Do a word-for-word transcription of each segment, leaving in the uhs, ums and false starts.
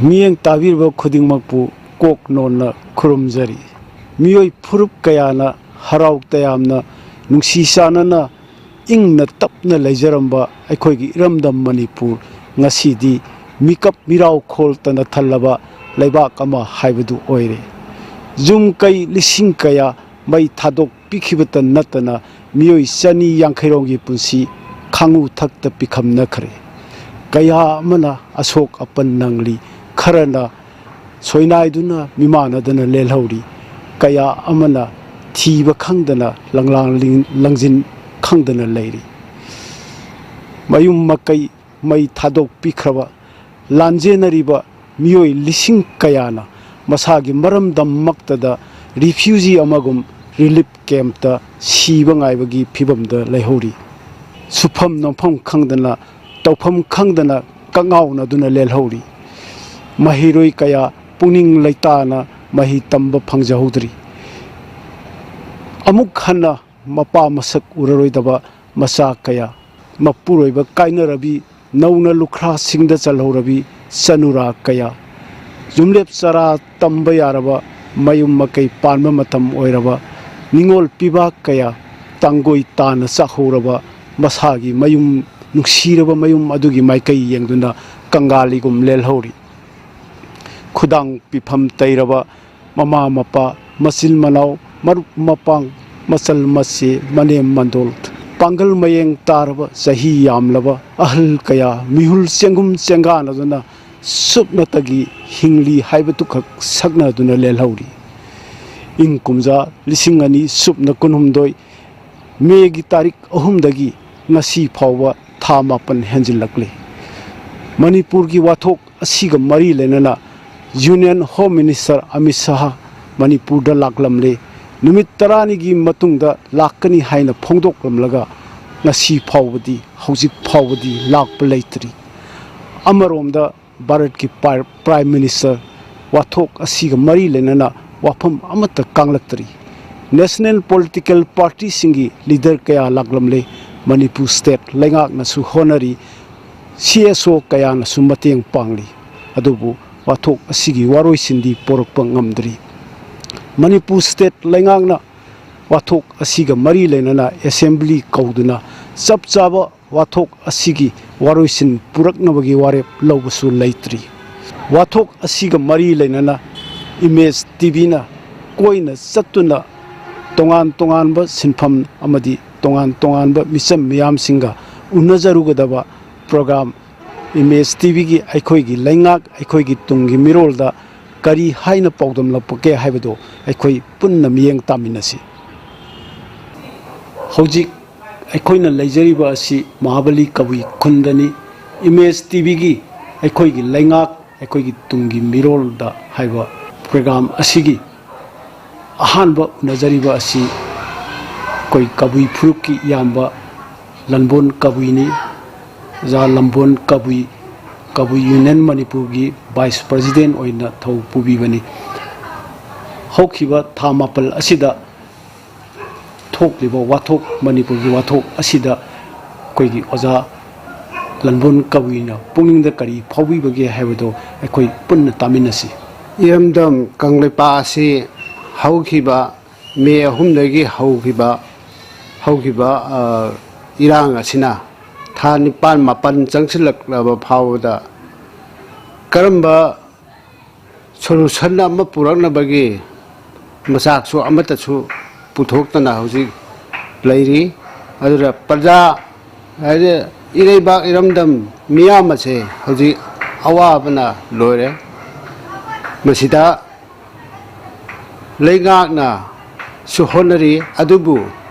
ꯃꯤꯠꯌꯦꯡ ꯇꯥꯕꯤꯔꯤꯕ ꯈꯨꯗꯤꯡꯃꯛꯄꯨ ꯀꯣꯛ ꯅꯣꯟꯅ ꯈꯨꯔꯨꯝꯖꯔꯤ꯫ ꯃꯤꯑꯣꯏ ꯐꯨꯔꯨꯞ ꯀꯌꯥꯅ ꯍꯔꯥꯎ ꯇꯌꯥꯝꯅ ꯅꯨꯡꯁꯤ ꯆꯥꯟꯅꯅ ꯏꯪꯅ ꯇꯞꯅ ꯂꯩꯖꯔꯝꯕ ꯑꯩꯈꯣꯏꯒꯤ ꯏꯔꯝꯗꯝ ꯃꯅꯤꯄꯨꯔ ꯉꯁꯤꯗꯤ ꯃꯤꯀꯞ ꯃꯤꯔꯥꯎ ꯈꯣꯜꯇꯅ ꯊꯜꯂꯕ ꯂꯩꯕꯥꯛ ꯑꯃ ꯍꯥꯏꯕꯗꯨ ꯑꯣꯏꯔꯦ꯫ ꯌꯨꯝ ꯀꯩ ꯂꯤꯁꯤꯡ ꯀꯌꯥ ꯃꯩ ꯊꯥꯗꯣꯛꯄꯤꯈꯤꯕꯇ ꯅꯠꯇꯅ ꯃꯤꯑꯣꯏ ꯆꯅꯤ ꯌꯥꯡꯈꯩꯔꯣꯝꯒꯤ ꯄꯨꯟꯁꯤ ꯈꯥꯡꯉꯨ ꯊꯛꯇ ꯄꯤꯈꯝꯅꯈ꯭ꯔꯦ꯫ ꯀꯌꯥ ꯑꯃꯅ ꯑꯁꯣꯛ ꯑꯄꯟ ꯅꯪꯂꯤ, ꯈꯔꯅ ꯁꯣꯏꯅꯥꯏꯗꯨꯅ ꯃꯤꯃꯥꯟꯅꯗꯅ ꯂꯦꯜꯍꯧꯔꯤ, ꯀꯌꯥ ꯑꯃꯅ ꯊꯤꯕ ꯈꯪꯗꯅ ꯂꯪꯂꯥꯡ ꯂꯪꯖꯤꯟ ꯈꯪꯗꯅ ꯂꯩꯔꯤ꯫ ꯃꯌꯨꯝ ꯃꯀꯩ ꯃꯩ ꯊꯥꯗꯣꯛꯄꯤꯈ꯭ꯔꯕ ꯂꯥꯟꯖꯦꯟꯅꯔꯤꯕ ꯃꯤꯑꯣꯏ ꯂꯤꯁꯤꯡ ꯀꯌꯥꯅ ꯃꯁꯥꯒꯤ ꯃꯔꯝꯗꯝꯃꯛꯇꯗ ꯔꯤꯐ꯭ꯌꯨꯖꯤ ꯑꯃꯒꯨꯝ ꯔꯤꯂꯤꯐ ꯀꯦꯝꯞꯇ ꯁꯤꯕ ꯉꯥꯏꯕꯒꯤ ꯐꯤꯕꯝꯗ ꯂꯩꯍꯧꯔꯤ꯫ ꯁꯨꯐꯝ ꯅꯣꯝꯐꯝ ꯈꯪꯗꯅ, ꯇꯧꯐꯝ ꯈꯪꯗꯅ ꯀꯛꯉꯥꯎꯅꯗꯨꯅ ꯂꯦꯜꯍꯧꯔꯤ꯫ ꯃꯍꯩꯔꯣꯏ ꯀꯌꯥ ꯄꯨꯛꯅꯤꯡ ꯂꯩꯇꯥꯅ ꯃꯍꯩ ꯇꯝꯕ ꯐꯪꯖꯍꯧꯗ꯭ꯔꯤ꯫ ꯑꯃꯨꯛ ꯍꯟꯅ ꯃꯄꯥ ꯃꯁꯛ ꯎꯔꯔꯣꯏꯗꯕ ꯃꯆꯥ ꯀꯌꯥ, ꯃꯄꯨꯔꯣꯏꯕ ꯀꯥꯏꯅꯔꯕꯤ, ꯅꯧꯅ ꯂꯨꯈ꯭ꯔꯥꯁꯤꯡꯗ ꯆꯜꯍꯧꯔꯕꯤ ꯆꯅꯨꯔꯥ ꯀꯌꯥ, ꯌꯨꯝꯂꯦꯞ ꯆꯔꯥ ꯇꯝꯕ ꯌꯥꯔꯕ, ꯃꯌꯨꯝ ꯃꯀꯩ ꯄꯥꯟꯕ ꯃꯇꯝ ꯑꯣꯏꯔꯕ ꯅꯤꯉꯣꯜ ꯄꯤꯕꯥꯛ ꯀꯌꯥ, ꯇꯥꯡꯒꯣꯏ ꯇꯥꯅ ꯆꯥꯛꯍꯧꯔꯕ ꯃꯁꯥꯒꯤ ꯃꯌꯨꯝ, ꯅꯨꯡꯁꯤꯔꯕ ꯃꯌꯨꯝ ꯑꯗꯨꯒꯤ ꯃꯥꯏꯀꯩ ꯌꯦꯡꯗꯨꯅ ꯀꯪꯒꯥꯂꯤꯒꯨꯝ ꯂꯦꯜꯍꯧꯔꯤ꯫ ꯈꯨꯗꯥꯡ ꯄꯤꯐꯝ ꯇꯩꯔꯕ ꯃꯃꯥ ꯃꯄꯥ, ꯃꯆꯤꯟ ꯃꯅꯥꯎ, ꯃꯔꯨꯞ ꯃꯄꯥꯡ, ꯃꯆꯜ ꯃꯆꯦ, ꯃꯅꯦꯝ ꯃꯟꯗꯣꯜ, ꯄꯥꯡꯒꯜ ꯃꯌꯦꯡ ꯇꯥꯔꯕ, ꯆꯍꯤ ꯌꯥꯝꯂꯕ ꯑꯍꯜ ꯀꯌꯥ ꯃꯤꯍꯨꯜ ꯆꯦꯡꯒꯨꯝ ꯆꯦꯡꯒꯥꯅꯗꯨꯅ ꯁꯨꯞꯅꯇꯒꯤ ꯍꯤꯡꯂꯤ ꯍꯥꯏꯕꯗꯨꯈꯛ ꯁꯛꯅꯗꯨꯅ ꯂꯦꯜꯍꯧꯔꯤ꯫ ꯏꯪ ꯀꯨꯝꯖꯥ ꯂꯤꯁꯤꯡ ꯑꯅꯤ ꯁꯨꯞꯅ ꯀꯨꯟꯍꯨꯝꯗꯣꯏ ꯃꯦꯒꯤ ꯇꯥꯔꯤꯛ ꯑꯍꯨꯝꯗꯒꯤ ꯉꯁꯤ ꯐꯥꯎꯕ ꯊꯥ ꯃꯥꯄꯟ ꯍꯦꯟꯖꯤꯜꯂꯛꯂꯦ꯫ ꯃꯅꯤꯄꯨꯔꯒꯤ ꯋꯥꯊꯣꯛ ꯑꯁꯤꯒ ꯃꯔꯤ ꯂꯩꯅꯅ union home minister Amit Shah ꯃꯅꯤꯄꯨꯔꯗ ꯂꯥꯛꯂꯝꯂꯦ꯫ ꯅꯨꯃꯤꯠ ꯇꯔꯥꯅꯤꯒꯤ ꯃꯇꯨꯡꯗ ꯂꯥꯛꯀꯅꯤ ꯍꯥꯏꯅ ꯐꯣꯡꯗꯣꯛꯂꯝꯂꯒ ꯉꯁꯤ ꯐꯥꯎꯕꯗꯤ, ꯍꯧꯖꯤꯛ ꯐꯥꯎꯕꯗꯤ ꯂꯥꯛꯄ ꯂꯩꯇ꯭ꯔꯤ꯫ ꯑꯃꯔꯣꯝꯗ ꯚꯥꯔꯠꯀꯤ ꯄ꯭ꯔꯥꯏ-, ꯄ꯭ꯔꯥꯏꯝ ꯃꯤꯅꯤꯁꯇꯔ ꯋꯥꯊꯣꯛ ꯑꯁꯤꯒ ꯃꯔꯤ ꯂꯩꯅꯅ ꯋꯥꯐꯝ ꯑꯃꯠꯇ ꯀꯥꯡꯂꯛꯇ꯭ꯔꯤ꯫ ꯅꯦꯁꯅꯦꯜ ꯄꯣꯂꯤꯇꯤꯀꯦꯜ ꯄꯥꯔꯇꯤꯁꯤꯡꯒꯤ ꯂꯤꯗꯔ ꯀꯌꯥ ꯂꯥꯛꯂꯝꯂꯦ꯫ ꯃꯅꯤꯄꯨꯔ ꯁ꯭ꯇꯦꯠ ꯂꯩꯉꯥꯛꯅꯁꯨ ꯍꯣꯠꯅꯔꯤ, ꯁꯤ ꯑꯦꯁ ꯑꯣ ꯀꯌꯥꯅꯁꯨ ꯃꯇꯦꯡ ꯄꯥꯡꯂꯤ꯫ ꯑꯗꯨꯕꯨ ꯋꯥꯊꯣꯛ ꯑꯁꯤꯒꯤ ꯋꯥꯔꯣꯏꯁꯤꯟꯗꯤ ꯄꯣꯔꯛꯄ ꯉꯝꯗ꯭ꯔꯤ꯫ ꯃꯅꯤꯄꯨꯔ ꯁ꯭ꯇꯦꯠ ꯂꯩꯉꯥꯛꯅ ꯋꯥꯊꯣꯛ ꯑꯁꯤꯒ ꯃꯔꯤ ꯂꯩꯅꯅ ꯑꯦꯁꯦꯝꯕ꯭ꯂꯤ ꯀꯧꯗꯨꯅ ꯆꯞ ꯆꯥꯕ ꯋꯥꯊꯣꯛ ꯑꯁꯤꯒꯤ ꯋꯥꯔꯣꯏꯁꯤꯟ ꯄꯨꯔꯛꯅꯕꯒꯤ ꯋꯥꯔꯦꯞ ꯂꯧꯕꯁꯨ ꯂꯩꯇ꯭ꯔꯤ꯫ ꯋꯥꯊꯣꯛ ꯑꯁꯤꯒ ꯃꯔꯤ ꯂꯩꯅꯅ ꯏꯃꯦꯖ ꯇꯤꯚꯤꯅ ꯀꯣꯏꯅ ꯆꯠꯇꯨꯅ ꯇꯣꯉꯥꯟ ꯇꯣꯉꯥꯟꯕ ꯁꯤꯟꯐꯝ ꯑꯃꯗꯤ ꯇꯣꯉꯥꯟ ꯇꯣꯉꯥꯟꯕ ꯃꯤꯆꯝ ꯃꯤꯌꯥꯝꯁꯤꯡꯒ ꯎꯅꯖꯔꯨꯒꯗꯕ ꯄ꯭ꯔꯣꯒ꯭ꯔꯥꯝ ꯏꯃꯦꯖ ꯇꯤꯚꯤꯒꯤ ꯑꯩꯈꯣꯏꯒꯤ ꯂꯩꯉꯥꯛ, ꯑꯩꯈꯣꯏꯒꯤ ꯇꯨꯡꯒꯤ ꯃꯤꯔꯣꯜꯗ ꯀꯔꯤ ꯍꯥꯏꯅ ꯄꯥꯎꯗꯝꯂꯛꯄꯒꯦ ꯍꯥꯏꯕꯗꯨ ꯑꯩꯈꯣꯏ ꯄꯨꯟꯅ ꯃꯤꯠꯌꯦꯡ ꯇꯥꯃꯤꯟꯅꯁꯤ꯫ ꯍꯧꯖꯤꯛ ꯑꯩꯈꯣꯏꯅ ꯂꯩꯖꯔꯤꯕ ꯑꯁꯤ ꯃꯍꯥꯕꯂꯤ ꯀꯕꯨꯏ ꯈꯨꯟꯗꯅꯤ꯫ ꯏꯃꯦꯖ ꯇꯤꯚꯤꯒꯤ ꯑꯩꯈꯣꯏꯒꯤ ꯂꯩꯉꯥꯛ, ꯑꯩꯈꯣꯏꯒꯤ ꯇꯨꯡꯒꯤ ꯃꯤꯔꯣꯜꯗ ꯍꯥꯏꯕ ꯄ꯭ꯔꯣꯒ꯭ꯔꯥꯝ ꯑꯁꯤꯒꯤ ꯑꯍꯥꯟꯕ ꯎꯅꯖꯔꯤꯕ ꯑꯁꯤ ꯑꯩꯈꯣꯏ ꯀꯕꯨꯏ ꯐꯨꯔꯨꯞꯀꯤ ꯏꯌꯥꯝꯕ ꯂꯟꯕꯣꯟ ꯀꯕꯨꯏꯅꯤ꯫ ꯑꯣꯖꯥ ꯂꯝꯕꯣꯟ ꯀꯕꯨꯏ, ꯀꯕꯨꯏ ꯌꯨꯅꯤꯌꯟ ꯃꯅꯤꯄꯨꯔꯒꯤ ꯚꯥꯏꯁ ꯄ꯭ꯔꯦꯁꯤꯗꯦꯟ ꯑꯣꯏꯅ ꯊꯧ ꯄꯨꯕꯤꯕꯅꯤ꯫ ꯍꯧꯈꯤꯕ ꯊꯥ ꯃꯥꯄꯜ ꯑꯁꯤꯗ ꯊꯣꯛꯂꯤꯕ ꯋꯥꯊꯣꯛ, ꯃꯅꯤꯄꯨꯔꯒꯤ ꯋꯥꯊꯣꯛ ꯑꯁꯤꯗ ꯑꯩꯈꯣꯏꯒꯤ ꯑꯣꯖꯥ ꯂꯟꯕꯣꯟ ꯀꯕꯨꯏꯅ ꯄꯨꯛꯅꯤꯡꯗ ꯀꯔꯤ ꯐꯥꯎꯕꯤꯕꯒꯦ ꯍꯥꯏꯕꯗꯨ ꯑꯩꯈꯣꯏ ꯄꯨꯟꯅ ꯇꯥꯃꯤꯟꯅꯁꯤ꯫ ꯏꯔꯝꯗꯝ ꯀꯪꯂꯩꯄꯥꯛ ꯑꯁꯤ ꯍꯧꯈꯤꯕ ꯃꯦ ꯑꯍꯨꯝꯗꯒꯤ ꯍꯧꯈꯤꯕ, ꯍꯧꯈꯤꯕ, ꯑ, ꯏꯔꯥꯡ ꯑꯁꯤꯅ ꯊꯥ ꯅꯤꯄꯥꯟ ꯃꯥꯄꯟ ꯆꯪꯁꯤꯜꯂꯛꯂꯕ ꯐꯥꯎꯕꯗ ꯀꯔꯝꯕ ꯁꯣꯂꯨꯁꯟ ꯑꯃ ꯄꯨꯔꯛꯅꯕꯒꯤ ꯃꯆꯥꯛꯁꯨ ꯑꯃꯠꯇꯁꯨ ꯄꯨꯊꯣꯛꯇꯅ ꯍꯧꯖꯤꯛ ꯂꯩꯔꯤ꯫ ꯑꯗꯨꯅ ꯄ꯭ꯔꯖꯥ, ꯍꯥꯏꯗꯤ ꯏꯔꯩꯕꯥꯛ ꯏꯔꯝꯗꯝ ꯃꯤꯌꯥꯝ ꯑꯁꯦ ꯍꯧꯖꯤꯛ ꯑꯋꯥꯕꯅ ꯂꯣꯏꯔꯦ꯫ ꯃꯁꯤꯗ ꯂꯩꯉꯥꯛꯅꯁꯨ ꯍꯣꯠꯅꯔꯤ, ꯑꯗꯨꯕꯨ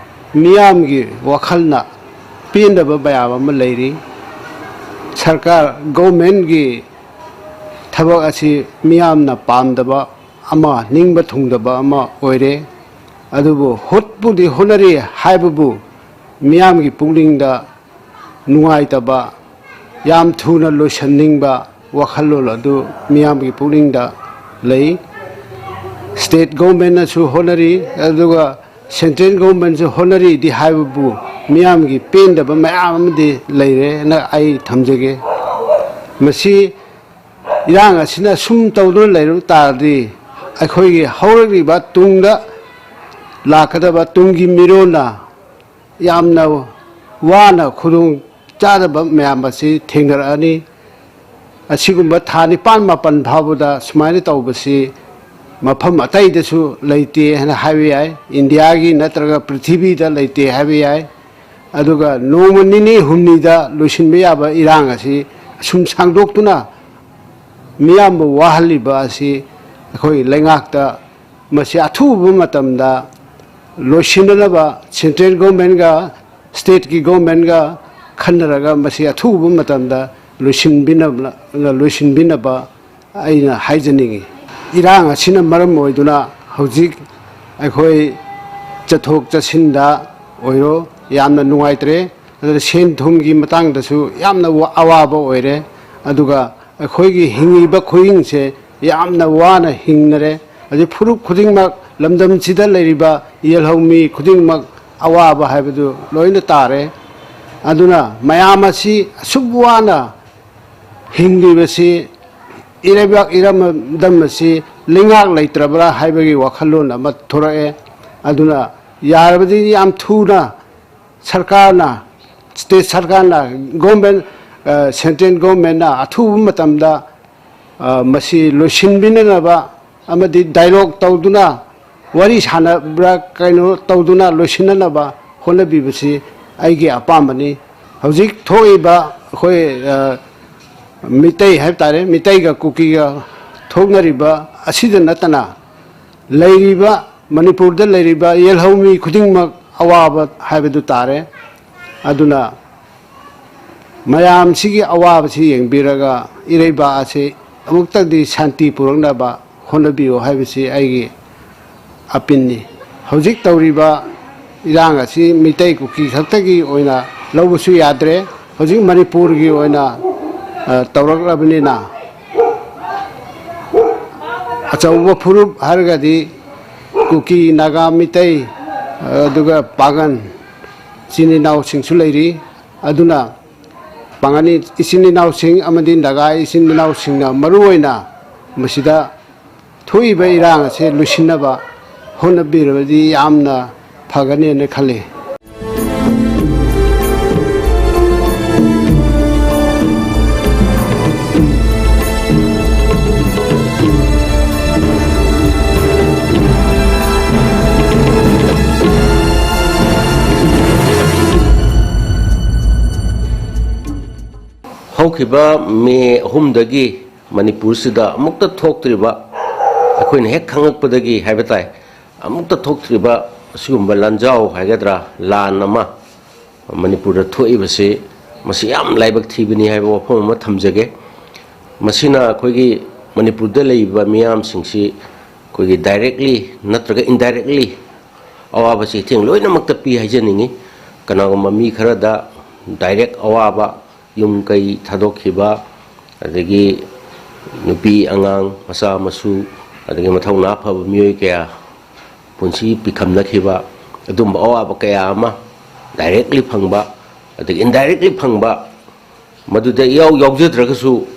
ꯃꯤꯌꯥꯝꯒꯤ ꯋꯥꯈꯜꯅ ꯄꯦꯟꯗꯕ ꯃꯌꯥꯝ ꯑꯃ ꯂꯩꯔꯤ꯫ ꯁꯔꯀꯥꯔ, ꯒꯣꯚꯔꯟꯃꯦꯟꯒꯤ ꯊꯕꯛ ꯑꯁꯤ ꯃꯤꯌꯥꯝꯅ ꯄꯥꯝꯗꯕ ꯑꯃ, ꯅꯤꯡꯕ ꯊꯨꯡꯗꯕ ꯑꯃ ꯑꯣꯏꯔꯦ꯫ ꯑꯗꯨꯕꯨ ꯍꯣꯠꯄꯨꯗꯤ ꯍꯣꯠꯅꯔꯤ ꯍꯥꯏꯕꯕꯨ ꯃꯤꯌꯥꯝꯒꯤ ꯄꯨꯛꯅꯤꯡꯗ ꯅꯨꯡꯉꯥꯏꯇꯕ, ꯌꯥꯝ ꯊꯨꯅ ꯂꯣꯏꯁꯤꯟꯅꯤꯡꯕ ꯋꯥꯈꯜꯂꯣꯟ ꯑꯗꯨ ꯃꯤꯌꯥꯝꯒꯤ ꯄꯨꯛꯅꯤꯡꯗ ꯂꯩ꯫ ꯁ꯭ꯇꯦꯠ ꯒꯣꯚꯔꯟꯃꯦꯟꯅꯁꯨ ꯍꯣꯠꯅꯔꯤ, ꯑꯗꯨꯒ ꯁꯦꯟꯇ꯭ꯔꯦꯜ ꯒꯣꯚꯔꯟꯃꯦꯟꯁꯨ ꯍꯣꯠꯅꯔꯤꯗꯤ ꯍꯥꯏꯕꯕꯨ ꯃꯤꯌꯥꯝꯒꯤ ꯄꯦꯟꯗꯕ ꯃꯌꯥꯝ ꯑꯃꯗꯤ ꯂꯩꯔꯦꯅ ꯑꯩ ꯊꯝꯖꯒꯦ꯫ ꯃꯁꯤ ꯏꯔꯥꯡ ꯑꯁꯤꯅ ꯁꯨꯝ ꯇꯧꯗꯨꯅ ꯂꯩꯔꯕ ꯇꯥꯔꯗꯤ, ꯑꯩꯈꯣꯏꯒꯤ ꯍꯧꯔꯛꯂꯤꯕ ꯇꯨꯡꯗ ꯂꯥꯛꯀꯗꯕ ꯇꯨꯡꯒꯤ ꯃꯤꯔꯣꯟꯅ ꯌꯥꯝꯅ ꯋꯥꯅ ꯈꯨꯗꯣꯡ ꯆꯥꯗꯕ ꯃꯌꯥꯝ ꯑꯁꯤ ꯊꯦꯡꯅꯔꯛꯑꯅꯤ꯫ ꯑꯁꯤꯒꯨꯝꯕ ꯊꯥ ꯅꯤꯄꯥꯟ ꯃꯥꯄꯟ ꯐꯥꯎꯕꯗ ꯁꯨꯃꯥꯏꯅ ꯇꯧꯕꯁꯤ ꯃꯐꯝ ꯑꯇꯩꯗꯁꯨ ꯂꯩꯇꯦ ꯍꯥꯏꯅ ꯍꯥꯏꯕ ꯌꯥꯏ꯫ ꯏꯟꯗꯤꯌꯥꯒꯤ ꯅꯠꯇ꯭ꯔꯒ ꯄ꯭ꯔꯤꯊꯤꯕꯤꯗ ꯂꯩꯇꯦ ꯍꯥꯏꯕ ꯌꯥꯏ꯫ ꯑꯗꯨꯒ ꯅꯣꯡꯃ ꯅꯤꯅꯤ ꯍꯨꯝꯅꯤꯗ ꯂꯣꯏꯁꯤꯟꯕ ꯌꯥꯕ ꯏꯔꯥꯡ ꯑꯁꯤ ꯑꯁꯨꯝ ꯁꯥꯡꯗꯣꯛꯇꯨꯅ ꯃꯤꯌꯥꯝꯕꯨ ꯋꯥꯍꯜꯂꯤꯕ ꯑꯁꯤ ꯑꯩꯈꯣꯏ ꯂꯩꯉꯥꯛꯇ ꯃꯁꯤ ꯑꯊꯨꯕ ꯃꯇꯝꯗ ꯂꯣꯏꯁꯤꯟꯅꯅꯕ, ꯁꯦꯟꯇ꯭ꯔꯦꯜ ꯒꯣꯔꯃꯦꯟꯒ ꯁ꯭ꯇꯦꯠꯀꯤ ꯒꯣꯔꯃꯦꯟꯒ ꯈꯟꯅꯔꯒ ꯃꯁꯤ ꯑꯊꯨꯕ ꯃꯇꯝꯗ ꯂꯣꯏꯁꯤꯟꯕꯤꯅꯕ, ꯂꯣꯏꯁꯤꯟꯕꯤꯅꯕ ꯑꯩꯅ ꯍꯥꯏꯖꯅꯤꯡꯏ꯫ ꯏꯔꯥꯡ ꯑꯁꯤꯅ ꯃꯔꯝ ꯑꯣꯏꯗꯨꯅ ꯍꯧꯖꯤꯛ ꯑꯩꯈꯣꯏ ꯆꯠꯊꯣꯛ ꯆꯠꯁꯤꯟꯗ ꯑꯣꯏꯔꯣ ꯌꯥꯝꯅ ꯅꯨꯡꯉꯥꯏꯇ꯭ꯔꯦ꯫ ꯑꯗꯨꯅ ꯁꯦꯟ ꯊꯨꯝꯒꯤ ꯃꯇꯥꯡꯗꯁꯨ ꯌꯥꯝꯅ ꯋꯥ-, ꯑꯋꯥꯕ ꯑꯣꯏꯔꯦ꯫ ꯑꯗꯨꯒ ꯑꯩꯈꯣꯏꯒꯤ ꯍꯤꯡꯉꯤꯕ ꯈꯨꯍꯤꯡꯁꯦ ꯌꯥꯝꯅ ꯋꯥꯅ ꯍꯤꯡꯅꯔꯦ꯫ ꯑꯗꯩ ꯐꯨꯔꯨꯞ ꯈꯨꯗꯤꯡꯃꯛ, ꯂꯝꯗꯝꯁꯤꯗ ꯂꯩꯔꯤꯕ ꯌꯦꯜꯍꯧꯃꯤ ꯈꯨꯗꯤꯡꯃꯛ ꯑꯋꯥꯕ ꯍꯥꯏꯕꯗꯨ ꯂꯣꯏꯅ ꯇꯥꯔꯦ꯫ ꯑꯗꯨꯅ ꯃꯌꯥꯝ ꯑꯁꯤ ꯑꯁꯨꯛ ꯋꯥꯅ ꯍꯤꯡꯂꯤꯕꯁꯤ ꯏꯔꯩꯕꯥꯛ ꯏꯔꯝꯗꯝ ꯑꯁꯤ ꯂꯩꯉꯥꯛ ꯂꯩꯇ꯭ꯔꯕ꯭ꯔꯥ ꯍꯥꯏꯕꯒꯤ ꯋꯥꯈꯜꯂꯣꯟ ꯑꯃ ꯊꯣꯔꯛꯑꯦ꯫ ꯑꯗꯨꯅ ꯌꯥꯔꯕꯗꯤ ꯌꯥꯝ ꯊꯨꯅ ꯁꯔꯀꯥꯔꯅ, ꯁ꯭ꯇꯦꯠ ꯁꯔꯀꯥꯔꯅ, ꯒꯣꯔꯃꯦꯟ, ꯑ, ꯁꯦꯟꯇ꯭ꯔꯦꯜ ꯒꯣꯔꯃꯦꯟꯅ ꯑꯊꯨꯕ ꯃꯇꯝꯗ, ꯑ, ꯃꯁꯤ ꯂꯣꯏꯁꯤꯟꯕꯤꯅꯅꯕ ꯑꯃꯗꯤ ꯗꯥꯏꯂꯣꯒ ꯇꯧꯗꯨꯅ, ꯋꯥꯔꯤ ꯁꯥꯟꯅꯕ꯭ꯔꯥ ꯀꯩꯅꯣ ꯇꯧꯗꯨꯅ ꯂꯣꯏꯁꯤꯟꯅꯅꯕ ꯍꯣꯠꯅꯕꯤꯕꯁꯤ ꯑꯩꯒꯤ ꯑꯄꯥꯝꯕꯅꯤ꯫ ꯍꯧꯖꯤꯛ ꯊꯣꯛꯏꯕ ꯑꯩꯈꯣꯏ, ꯑ, ꯃꯤꯇꯩ ꯍꯥꯏꯕ ꯇꯥꯔꯦ, ꯃꯤꯇꯩꯒ ꯀꯨꯀꯤꯒ ꯊꯣꯛꯅꯔꯤꯕ ꯑꯁꯤꯗ ꯅꯠꯇꯅ ꯂꯩꯔꯤꯕ ꯃꯅꯤꯄꯨꯔꯗ ꯂꯩꯔꯤꯕ ꯌꯦꯜꯍꯧꯃꯤ ꯈꯨꯗꯤꯡꯃꯛ ꯑꯋꯥꯕ ꯍꯥꯏꯕꯗꯨ ꯇꯥꯔꯦ꯫ ꯑꯗꯨꯅ ꯃꯌꯥꯝꯁꯤꯒꯤ ꯑꯋꯥꯕꯁꯤ ꯌꯦꯡꯕꯤꯔꯒ ꯏꯔꯩꯕꯥꯛ ꯑꯁꯤ ꯑꯃꯨꯛꯇꯪꯗꯤ ꯁꯥꯟꯇꯤ ꯄꯨꯔꯛꯅꯕ ꯍꯣꯠꯅꯕꯤꯌꯨ ꯍꯥꯏꯕꯁꯤ ꯑꯩꯒꯤ ꯑꯄꯤꯜꯅꯤ꯫ ꯍꯧꯖꯤꯛ ꯇꯧꯔꯤꯕ ꯏꯔꯥꯡ ꯑꯁꯤ ꯃꯤꯇꯩ ꯀꯨꯀꯤ ꯈꯛꯇꯒꯤ ꯑꯣꯏꯅ ꯂꯧꯕꯁꯨ ꯌꯥꯗ꯭ꯔꯦ꯫ ꯍꯧꯖꯤꯛ ꯃꯅꯤꯄꯨꯔꯒꯤ ꯑꯣꯏꯅ, ꯑ, ꯇꯧꯔꯛꯂꯕꯅꯤꯅ, ꯑꯆꯧꯕ ꯐꯨꯔꯨꯞ ꯍꯥꯏꯔꯒꯗꯤ ꯀꯨꯀꯤ, ꯅꯥꯒꯥ, ꯃꯤꯇꯩ, ꯑꯗꯨꯒ ꯄꯥꯒꯟ, ꯏꯆꯤꯟ ꯏꯅꯥꯎꯁꯤꯡꯁꯨ ꯂꯩꯔꯤ꯫ ꯑꯗꯨꯅ ꯄꯥꯡꯒꯜ ꯏꯆꯤꯟ ꯏꯅꯥꯎꯁꯤꯡ ꯑꯃꯗꯤ ꯅꯥꯒꯥ ꯏꯆꯤꯟ ꯏꯅꯥꯎꯁꯤꯡꯅ ꯃꯔꯨꯑꯣꯏꯅ ꯃꯁꯤꯗ ꯊꯣꯛꯏꯕ ꯏꯔꯥꯡ ꯑꯁꯦ ꯂꯣꯏꯁꯤꯟꯅꯕ ꯍꯣꯠꯅꯕꯤꯔꯕꯗꯤ ꯌꯥꯝꯅ ꯐꯒꯅꯦꯅ ꯈꯜꯂꯤ꯫ ꯍꯧꯈꯤꯕ ꯃꯦ ꯑꯍꯨꯝꯗꯒꯤ ꯃꯅꯤꯄꯨꯔꯁꯤꯗ ꯑꯃꯨꯛꯇ ꯊꯣꯛꯇ꯭ꯔꯤꯕ, ꯑꯩꯈꯣꯏꯅ ꯍꯦꯛ ꯈꯪꯉꯛꯄꯗꯒꯤ ꯍꯥꯏꯕ ꯇꯥꯏ, ꯑꯃꯨꯛꯇ ꯊꯣꯛꯇ꯭ꯔꯤꯕ ꯑꯁꯤꯒꯨꯝꯕ ꯂꯥꯟꯖꯥꯎ ꯍꯥꯏꯒꯗ꯭ꯔꯥ, ꯂꯥꯟ ꯑꯃ ꯃꯅꯤꯄꯨꯔꯗ ꯊꯣꯛꯏꯕꯁꯤ, ꯃꯁꯤ ꯌꯥꯝ ꯂꯥꯏꯕꯛ ꯊꯤꯕꯅꯤ ꯍꯥꯏꯕ ꯋꯥꯐꯝ ꯑꯃ ꯊꯝꯖꯒꯦ꯫ ꯃꯁꯤꯅ ꯑꯩꯈꯣꯏꯒꯤ ꯃꯅꯤꯄꯨꯔꯗ ꯂꯩꯔꯤꯕ ꯃꯤꯌꯥꯝꯁꯤꯡꯁꯤ ꯑꯩꯈꯣꯏꯒꯤ directly ꯅꯠꯇ꯭ꯔꯒ indirectly ꯑꯋꯥꯕ ꯆꯩꯊꯦꯡ ꯂꯣꯏꯅꯃꯛꯇ ꯄꯤ ꯍꯥꯏꯖꯅꯤꯡꯉꯤ꯫ ꯀꯅꯥꯒꯨꯝꯕ ꯃꯤ ꯈꯔꯗ direct ꯑꯋꯥꯕ, ꯌꯨꯝ ꯀꯩ ꯊꯥꯗꯣꯛꯈꯤꯕ, ꯑꯗꯒꯤ ꯅꯨꯄꯤ ꯑꯉꯥꯡ, ꯃꯆꯥ ꯃꯁꯨ, ꯑꯗꯒꯤ ꯃꯊꯧꯅꯥ ꯐꯕ ꯃꯤꯑꯣꯏ ꯀꯌꯥ ꯄꯨꯟꯁꯤ ꯄꯤꯈꯝꯅꯈꯤꯕ, ꯑꯗꯨꯝꯕ ꯑꯋꯥꯕ ꯀꯌꯥ ꯑꯃ directly ꯐꯪꯕ, ꯑꯗꯒꯤ indirectly ꯐꯪꯕ, ꯃꯗꯨꯗ ꯏꯌꯥꯎ ꯌꯥꯎꯖꯗ꯭ꯔꯒꯁꯨ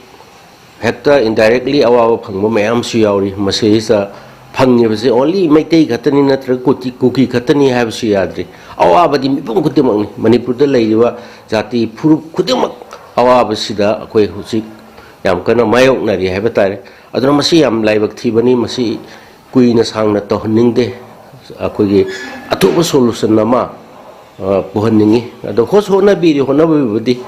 ꯍꯦꯛꯇ indirectly ꯑꯋꯥꯕ ꯐꯪꯕ ꯃꯌꯥꯝꯁꯨ ꯌꯥꯎꯔꯤ꯫ ꯃꯁꯤꯗꯩꯁꯤꯗ ꯐꯪꯉꯤꯕꯁꯦ only ꯃꯩꯇꯩ ꯈꯛꯇꯅꯤ ꯅꯠꯇ꯭ꯔꯒ ꯀꯨꯀꯤ, ꯀꯨꯀꯤ ꯈꯛꯇꯅꯤ ꯍꯥꯏꯕꯁꯨ ꯌꯥꯗ꯭ꯔꯤ꯫ ꯑꯋꯥꯕꯗꯤ ꯃꯤꯄꯨꯝ ꯈꯨꯗꯤꯡꯃꯛꯅꯤ꯫ ꯃꯅꯤꯄꯨꯔꯗ ꯂꯩꯔꯤꯕ ꯖꯥꯇꯤ ꯐꯨꯔꯨꯞ ꯈꯨꯗꯤꯡꯃꯛ ꯑꯋꯥꯕꯁꯤꯗ ꯑꯩꯈꯣꯏ ꯍꯧꯖꯤꯛ ꯌꯥꯝ ꯀꯟꯅ ꯃꯥꯌꯣꯛꯅꯔꯤ ꯍꯥꯏꯕ ꯇꯥꯔꯦ꯫ ꯑꯗꯨꯅ ꯃꯁꯤ ꯌꯥꯝ ꯂꯥꯏꯕꯛ ꯊꯤꯕꯅꯤ꯫ ꯃꯁꯤ ꯀꯨꯏꯅ ꯁꯥꯡꯅ ꯇꯧꯍꯟꯅꯤꯡꯗꯦ꯫ ꯑꯩꯈꯣꯏꯒꯤ ꯑꯊꯨꯕ solution ꯑꯃ, ꯑ, ꯄꯨꯍꯟꯅꯤꯡꯉꯤ꯫ ꯑꯗꯣ ꯍꯣꯠꯁꯨ ꯍꯣꯠꯅꯕꯤꯔꯤ, ꯍꯣꯠꯅꯕꯤꯕꯕꯨꯗꯤ,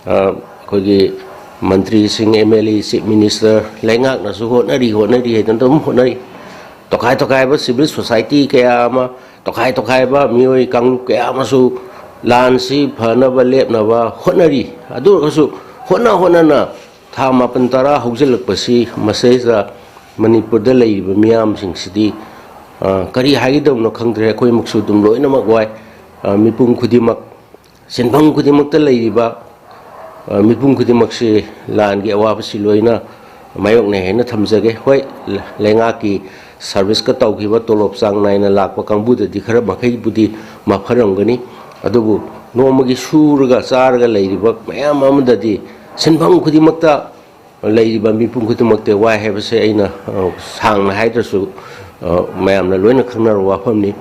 ꯑ, ꯑꯩꯈꯣꯏꯒꯤ ꯃꯟꯇ꯭ꯔꯤꯁꯤꯡ, MLA, Chief Minister, ꯂꯩꯉꯥꯛꯅꯁꯨ ꯍꯣꯠꯅꯔꯤ, ꯍꯣꯠꯅꯔꯤ ꯍꯥꯏꯗꯅ ꯑꯗꯨꯝ ꯍꯣꯠꯅꯔꯤ꯫ ꯇꯣꯈꯥꯏ ꯇꯣꯈꯥꯏꯕ civil society ꯀꯌꯥ ꯑꯃ, ꯇꯣꯈꯥꯏ ꯇꯣꯈꯥꯏꯕ ꯃꯤꯑꯣꯏ ꯀꯥꯡꯂꯨꯞ ꯀꯌꯥ ꯑꯃꯁꯨ ꯂꯥꯟꯁꯤ ꯐꯅꯕ ꯂꯦꯞꯅꯕ ꯍꯣꯠꯅꯔꯤ꯫ ꯑꯗꯨ ꯑꯣꯏꯔꯒꯁꯨ ꯍꯣꯠꯅ ꯍꯣꯠꯅꯅ ꯊꯥ ꯃꯥꯄꯟ ꯇꯔꯥ ꯍꯧꯖꯤꯜꯂꯛꯄꯁꯤ ꯃꯁꯤꯗꯩꯁꯤꯗ ꯃꯅꯤꯄꯨꯔꯗ ꯂꯩꯔꯤꯕ ꯃꯤꯌꯥꯝꯁꯤꯡꯁꯤꯗꯤ, ꯑ, ꯀꯔꯤ ꯍꯥꯏꯒꯗꯕꯅꯣ ꯈꯪꯗ꯭ꯔꯦ꯫ ꯑꯩꯈꯣꯏꯃꯛꯁꯨ ꯑꯗꯨꯝ ꯂꯣꯏꯅꯃꯛ ꯋꯥꯏ꯫ ꯑ, ꯃꯤꯄꯨꯝ ꯈꯨꯗꯤꯡꯃꯛ, ꯁꯤꯟꯐꯝ ꯈꯨꯗꯤꯡꯃꯛꯇ ꯂꯩꯔꯤꯕ, ꯑ, ꯃꯤꯄꯨꯝ ꯈꯨꯗꯤꯡꯃꯛꯁꯤ ꯂꯥꯟꯒꯤ ꯑꯋꯥꯕꯁꯤ ꯂꯣꯏꯅ ꯃꯥꯌꯣꯛꯅꯩ ꯍꯥꯏꯅ ꯊꯝꯖꯒꯦ꯫ ꯍꯣꯏ, ꯂꯩꯉꯥꯛꯀꯤ service ꯀ ꯇꯧꯈꯤꯕ, ꯇꯣꯂꯣꯞ ꯆꯥꯡ ꯅꯥꯏꯅ ꯂꯥꯛꯄ ꯀꯥꯡꯕꯨꯗꯗꯤ ꯈꯔ ꯃꯈꯩꯕꯨꯗꯤ ꯃꯐꯔꯝꯒꯅꯤ, ꯑꯗꯨꯕꯨ ꯅꯣꯡꯃꯒꯤ ꯁꯨꯔꯒ ꯆꯥꯔꯒ ꯂꯩꯔꯤꯕ ꯃꯌꯥꯝ ꯑꯃꯗꯗꯤ ꯁꯤꯟꯐꯝ ꯈꯨꯗꯤꯡꯃꯛꯇ ꯂꯩꯔꯤꯕ ꯃꯤꯄꯨꯝ ꯈꯨꯗꯤꯡꯃꯛꯇ ꯋꯥꯏ ꯍꯥꯏꯕꯁꯦ ꯑꯩꯅ, ꯑ, ꯁꯥꯡꯅ ꯍꯥꯏꯗ꯭ꯔꯁꯨ, ꯑ, ꯃꯌꯥꯝꯅ ꯂꯣꯏꯅ ꯈꯪꯅꯔꯕ ꯋꯥꯐꯝꯅꯤ꯫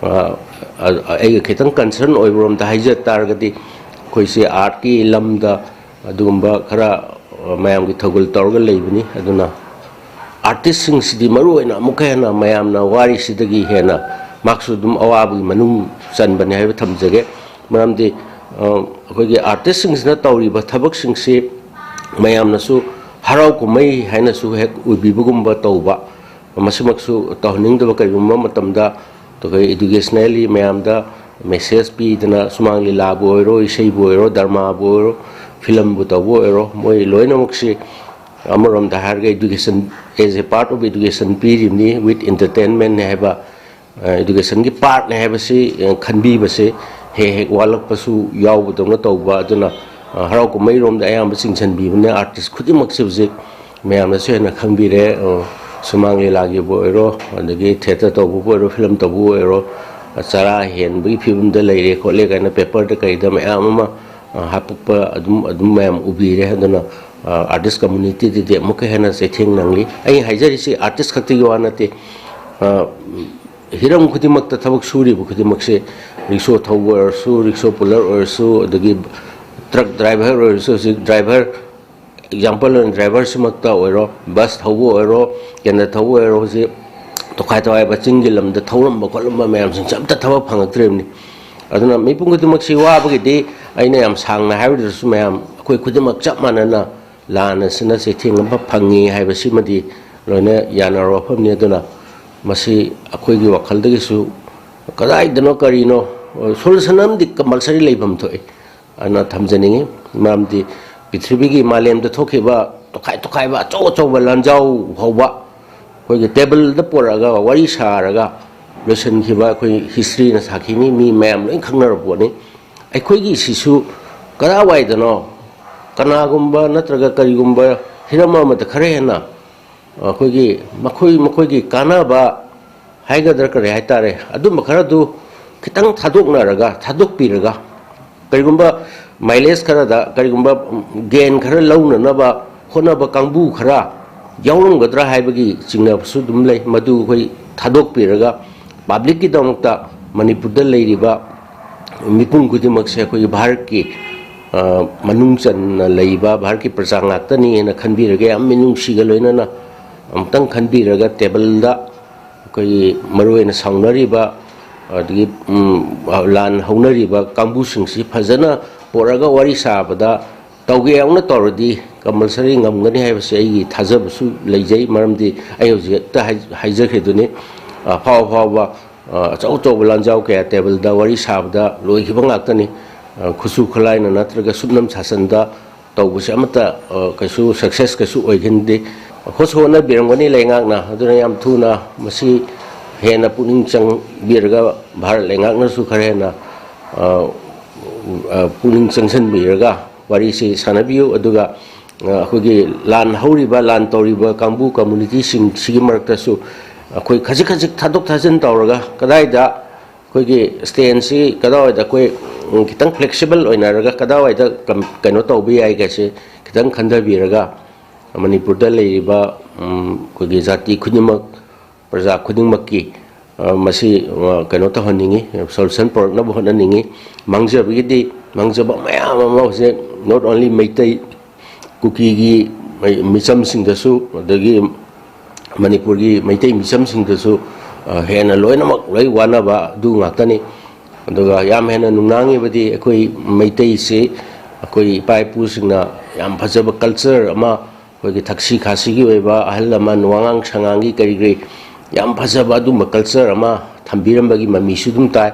ꯑ, ꯑ, ꯑꯩꯒ ꯈꯤꯇꯪ concern ꯑꯣꯏꯕꯔꯣꯝꯗ ꯍꯥꯏꯖ ꯇꯥꯔꯒꯗꯤ, ꯑꯩꯈꯣꯏꯁꯦ artꯀꯤ ꯂꯝꯗ ꯑꯗꯨꯒꯨꯝꯕ ꯈꯔ, ꯑ, ꯃꯌꯥꯝꯒꯤ ꯊꯧꯒꯜ ꯇꯧꯔꯒ ꯂꯩꯕꯅꯤ꯫ ꯑꯗꯨꯅ artistꯁꯤꯡꯁꯤꯗꯤ ꯃꯔꯨ ꯑꯣꯏꯅ ꯑꯃꯨꯛꯀ ꯍꯦꯟꯅ ꯃꯌꯥꯝꯅ ꯋꯥꯔꯤꯁꯤꯗꯒꯤ ꯍꯦꯟꯅ ꯃꯍꯥꯛꯁꯨ ꯑꯗꯨꯝ ꯑꯋꯥꯕꯒꯤ ꯃꯅꯨꯡ ꯆꯟꯕꯅꯤ ꯍꯥꯏꯕ ꯊꯝꯖꯒꯦ꯫ ꯃꯔꯝꯗꯤ, ꯑ, ꯑꯩꯈꯣꯏꯒꯤ artistꯁꯤꯡꯁꯤꯅ ꯇꯧꯔꯤꯕ ꯊꯕꯛꯁꯤꯡꯁꯤ ꯃꯌꯥꯝꯅꯁꯨ ꯍꯔꯥꯎ ꯀꯨꯝꯍꯩ ꯍꯥꯏꯅꯁꯨ ꯍꯦꯛ ꯎꯕꯤꯕꯒꯨꯝꯕ ꯇꯧꯕ, ꯃꯁꯤꯃꯛꯁꯨ ꯇꯧꯍꯟꯅꯤꯡꯗꯕ꯫ ꯀꯔꯤꯒꯨꯝꯕ ꯃꯇꯝꯗ ꯑꯩꯈꯣꯏ educationally ꯃꯌꯥꯝꯗ message ꯄꯤꯗꯅ, ꯁꯨꯃꯥꯡ ꯂꯤꯂꯥꯕꯨ ꯑꯣꯏꯔꯣ, ꯏꯁꯩꯕꯨ ꯑꯣꯏꯔꯣ, ꯗ꯭ꯔꯃꯥꯕꯨ ꯑꯣꯏꯔꯣ, ꯐꯤꯂꯝꯕꯨ ꯇꯧꯕ ꯑꯣꯏꯔꯣ, ꯃꯣꯏ ꯂꯣꯏꯅꯃꯛꯁꯤ ꯑꯃꯔꯣꯝꯗ ꯍꯥꯏꯔꯒ education, as a part of education ꯄꯤꯔꯤꯕꯅꯤ, with entertainment ꯍꯥꯏꯕ, ꯑ, educationꯒꯤ partꯅꯦ ꯍꯥꯏꯕꯁꯤ, ꯑ, ꯈꯟꯕꯤꯕꯁꯦ ꯍꯦꯛ ꯍꯦꯛ ꯋꯥꯠꯂꯛꯄꯁꯨ ꯌꯥꯎꯕꯗꯧꯅ ꯇꯧꯕ꯫ ꯑꯗꯨꯅ, ꯑ, ꯍꯔꯥꯎ ꯀꯨꯝꯍꯩꯔꯣꯝꯗ ꯑꯌꯥꯝꯕ ꯆꯤꯡꯁꯤꯟꯕꯤꯕꯅ artist ꯈꯨꯗꯤꯡꯃꯛꯁꯦ ꯍꯧꯖꯤꯛ ꯃꯌꯥꯝꯅꯁꯨ ꯍꯦꯟꯅ ꯈꯪꯕꯤꯔꯦ꯫ ꯑ, ꯁꯨꯃꯥꯡ ꯂꯤꯂꯥꯒꯤꯕꯨ ꯑꯣꯏꯔꯣ, ꯑꯗꯒꯤ theatre ꯇꯧꯕꯕꯨ ꯑꯣꯏꯔꯣ, ꯐꯤꯂꯝ ꯇꯧꯕꯕꯨ ꯑꯣꯏꯔꯣ, ꯑ, ꯆꯔꯥ ꯍꯦꯟꯕꯒꯤ ꯐꯤꯕꯝꯗ ꯂꯩꯔꯦ ꯈꯣꯠꯂꯦ ꯀꯥꯏꯅ paperꯗ ꯀꯩꯗ ꯃꯌꯥꯝ ꯑꯃ, ꯑ, ꯍꯥꯄꯛꯄ ꯑꯗꯨꯝ, ꯑꯗꯨꯝ ꯃꯌꯥꯝ ꯎꯕꯤꯔꯦ꯫ ꯑꯗꯨꯅ, ꯑ, artist communityꯗꯗꯤ ꯑꯃꯨꯛꯀ ꯍꯦꯟꯅ ꯆꯩꯊꯦꯡ ꯅꯪꯂꯤ꯫ ꯑꯩ ꯍꯥꯏꯖꯔꯤꯁꯤ artist ꯈꯛꯇꯒꯤ ꯋꯥ ꯅꯠꯇꯦ꯫ ꯑ, ꯍꯤꯔꯝ ꯈꯨꯗꯤꯡꯃꯛꯇ ꯊꯕꯛ ꯁꯨꯔꯤꯕ ꯈꯨꯗꯤꯡꯃꯛꯁꯦ, ꯔꯤꯛꯁꯣ ꯊꯧꯕ ꯑꯣꯏꯔꯁꯨ, ꯔꯤꯛꯁꯣ puller ꯑꯣꯏꯔꯁꯨ, ꯑꯗꯒꯤ truck driver ꯑꯣꯏꯔꯁꯨ, ꯍꯧꯖꯤꯛ driver, example ꯑꯣꯏꯅ driverꯁꯤꯃꯛꯇ ꯑꯣꯏꯔꯣ, bus ꯊꯧꯕ ꯑꯣꯏꯔꯣ, ꯀꯦꯟꯗ꯭ꯔ ꯊꯧꯕ ꯑꯣꯏꯔꯣ, ꯍꯧꯖꯤꯛ ꯇꯣꯈꯥꯏ ꯇꯣꯈꯥꯏꯕ ꯆꯤꯡꯒꯤ ꯂꯝꯗ ꯊꯧꯔꯝꯕ ꯈꯣꯠꯂꯝꯕ ꯃꯌꯥꯝꯁꯤꯡꯁꯦ ꯑꯝꯇ ꯊꯕꯛ ꯐꯪꯉꯛꯇ꯭ꯔꯤꯕꯅꯤ꯫ ꯑꯗꯨꯅ ꯃꯤꯄꯨꯝ ꯈꯨꯗꯤꯡꯃꯛꯁꯤ ꯋꯥꯕꯒꯤꯗꯤ ꯑꯩꯅ ꯌꯥꯝ ꯁꯥꯡꯅ ꯍꯥꯏꯔꯨꯗ꯭ꯔꯁꯨ, ꯃꯌꯥꯝ ꯑꯩꯈꯣꯏ ꯈꯨꯗꯤꯡꯃꯛ ꯆꯞ ꯃꯥꯟꯅꯅ ꯂꯥꯟ ꯑꯁꯤꯅ ꯆꯩꯊꯦꯡ ꯑꯃ ꯐꯪꯉꯤ ꯍꯥꯏꯕꯁꯤꯃꯗꯤ ꯂꯣꯏꯅ ꯌꯥꯅꯔꯕ ꯋꯥꯐꯝꯅꯤ꯫ ꯑꯗꯨꯅ ꯃꯁꯤ ꯑꯩꯈꯣꯏꯒꯤ ꯋꯥꯈꯜꯗꯒꯤꯁꯨ ꯀꯗꯥꯏꯗꯅꯣ ꯀꯔꯤꯅꯣ, solution ꯑꯃꯗꯤ compulsory ꯂꯩꯐꯝ ꯊꯣꯛꯏ ꯑꯅ ꯊꯝꯖꯅꯤꯡꯉꯤ꯫ ꯃꯔꯝꯗꯤ ꯄ꯭ꯔꯤꯊꯤꯕꯤꯒꯤ, ꯃꯥꯂꯦꯝꯗ ꯊꯣꯛꯈꯤꯕ ꯇꯣꯈꯥꯏ ꯇꯣꯈꯥꯏꯕ ꯑꯆꯧ ꯑꯆꯧꯕ ꯂꯥꯟꯖꯥꯎ ꯐꯥꯎꯕ ꯑꯩꯈꯣꯏꯒꯤ tableꯗ ꯄꯨꯔꯛꯑꯒ ꯋꯥꯔꯤ ꯁꯥꯔꯒ ꯂꯣꯏꯁꯤꯟꯈꯤꯕ ꯑꯩꯈꯣꯏ historyꯅ ꯁꯥꯈꯤꯅꯤ, ꯃꯤ ꯃꯌꯥꯝ ꯂꯣꯏ ꯈꯪꯅꯔꯕ ꯄꯣꯠꯅꯤ꯫ ꯑꯩꯈꯣꯏꯒꯤ ꯁꯤꯁꯨ ꯀꯗꯥꯏꯋꯥꯏꯗꯅꯣ, ꯀꯅꯥꯒꯨꯝꯕ ꯅꯠꯇ꯭ꯔꯒ ꯀꯔꯤꯒꯨꯝꯕ ꯍꯤꯔꯝ ꯑꯃꯗ ꯈꯔ ꯍꯦꯟꯅ ꯑꯩꯈꯣꯏꯒꯤ ꯃꯈꯣꯏ ꯃꯈꯣꯏꯒꯤ ꯀꯥꯟꯅꯕ ꯍꯥꯏꯒꯗ꯭ꯔꯥ ꯀꯔꯤ ꯍꯥꯏꯇꯥꯔꯦ, ꯑꯗꯨꯝꯕ ꯈꯔꯗꯨ ꯈꯤꯇꯪ ꯊꯥꯗꯣꯛꯅꯔꯒ, ꯊꯥꯗꯣꯛꯄꯤꯔꯒ, ꯀꯔꯤꯒꯨꯝꯕ ꯃꯥꯏꯂꯦꯖ ꯈꯔꯗ ꯀꯔꯤꯒꯨꯝꯕ ꯒꯦꯟ ꯈꯔ ꯂꯧꯅꯅꯕ ꯍꯣꯠꯅꯕ ꯀꯥꯡꯕꯨ ꯈꯔ ꯌꯥꯎꯔꯝꯒꯗ꯭ꯔꯥ ꯍꯥꯏꯕꯒꯤ ꯆꯤꯡꯅꯕꯁꯨ ꯑꯗꯨꯝ ꯂꯩ꯫ ꯃꯗꯨ ꯑꯩꯈꯣꯏ ꯊꯥꯗꯣꯛꯄꯤꯔꯒ ꯄꯕ꯭ꯂꯤꯛꯀꯤꯗꯃꯛꯇ ꯃꯅꯤꯄꯨꯔꯗ ꯂꯩꯔꯤꯕ ꯃꯤꯄꯨꯝ ꯈꯨꯗꯤꯡꯃꯛꯁꯦ ꯑꯩꯈꯣꯏꯒꯤ ꯚꯥꯔꯠꯀꯤ, ꯑ, ꯃꯅꯨꯡ ꯆꯟꯅ ꯂꯩꯕ ꯚꯥꯔꯠꯀꯤ ꯄ꯭ꯔꯖꯥ ꯉꯥꯛꯇꯅꯤ ꯍꯥꯏꯅ ꯈꯟꯕꯤꯔꯒ, ꯌꯥꯝ ꯃꯤꯅꯨꯡꯁꯤꯒ ꯂꯣꯏꯅꯅ ꯑꯃꯨꯛꯇꯪ ꯈꯟꯕꯤꯔꯒ ꯇꯦꯕꯜꯗ ꯑꯩꯈꯣꯏꯒꯤ ꯃꯔꯨꯑꯣꯏꯅ ꯁꯥꯎꯅꯔꯤꯕ, ꯑꯗꯒꯤ, ꯎꯝ, ꯂꯥꯟ ꯍꯧꯅꯔꯤꯕ ꯀꯥꯡꯕꯨꯁꯤꯡꯁꯤ ꯐꯖꯅ ꯄꯨꯔꯛꯑꯒ ꯋꯥꯔꯤ ꯁꯥꯕꯗ ꯇꯧꯒꯦ ꯌꯥꯎꯅ ꯇꯧꯔꯗꯤ ꯀꯝꯄꯜꯁꯔꯤ ꯉꯝꯒꯅꯤ ꯍꯥꯏꯕꯁꯤ ꯑꯩꯒꯤ ꯊꯥꯖꯕꯁꯨ ꯂꯩꯖꯩ꯫ ꯃꯔꯝꯗꯤ ꯑꯩ ꯍꯧꯖꯤꯛ ꯍꯦꯛꯇ ꯍꯥꯏ-, ꯍꯥꯏꯖꯈ꯭ꯔꯤꯗꯨꯅꯤ, ꯑꯐꯥꯎ ꯑꯐꯥꯎꯕ, ꯑ, ꯑꯆꯧ ꯑꯆꯧꯕ ꯂꯥꯟꯖꯥꯎ ꯀꯌꯥ ꯇꯦꯕꯜꯗ ꯋꯥꯔꯤ ꯁꯥꯕꯗ ꯂꯣꯏꯈꯤꯕ ꯉꯥꯛꯇꯅꯤ꯫ ꯑ, ꯈꯨꯠꯁꯨ ꯈꯨꯠꯂꯥꯏꯅ ꯅꯠꯇ꯭ꯔꯒ ꯁꯨꯞꯅꯝ ꯁꯥꯁꯟꯗ ꯇꯧꯕꯁꯦ ꯑꯃꯠꯇ, ꯑ, ꯀꯩꯁꯨ ꯁꯛꯁꯦꯁ ꯀꯩꯁꯨ ꯑꯣꯏꯒꯟꯗꯦ꯫ ꯍꯣꯠꯁꯨ ꯍꯣꯠꯅꯕꯤꯔꯝꯒꯅꯤ ꯂꯩꯉꯥꯛꯅ, ꯑꯗꯨꯅ ꯌꯥꯝ ꯊꯨꯅ ꯃꯁꯤ ꯍꯦꯟꯅ ꯄꯨꯛꯅꯤꯡ ꯆꯪꯕꯤꯔꯒ ꯚꯥꯔꯠ ꯂꯩꯉꯥꯛꯅꯁꯨ ꯈꯔ ꯍꯦꯟꯅ, ꯑ, ꯑ, ꯄꯨꯛꯅꯤꯡ ꯆꯪꯁꯤꯟꯕꯤꯔꯒ ꯋꯥꯔꯤꯁꯤ ꯁꯥꯟꯅꯕꯤꯌꯨ꯫ ꯑꯗꯨꯒ, ꯑ, ꯑꯩꯈꯣꯏꯒꯤ ꯂꯥꯟ ꯍꯧꯔꯤꯕ, ꯂꯥꯟ ꯇꯧꯔꯤꯕ ꯀꯥꯡꯕꯨ, ꯀꯝꯃꯨꯅꯤꯇꯤꯁꯤꯡꯁꯤꯒꯤ ꯃꯔꯛꯇꯁꯨ ꯑꯩꯈꯣꯏ ꯈꯖꯤꯛ ꯈꯖꯤꯛ ꯊꯥꯗꯣꯛ ꯊꯥꯖꯤꯟ ꯇꯧꯔꯒ ꯀꯗꯥꯏꯗ ꯑꯩꯈꯣꯏꯒꯤ ꯁ꯭ꯇꯦꯟꯁꯤ ꯀꯗꯥꯏꯋꯥꯏꯗ ꯑꯩꯈꯣꯏ, ꯎꯝ, ꯈꯤꯇꯪ ꯐ꯭ꯂꯦꯛꯁꯤꯕꯜ ꯑꯣꯏꯅꯔꯒ ꯀꯗꯥꯏꯋꯥꯏꯗ ꯀꯝ-, ꯀꯩꯅꯣ ꯇꯧꯕ ꯌꯥꯏ ꯀꯥꯏꯁꯦ ꯈꯤꯇꯪ ꯈꯟꯊꯕꯤꯔꯒ ꯃꯅꯤꯄꯨꯔꯗ ꯂꯩꯔꯤꯕ, ꯎꯝ, ꯑꯩꯈꯣꯏꯒꯤ ꯖꯥꯇꯤ ꯈꯨꯗꯤꯡꯃꯛ, ꯄ꯭ꯔꯖꯥ ꯈꯨꯗꯤꯡꯃꯛꯀꯤ, ꯑ, ꯃꯁꯤ, ꯑ, ꯀꯩꯅꯣ ꯇꯧꯍꯟꯅꯤꯡꯉꯤ, ꯁꯣꯂꯨꯁꯟ ꯄꯨꯔꯛꯅꯕ ꯍꯣꯠꯅꯅꯤꯡꯉꯤ꯫ ꯃꯥꯡꯖꯕꯒꯤꯗꯤ, ꯃꯥꯡꯖꯕ ꯃꯌꯥꯝ ꯑꯃ ꯍꯧꯖꯤꯛ not only ꯃꯩꯇꯩ, ꯀꯨꯀꯤꯒꯤ ꯃꯩ-, ꯃꯤꯆꯝꯁꯤꯡꯗꯁꯨ, ꯑꯗꯒꯤ ꯃꯅꯤꯄꯨꯔꯒꯤ ꯃꯩꯇꯩ ꯃꯤꯆꯝꯁꯤꯡꯗꯁꯨ, ꯑ, ꯍꯦꯟꯅ ꯂꯣꯏꯅꯃꯛ ꯂꯣꯏ ꯋꯥꯅꯕ ꯑꯗꯨ ꯉꯥꯛꯇꯅꯤ꯫ ꯑꯗꯨꯒ ꯌꯥꯝ ꯍꯦꯟꯅ ꯅꯨꯡꯅꯥꯡꯉꯤꯕꯗꯤ ꯑꯩꯈꯣꯏ ꯃꯩꯇꯩꯁꯤ ꯑꯩꯈꯣꯏ ꯏꯄꯥ ꯏꯄꯨꯁꯤꯡꯅ ꯌꯥꯝ ꯐꯖꯕ ꯀꯜꯆꯔ ꯑꯃ, ꯑꯩꯈꯣꯏꯒꯤ ꯊꯛꯁꯤ ꯈꯥꯁꯤꯒꯤ ꯑꯣꯏꯕ, ꯑꯍꯜ ꯂꯃꯟ ꯋꯥꯉꯥꯡ ꯁꯉꯥꯡꯒꯤ ꯀꯔꯤ ꯀꯔꯤ ꯌꯥꯝ ꯐꯖꯕ ꯑꯗꯨꯝꯕ ꯀꯜꯆꯔ ꯑꯃ ꯊꯝꯕꯤꯔꯝꯕꯒꯤ ꯃꯃꯤꯁꯨ ꯑꯗꯨꯝ ꯇꯥꯏ꯫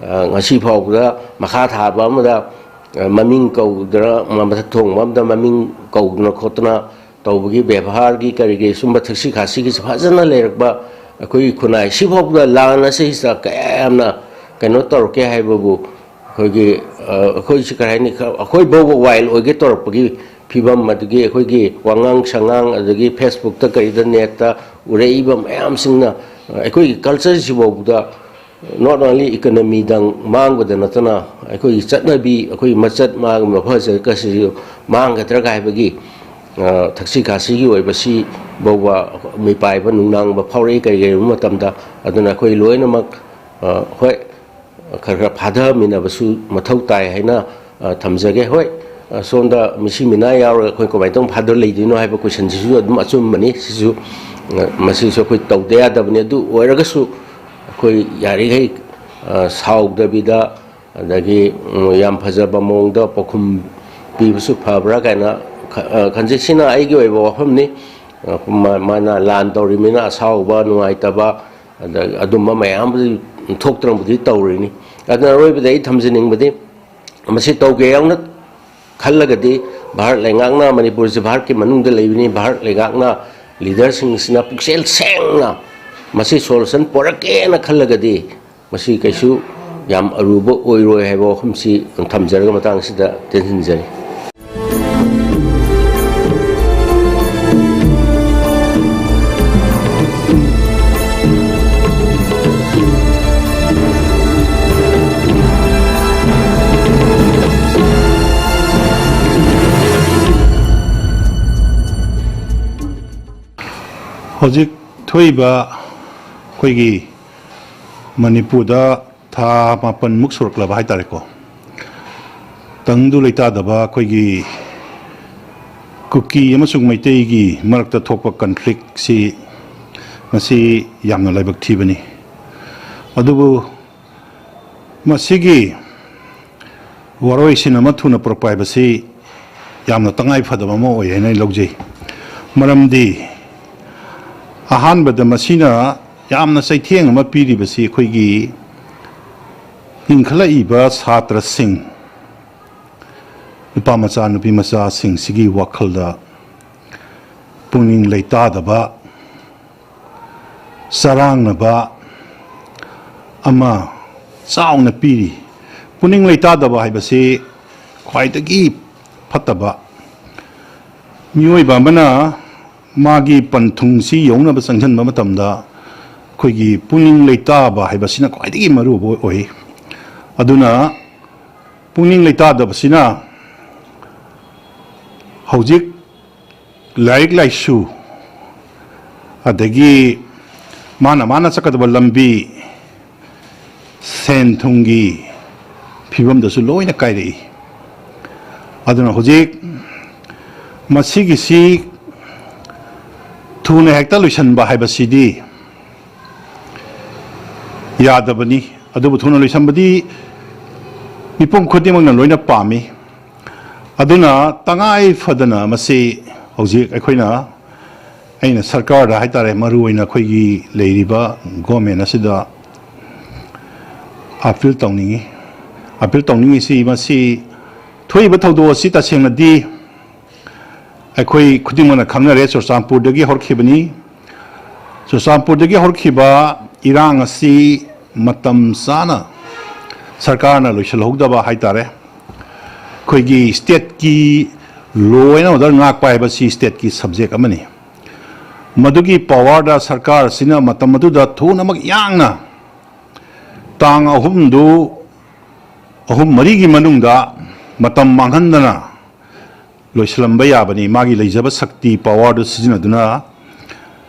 ꯑ, ꯉꯁꯤ ꯐꯥꯎꯕꯗ ꯃꯈꯥ ꯊꯥꯕ ꯑꯃꯗ, ꯑ, ꯃꯃꯤꯡ ꯀꯧꯗꯅ, ꯃ-, ꯃꯊꯛ ꯊꯣꯡꯕ ꯑꯃꯗ ꯃꯃꯤꯡ ꯀꯧꯗꯅ ꯈꯣꯠꯇꯅ ꯇꯧꯕꯒꯤ ꯕꯦꯕꯥꯔꯒꯤ ꯀꯔꯤꯒꯤ ꯁꯨꯝꯕ ꯊꯛꯁꯤ ꯈꯥꯁꯤꯒꯤꯁꯤ ꯐꯖꯅ ꯂꯩꯔꯛꯄ ꯑꯩꯈꯣꯏꯒꯤ ꯈꯨꯟꯅꯥꯏ ꯁꯤꯐꯥꯎꯕꯗ ꯂꯥꯟ ꯑꯁꯤꯗ ꯀꯌꯥ ꯌꯥꯝꯅ ꯀꯩꯅꯣ ꯇꯧꯔꯛꯀꯦ ꯍꯥꯏꯕꯕꯨ ꯑꯩꯈꯣꯏꯒꯤ, ꯑ, ꯑꯩꯈꯣꯏꯁꯤ ꯀꯔꯤ ꯍꯥꯏꯅꯤ, ꯈ-, ꯑꯩꯈꯣꯏ ꯐꯥꯎꯕ ꯋꯥꯏꯜ ꯑꯣꯏꯒꯦ ꯇꯧꯔꯛꯄꯒꯤ ꯐꯤꯕꯝ, ꯑꯗꯒꯤ ꯑꯩꯈꯣꯏꯒꯤ ꯋꯥꯉꯥꯡ ꯁꯉꯥꯡ, ꯑꯗꯒꯤ ꯐꯦꯁꯕꯨꯛꯇ ꯀꯔꯤꯗ ꯅꯦꯠꯇ ꯎꯔꯛꯏꯕ ꯃꯌꯥꯝꯁꯤꯡꯅ, ꯑ, ꯑꯩꯈꯣꯏꯒꯤ ꯀꯜꯆꯔꯁꯤꯐꯥꯎꯕꯗ Not only economy ꯗꯪ ꯃꯥꯡꯕꯗ ꯅꯠꯇꯅ ꯑꯩꯈꯣꯏꯒꯤ ꯆꯠꯅꯕꯤ, ꯑꯩꯈꯣꯏꯒꯤ ꯃꯆꯠ ꯃꯥꯒꯤ ꯃꯐꯖꯠꯀꯁꯤꯁꯨ ꯃꯥꯡꯒꯗ꯭ꯔꯥ ꯍꯥꯏꯕꯒꯤ, ꯑ, ꯊꯛꯁꯤ ꯈꯥꯁꯤꯒꯤ ꯑꯣꯏꯕꯁꯤ ꯐꯥꯎꯕ ꯃꯤꯄꯥꯏꯕ ꯅꯨꯡꯅꯥꯡꯕ ꯐꯥꯎꯔꯛꯏ ꯀꯔꯤꯒꯨꯝꯕ ꯃꯇꯝꯗ꯫ ꯑꯗꯨꯅ ꯑꯩꯈꯣꯏ ꯂꯣꯏꯅꯃꯛ, ꯑ, ꯍꯣꯏ, ꯈꯔ ꯈꯔ ꯐꯥꯊꯃꯤꯟꯅꯕꯁꯨ ꯃꯊꯧ ꯇꯥꯏ ꯍꯥꯏꯅ, ꯑ, ꯊꯝꯖꯒꯦ꯫ ꯍꯣꯏ, ꯑ, ꯁꯣꯝꯗ ꯃꯤꯁꯤ ꯃꯤꯅꯥ ꯌꯥꯎꯔꯒ ꯑꯩꯈꯣꯏ ꯀꯃꯥꯏꯅ ꯇꯧꯅ ꯐꯥꯗꯔ ꯂꯩꯗꯣꯏꯅꯣ ꯍꯥꯏꯕ question ꯁꯤꯁꯨ ꯑꯗꯨꯝ ꯑꯆꯨꯝꯕꯅꯤ꯫ ꯁꯤꯁꯨ, ꯑ, ꯃꯁꯤꯁꯨ ꯑꯩꯈꯣꯏ ꯇꯧꯗ ꯌꯥꯗꯕꯅꯤ꯫ ꯑꯗꯨ ꯑꯣꯏꯔꯒꯁꯨ ꯑꯩꯈꯣꯏ ꯌꯥꯔꯤꯈꯩ, ꯑ, ꯁꯥꯎꯗꯕꯤꯗ, ꯑꯗꯒꯤ, ꯎꯝ, ꯌꯥꯝ ꯐꯖꯕ ꯃꯑꯣꯡꯗ ꯄꯥꯎꯈꯨꯝ ꯄꯤꯕꯁꯨ ꯐꯕ꯭ꯔꯥ ꯀꯥꯏꯅ ꯈ-, ꯑ, ꯈꯟꯖꯩ꯫ ꯁꯤꯅ ꯑꯩꯒꯤ ꯑꯣꯏꯕ ꯋꯥꯐꯝꯅꯤ꯫ ꯑ, ꯃꯥ-, ꯃꯥꯅ ꯂꯥꯟ ꯇꯧꯔꯤꯕꯅꯤꯅ ꯑꯁꯥꯎꯕ, ꯅꯨꯡꯉꯥꯏꯇꯕ, ꯑꯗ ꯑꯗꯨꯝꯕ ꯃꯌꯥꯝ ꯑꯃ ꯊꯣꯛꯇꯅꯕꯨꯗꯤ ꯇꯧꯔꯤꯅꯤ꯫ ꯑꯗꯨꯅ ꯑꯔꯣꯏꯕꯗ ꯑꯩ ꯊꯝꯖꯅꯤꯡꯕꯗꯤ, ꯃꯁꯤ ꯇꯧꯒꯦ ꯌꯥꯎꯅ ꯈꯜꯂꯒꯗꯤ, ꯚꯥꯔꯠ ꯂꯩꯉꯥꯛꯅ, ꯃꯅꯤꯄꯨꯔꯁꯤ ꯚꯥꯔꯠꯀꯤ ꯃꯅꯨꯡꯗ ꯂꯩꯕꯅꯤ, ꯚꯥꯔꯠ ꯂꯩꯉꯥꯛꯅ, ꯂꯤꯗꯔꯁꯤꯡꯁꯤꯅ ꯄꯨꯛꯆꯦꯜ ꯁꯦꯡꯅ ꯃꯁꯤ solution ꯄꯣꯔꯛꯀꯦꯅ ꯈꯜꯂꯒꯗꯤ, ꯃꯁꯤ ꯀꯩꯁꯨ ꯌꯥꯝ ꯑꯔꯨꯕ ꯑꯣꯏꯔꯣꯏ ꯍꯥꯏꯕ ꯋꯥꯐꯝꯁꯤ ꯊꯝꯖꯔꯒ ꯃꯇꯥꯡꯁꯤꯗ ꯇꯦꯟꯁꯤꯟꯖꯔꯤ꯫ ꯍꯧꯖꯤꯛ ꯊꯣꯛꯏꯕ ꯑꯩꯈꯣꯏꯒꯤ ꯃꯅꯤꯄꯨꯔꯗ ꯊꯥ ꯃꯥꯄꯟꯃꯨꯛ ꯁꯨꯔꯛꯂꯕ ꯍꯥꯏꯇꯥꯔꯦꯀꯣ, ꯇꯪꯗꯨ ꯂꯩꯇꯥꯗꯕ ꯑꯩꯈꯣꯏꯒꯤ ꯀꯨꯀꯤ ꯑꯃꯁꯨꯡ ꯃꯩꯇꯩꯒꯤ ꯃꯔꯛꯇ ꯊꯣꯛꯄ conflict ꯁꯤ ꯃꯁꯤ ꯌꯥꯝꯅ ꯂꯥꯏꯕꯛ ꯊꯤꯕꯅꯤ꯫ ꯑꯗꯨꯕꯨ ꯃꯁꯤꯒꯤ ꯋꯥꯔꯣꯏꯁꯤꯟ ꯑꯃ ꯊꯨꯅ ꯄꯨꯔꯛꯄ ꯍꯥꯏꯕꯁꯤ ꯌꯥꯝꯅ ꯇꯉꯥꯏ ꯐꯗꯕ ꯑꯃ ꯑꯣꯏ ꯍꯥꯏꯅ ꯑꯩ ꯂꯧꯖꯩ꯫ ꯃꯔꯝꯗꯤ ꯑꯍꯥꯟꯕꯗ ꯃꯁꯤꯅ ꯌꯥꯝꯅ ꯆꯩꯊꯦꯡ ꯑꯃ ꯄꯤꯔꯤꯕꯁꯤ ꯑꯩꯈꯣꯏꯒꯤ ꯏꯟꯈꯠꯂꯛꯏꯕ ꯁꯥꯇ꯭ꯔꯁꯤꯡ, ꯅꯨꯄꯥ ꯃꯆꯥ, ꯅꯨꯄꯤ ꯃꯆꯥꯁꯤꯡꯁꯤꯒꯤ ꯋꯥꯈꯜꯗ ꯄꯨꯛꯅꯤꯡ ꯂꯩꯇꯥꯗꯕ, ꯆꯔꯥꯡꯅꯕ ꯑꯃ ꯆꯥꯎꯅ ꯄꯤꯔꯤ꯫ ꯄꯨꯛꯅꯤꯡ ꯂꯩꯇꯥꯗꯕ ꯍꯥꯏꯕꯁꯤ ꯈ꯭ꯋꯥꯏꯗꯒꯤ ꯐꯠꯇꯕ꯫ ꯃꯤꯑꯣꯏꯕ ꯑꯃꯅ ꯃꯥꯒꯤ ꯄꯟꯊꯨꯡꯁꯤ ꯌꯧꯅꯕ ꯆꯪꯁꯤꯟꯕ ꯃꯇꯝꯗ ꯑꯩꯈꯣꯏꯒꯤ ꯄꯨꯛꯅꯤꯡ ꯂꯩꯇꯥꯕ ꯍꯥꯏꯕꯁꯤꯅ ꯈ꯭ꯋꯥꯏꯗꯒꯤ ꯃꯔꯨ ꯑꯣꯏ꯫ ꯑꯗꯨꯅ ꯄꯨꯛꯅꯤꯡ ꯂꯩꯇꯥꯗꯕꯁꯤꯅ ꯍꯧꯖꯤꯛ ꯂꯥꯏꯔꯤꯛ ꯂꯥꯏꯁꯨ, ꯑꯗꯒꯤ ꯃꯥꯅ ꯃꯥꯅ ꯆꯠꯀꯗꯕ ꯂꯝꯕꯤ, ꯁꯦꯟ ꯊꯨꯝꯒꯤ ꯐꯤꯕꯝꯗꯁꯨ ꯂꯣꯏꯅ ꯀꯥꯏꯔꯛꯏ꯫ ꯑꯗꯨꯅ ꯍꯧꯖꯤꯛ ꯃꯁꯤꯒꯤꯁꯤ ꯊꯨꯅ ꯍꯦꯛꯇ ꯂꯣꯏꯁꯤꯟꯕ ꯍꯥꯏꯕꯁꯤꯗꯤ ꯌꯥꯗꯕꯅꯤ꯫ ꯑꯗꯨꯕꯨ ꯊꯨꯅ ꯂꯣꯏꯁꯤꯟꯕꯗꯤ ꯃꯤꯄꯨꯝ ꯈꯨꯗꯤꯡꯃꯛꯅ ꯂꯣꯏꯅ ꯄꯥꯝꯃꯤ꯫ ꯑꯗꯨꯅ ꯇꯉꯥꯏ ꯐꯗꯅ ꯃꯁꯤ ꯍꯧꯖꯤꯛ ꯑꯩꯈꯣꯏꯅ, ꯑꯩꯅ ꯁꯔꯀꯥꯔꯗ ꯍꯥꯏꯇꯥꯔꯦ, ꯃꯔꯨ ꯑꯣꯏꯅ ꯑꯩꯈꯣꯏꯒꯤ ꯂꯩꯔꯤꯕ ꯒꯣꯔꯃꯦꯟ ꯑꯁꯤꯗ ꯑꯄꯤꯜ ꯇꯧꯅꯤꯡꯉꯤ꯫ ꯑꯄꯤꯜ ꯇꯧꯅꯤꯡꯉꯤꯁꯤ, ꯃꯁꯤ ꯊꯣꯛꯏꯕ ꯊꯧꯗꯣꯛ ꯑꯁꯤ ꯇꯁꯦꯡꯅꯗꯤ ꯑꯩꯈꯣꯏ ꯈꯨꯗꯤꯡꯃꯛꯅ ꯈꯪꯅꯔꯦ, ꯆꯨꯔꯆꯥꯟꯄꯨꯔꯗꯒꯤ ꯍꯧꯔꯛꯈꯤꯕꯅꯤ꯫ ꯆꯨꯔꯆꯥꯟꯄꯨꯔꯗꯒꯤ ꯍꯧꯔꯛꯈꯤꯕ ꯏꯔꯥꯡ ꯑꯁꯤ ꯃꯇꯝ ꯆꯥꯅ ꯁꯔꯀꯥꯔꯅ ꯂꯣꯏꯁꯤꯜꯍꯧꯗꯕ ꯍꯥꯏꯇꯥꯔꯦ꯫ ꯑꯩꯈꯣꯏꯒꯤ ꯁ꯭ꯇꯦꯠꯀꯤ law and order ꯉꯥꯛꯄ ꯍꯥꯏꯕꯁꯤ ꯁ꯭ꯇꯦꯠꯀꯤ ꯁꯕꯖꯦꯛ ꯑꯃꯅꯤ꯫ ꯃꯗꯨꯒꯤ ꯄꯋꯥꯔꯗ ꯁꯔꯀꯥꯔꯁꯤꯅ ꯃꯇꯝ ꯑꯗꯨꯗ ꯊꯨꯅꯃꯛ ꯌꯥꯡꯅ ꯇꯥꯡ ꯑꯍꯨꯝꯗꯨ, ꯑꯍꯨꯝ ꯃꯔꯤꯒꯤ ꯃꯅꯨꯡꯗ ꯃꯇꯝ ꯃꯥꯡꯍꯟꯗꯅ ꯂꯣꯏꯁꯤꯜꯂꯝꯕ ꯌꯥꯕꯅꯤ꯫ ꯃꯥꯒꯤ ꯂꯩꯖꯕ ꯁꯛꯇꯤ, ꯄꯋꯥꯔꯗꯨ ꯁꯤꯖꯤꯟꯅꯗꯨꯅ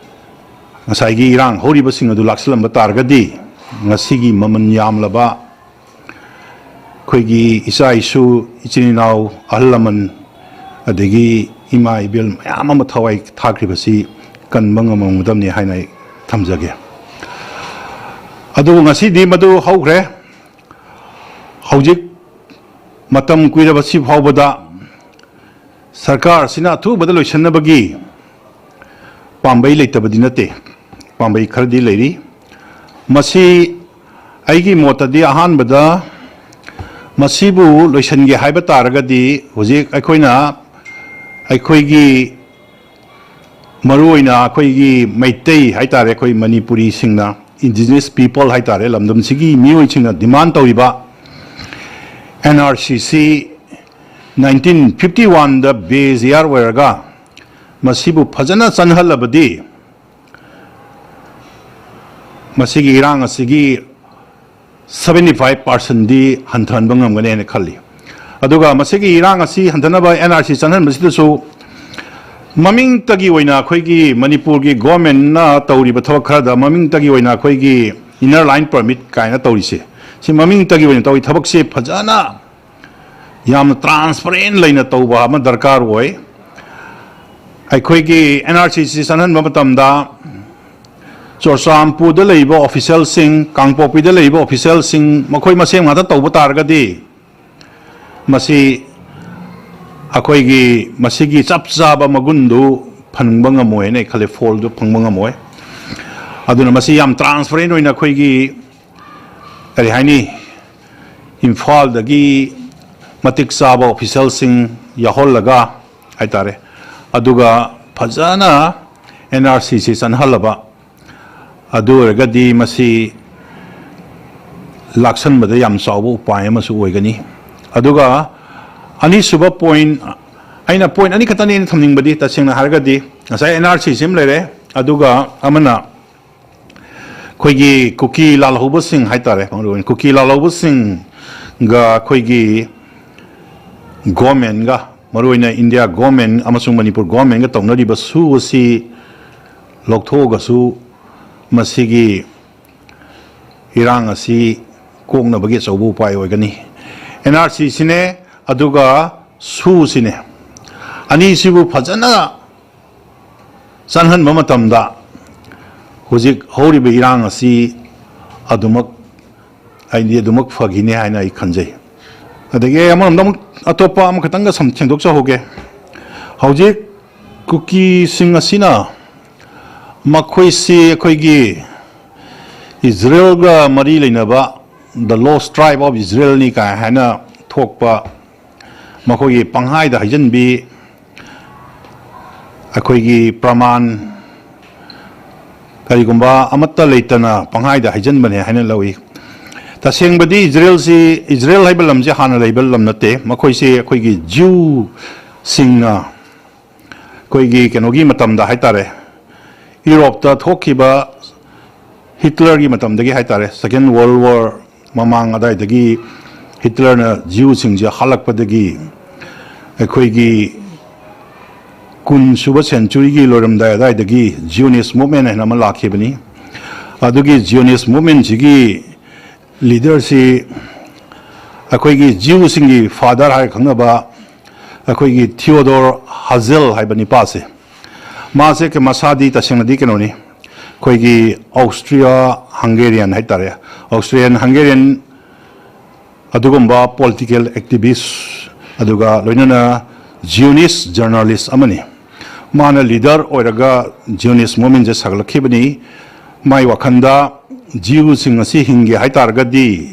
ꯉꯁꯥꯏꯒꯤ ꯏꯔꯥꯡ ꯍꯧꯔꯤꯕꯁꯤꯡ ꯑꯗꯨ ꯂꯥꯛꯁꯤꯜꯂꯝꯕ ꯇꯥꯔꯒꯗꯤ, ꯉꯁꯤꯒꯤ ꯃꯃꯜ ꯌꯥꯝꯂꯕ ꯑꯩꯈꯣꯏꯒꯤ ꯏꯆꯥ ꯏꯁꯨ, ꯏꯆꯤꯟ ꯏꯅꯥꯎ, ꯑꯍꯜ ꯂꯃꯟ, ꯑꯗꯒꯤ ꯏꯃꯥ ꯏꯕꯦꯜ ꯃꯌꯥꯝ ꯑꯃ ꯊꯋꯥꯏ ꯊꯥꯈ꯭ꯔꯤꯕꯁꯤ ꯀꯟꯕ ꯉꯝꯃꯝꯒꯗꯕꯅꯤ ꯍꯥꯏꯅ ꯑꯩ ꯊꯝꯖꯒꯦ꯫ ꯑꯗꯨꯕꯨ ꯉꯁꯤꯗꯤ ꯃꯗꯨ ꯍꯧꯈ꯭ꯔꯦ꯫ ꯍꯧꯖꯤꯛ ꯃꯇꯝ ꯀꯨꯏꯔꯕꯁꯤ ꯐꯥꯎꯕꯗ ꯁꯔꯀꯥꯔ ꯑꯁꯤꯅ ꯑꯊꯨꯕꯗ ꯂꯣꯏꯁꯤꯟꯅꯕꯒꯤ ꯄꯥꯝꯕꯩ ꯂꯩꯇꯕꯗꯤ ꯅꯠꯇꯦ, ꯄꯥꯝꯕꯩ ꯈꯔꯗꯤ ꯂꯩꯔꯤ꯫ ꯃꯁꯤ ꯑꯩꯒꯤ ꯃꯣꯠꯇꯗꯤ, ꯑꯍꯥꯟꯕꯗ ꯃꯁꯤꯕꯨ ꯂꯣꯏꯁꯤꯟꯒꯦ ꯍꯥꯏꯕ ꯇꯥꯔꯒꯗꯤ, ꯍꯧꯖꯤꯛ ꯑꯩꯈꯣꯏꯅ, ꯑꯩꯈꯣꯏꯒꯤ, ꯃꯔꯨꯑꯣꯏꯅ ꯑꯩꯈꯣꯏꯒꯤ ꯃꯩꯇꯩ ꯍꯥꯏꯇꯥꯔꯦ, ꯑꯩꯈꯣꯏ ꯃꯅꯤꯄꯨꯔꯤꯁꯤꯡꯅ, indigenous people ꯍꯥꯏꯇꯥꯔꯦ, ꯂꯝꯗꯝꯁꯤꯒꯤ ꯃꯤꯑꯣꯏꯁꯤꯡꯅ demand ꯇꯧꯔꯤꯕ N R C C nineteen fifty one ꯗ base year ꯑꯣꯏꯔꯒ ꯃꯁꯤꯕꯨ ꯐꯖꯅ ꯆꯟꯍꯜꯂꯕꯗꯤ, ꯃꯁꯤꯒꯤ ꯏꯔꯥꯡ ꯑꯁꯤꯒꯤ seventy five percentꯗꯤ ꯍꯟꯊꯍꯟꯕ ꯉꯝꯒꯅꯤ ꯍꯥꯏꯅ ꯈꯜꯂꯤ꯫ ꯑꯗꯨꯒ ꯃꯁꯤꯒꯤ ꯏꯔꯥꯡ ꯑꯁꯤ ꯍꯟꯊꯅꯕ NRC ꯆꯪꯍꯟꯕꯁꯤꯗꯁꯨ ꯃꯃꯤꯡꯇꯒꯤ ꯑꯣꯏꯅ ꯑꯩꯈꯣꯏꯒꯤ ꯃꯅꯤꯄꯨꯔꯒꯤ governmentꯅ ꯇꯧꯔꯤꯕ ꯊꯕꯛ ꯈꯔꯗ ꯃꯃꯤꯡꯇꯒꯤ ꯑꯣꯏꯅ ꯑꯩꯈꯣꯏꯒꯤ inner line permit ꯀꯥꯏꯅ ꯇꯧꯔꯤꯁꯦ, ꯁꯤ ꯃꯃꯤꯡꯇꯒꯤ ꯑꯣꯏꯅ ꯇꯧꯔꯤ ꯊꯕꯛꯁꯦ ꯐꯖꯅ ꯌꯥꯝꯅ transparent ꯂꯩꯅ ꯇꯧꯕ ꯑꯃ ꯗꯔꯀꯥꯔ ꯑꯣꯏ꯫ ꯑꯩꯈꯣꯏꯒꯤ NRCꯁꯤ ꯆꯪꯍꯟꯕ ꯃꯇꯝꯗ ꯆꯨꯔꯆꯥꯟꯄꯨꯔꯗ ꯂꯩꯔꯤꯕ officialꯁꯤꯡ, ꯀꯥꯡꯄꯣꯛꯄꯤꯗ ꯂꯩꯔꯤꯕ officialꯁꯤꯡ, ꯃꯈꯣꯏ ꯃꯁꯦꯟ ꯉꯥꯛꯇ ꯇꯧꯕ ꯇꯥꯔꯒꯗꯤ ꯃꯁꯤ ꯑꯩꯈꯣꯏꯒꯤ ꯃꯁꯤꯒꯤ ꯆꯞ ꯆꯥꯕ ꯃꯒꯨꯟꯗꯨ ꯐꯪꯕ ꯉꯝꯃꯣꯏꯅ ꯑꯩ ꯈꯜꯂꯦ, ꯐꯣꯜꯗꯨ ꯐꯪꯕ ꯉꯝꯃꯣꯏ꯫ ꯑꯗꯨꯅ ꯃꯁꯤ ꯌꯥꯝ transparent ꯑꯣꯏꯅ ꯑꯩꯈꯣꯏꯒꯤ, ꯀꯔꯤ ꯍꯥꯏꯅꯤ, ꯏꯝꯐꯥꯜꯗꯒꯤ ꯃꯇꯤꯛ ꯆꯥꯕ officialꯁꯤꯡ ꯌꯥꯎꯍꯜꯂꯒ ꯍꯥꯏꯇꯥꯔꯦ, ꯑꯗꯨꯒ ꯐꯖꯅ NRCꯁꯤ ꯆꯠꯅꯍꯜꯂꯕ, ꯑꯗꯨ ꯑꯣꯏꯔꯒꯗꯤ ꯃꯁꯤ ꯂꯥꯛꯁꯟꯕꯗ ꯌꯥꯝ ꯆꯥꯎꯕ ꯎꯄꯥꯏ ꯑꯃꯁꯨ ꯑꯣꯏꯒꯅꯤ꯫ ꯑꯗꯨꯒ ꯑꯅꯤꯁꯨꯕ point, ꯑꯩꯅ point ꯑꯅꯤꯈꯛꯇꯅꯤ ꯑꯩꯅ ꯊꯝꯅꯤꯡꯕꯗꯤ, ꯇꯁꯦꯡꯅ ꯍꯥꯏꯔꯒꯗꯤ ꯉꯁꯥꯏ NRCꯁꯤ ꯑꯃ ꯂꯩꯔꯦ, ꯑꯗꯨꯒ ꯑꯃꯅ ꯑꯩꯈꯣꯏꯒꯤ ꯀꯨꯀꯤ ꯂꯥꯜꯍꯧꯕꯁꯤꯡ ꯍꯥꯏꯇꯥꯔꯦ, ꯃꯔꯨꯑꯣꯏꯅ ꯀꯨꯀꯤ ꯂꯥꯜꯍꯧꯕꯁꯤꯡꯒ ꯑꯩꯈꯣꯏꯒꯤ governmentꯒ, ꯃꯔꯨꯑꯣꯏꯅ India government ꯑꯃꯁꯨꯡ ꯃꯅꯤꯄꯨꯔ governmentꯒ ꯇꯧꯅꯔꯤꯕ ꯁꯨ ꯑꯁꯤ ꯂꯧꯊꯣꯛꯑꯒꯁꯨ ꯃꯁꯤꯒꯤ ꯏꯔꯥꯡ ꯑꯁꯤ ꯀꯣꯛꯅꯕꯒꯤ ꯑꯆꯧꯕ ꯎꯄꯥꯏ ꯑꯣꯏꯒꯅꯤ꯫ NRCꯁꯤꯅꯦ, ꯑꯗꯨꯒ ꯁꯨꯁꯤꯅꯦ, ꯑꯅꯤꯁꯤꯕꯨ ꯐꯖꯅ ꯆꯪꯍꯟꯕ ꯃꯇꯝꯗ ꯍꯧꯖꯤꯛ ꯍꯧꯔꯤꯕ ꯏꯔꯥꯡ ꯑꯁꯤ ꯑꯗꯨꯃꯛ, ꯍꯥꯏꯗꯤ ꯑꯗꯨꯃꯛ ꯐꯈꯤꯅꯤ ꯍꯥꯏꯅ ꯑꯩ ꯈꯟꯖꯩ꯫ ꯑꯗꯒꯤ ꯑꯩ ꯑꯃꯔꯣꯝꯗ ꯑꯃꯨꯛ ꯑꯇꯣꯞꯄ ꯑꯃꯈꯛꯇꯪꯒ ꯁꯝ-, ꯁꯦꯡꯗꯣꯛꯆꯍꯧꯒꯦ꯫ ꯍꯧꯖꯤꯛ ꯀꯨꯀꯤꯁꯤꯡ ꯑꯁꯤꯅ ꯃꯈꯣꯏꯁꯤ ꯑꯩꯈꯣꯏꯒꯤ ꯏꯖꯔꯦꯜꯒ ꯃꯔꯤ ꯂꯩꯅꯕ, the lost tribe of Israelꯅꯤ ꯀꯥꯏ ꯍꯥꯏꯅ ꯊꯣꯛꯄ, ꯃꯈꯣꯏꯒꯤ ꯄꯪꯍꯥꯏꯗ ꯍꯥꯏꯖꯟꯕꯤ, ꯑꯩꯈꯣꯏꯒꯤ ꯄ꯭ꯔꯃꯥꯟ ꯀꯔꯤꯒꯨꯝꯕ ꯑꯃꯠꯇ ꯂꯩꯇꯅ ꯄꯪꯍꯥꯏꯗ ꯍꯥꯏꯖꯟꯕꯅꯦ ꯍꯥꯏꯅ ꯂꯧꯏ꯫ ꯇꯁꯦꯡꯕꯗꯤ ꯏꯖꯔꯦꯜꯁꯤ, ꯏꯖꯔꯦꯜ ꯍꯥꯏꯕ ꯂꯝꯁꯤ ꯍꯥꯟꯅ ꯂꯩꯕ ꯂꯝ ꯅꯠꯇꯦ꯫ ꯃꯈꯣꯏꯁꯤ ꯑꯩꯈꯣꯏꯒꯤ ꯖ꯭ꯌꯨꯁꯤꯡꯅ ꯑꯩꯈꯣꯏꯒꯤ ꯀꯩꯅꯣꯒꯤ ꯃꯇꯝꯗ ꯍꯥꯏꯇꯥꯔꯦ, ꯌꯨꯔꯣꯞꯇ ꯊꯣꯛꯈꯤꯕ ꯍꯤꯠꯂꯔꯒꯤ ꯃꯇꯝꯗꯒꯤ ꯍꯥꯏꯇꯥꯔꯦ, Second World War ꯃꯃꯥꯡ ꯑꯗꯥꯏꯗꯒꯤ ꯍꯤꯠꯂꯔꯅ ꯖꯤꯎꯁꯤꯡꯁꯦ ꯍꯥꯠꯂꯛꯄꯗꯒꯤ ꯑꯩꯈꯣꯏꯒꯤ ꯀꯨꯟ ꯁꯨꯕ ꯁꯦꯟꯆꯨꯔꯤꯒꯤ ꯂꯣꯏꯔꯝꯗꯥꯏ ꯑꯗꯥꯏꯗꯒꯤ Zionist movement ꯍꯥꯏꯅ ꯑꯃ ꯂꯥꯛꯈꯤꯕꯅꯤ꯫ ꯑꯗꯨꯒꯤ Zionist movementꯁꯤꯒꯤ ꯂꯤꯗꯔꯁꯤ ꯑꯩꯈꯣꯏꯒꯤ ꯖꯤꯎꯁꯤꯡꯒꯤ ꯐꯥꯗꯔ ꯍꯥꯏꯔ ꯈꯪꯅꯕ ꯑꯩꯈꯣꯏꯒꯤ ꯊꯤꯑꯣꯗꯣꯔ ꯍꯥꯖꯦꯜ ꯍꯥꯏꯕ ꯅꯤꯄꯥꯁꯦ, ꯃꯥꯁꯦ ꯀ-, ꯃꯁꯥꯗꯤ ꯇꯁꯦꯡꯅꯗꯤ ꯀꯩꯅꯣꯅꯤ, ꯑꯩꯈꯣꯏꯒꯤ ꯑꯣꯁꯇ꯭ꯔꯤꯌꯥ ꯍꯪꯒꯦꯔꯤꯌꯟ ꯍꯥꯏꯇꯥꯔꯦ, ꯑꯣꯁꯇ꯭ꯔꯤꯌꯟ ꯍꯪꯒꯦꯔꯤꯌꯟ ꯑꯗꯨꯒꯨꯝꯕ political activist, ꯑꯗꯨꯒ ꯂꯣꯏꯅꯅ Zionist journalist ꯑꯃꯅꯤ꯫ ꯃꯥꯅ ꯂꯤꯗꯔ ꯑꯣꯏꯔꯒ Zionist movementꯁꯦ ꯁꯥꯒꯠꯂꯛꯈꯤꯕꯅꯤ꯫ ꯃꯥꯏ ꯋꯥꯈꯜꯗ ꯖꯤꯎꯁꯤꯡ ꯑꯁꯤ ꯍꯤꯡꯒꯦ ꯍꯥꯏꯇꯥꯔꯒꯗꯤ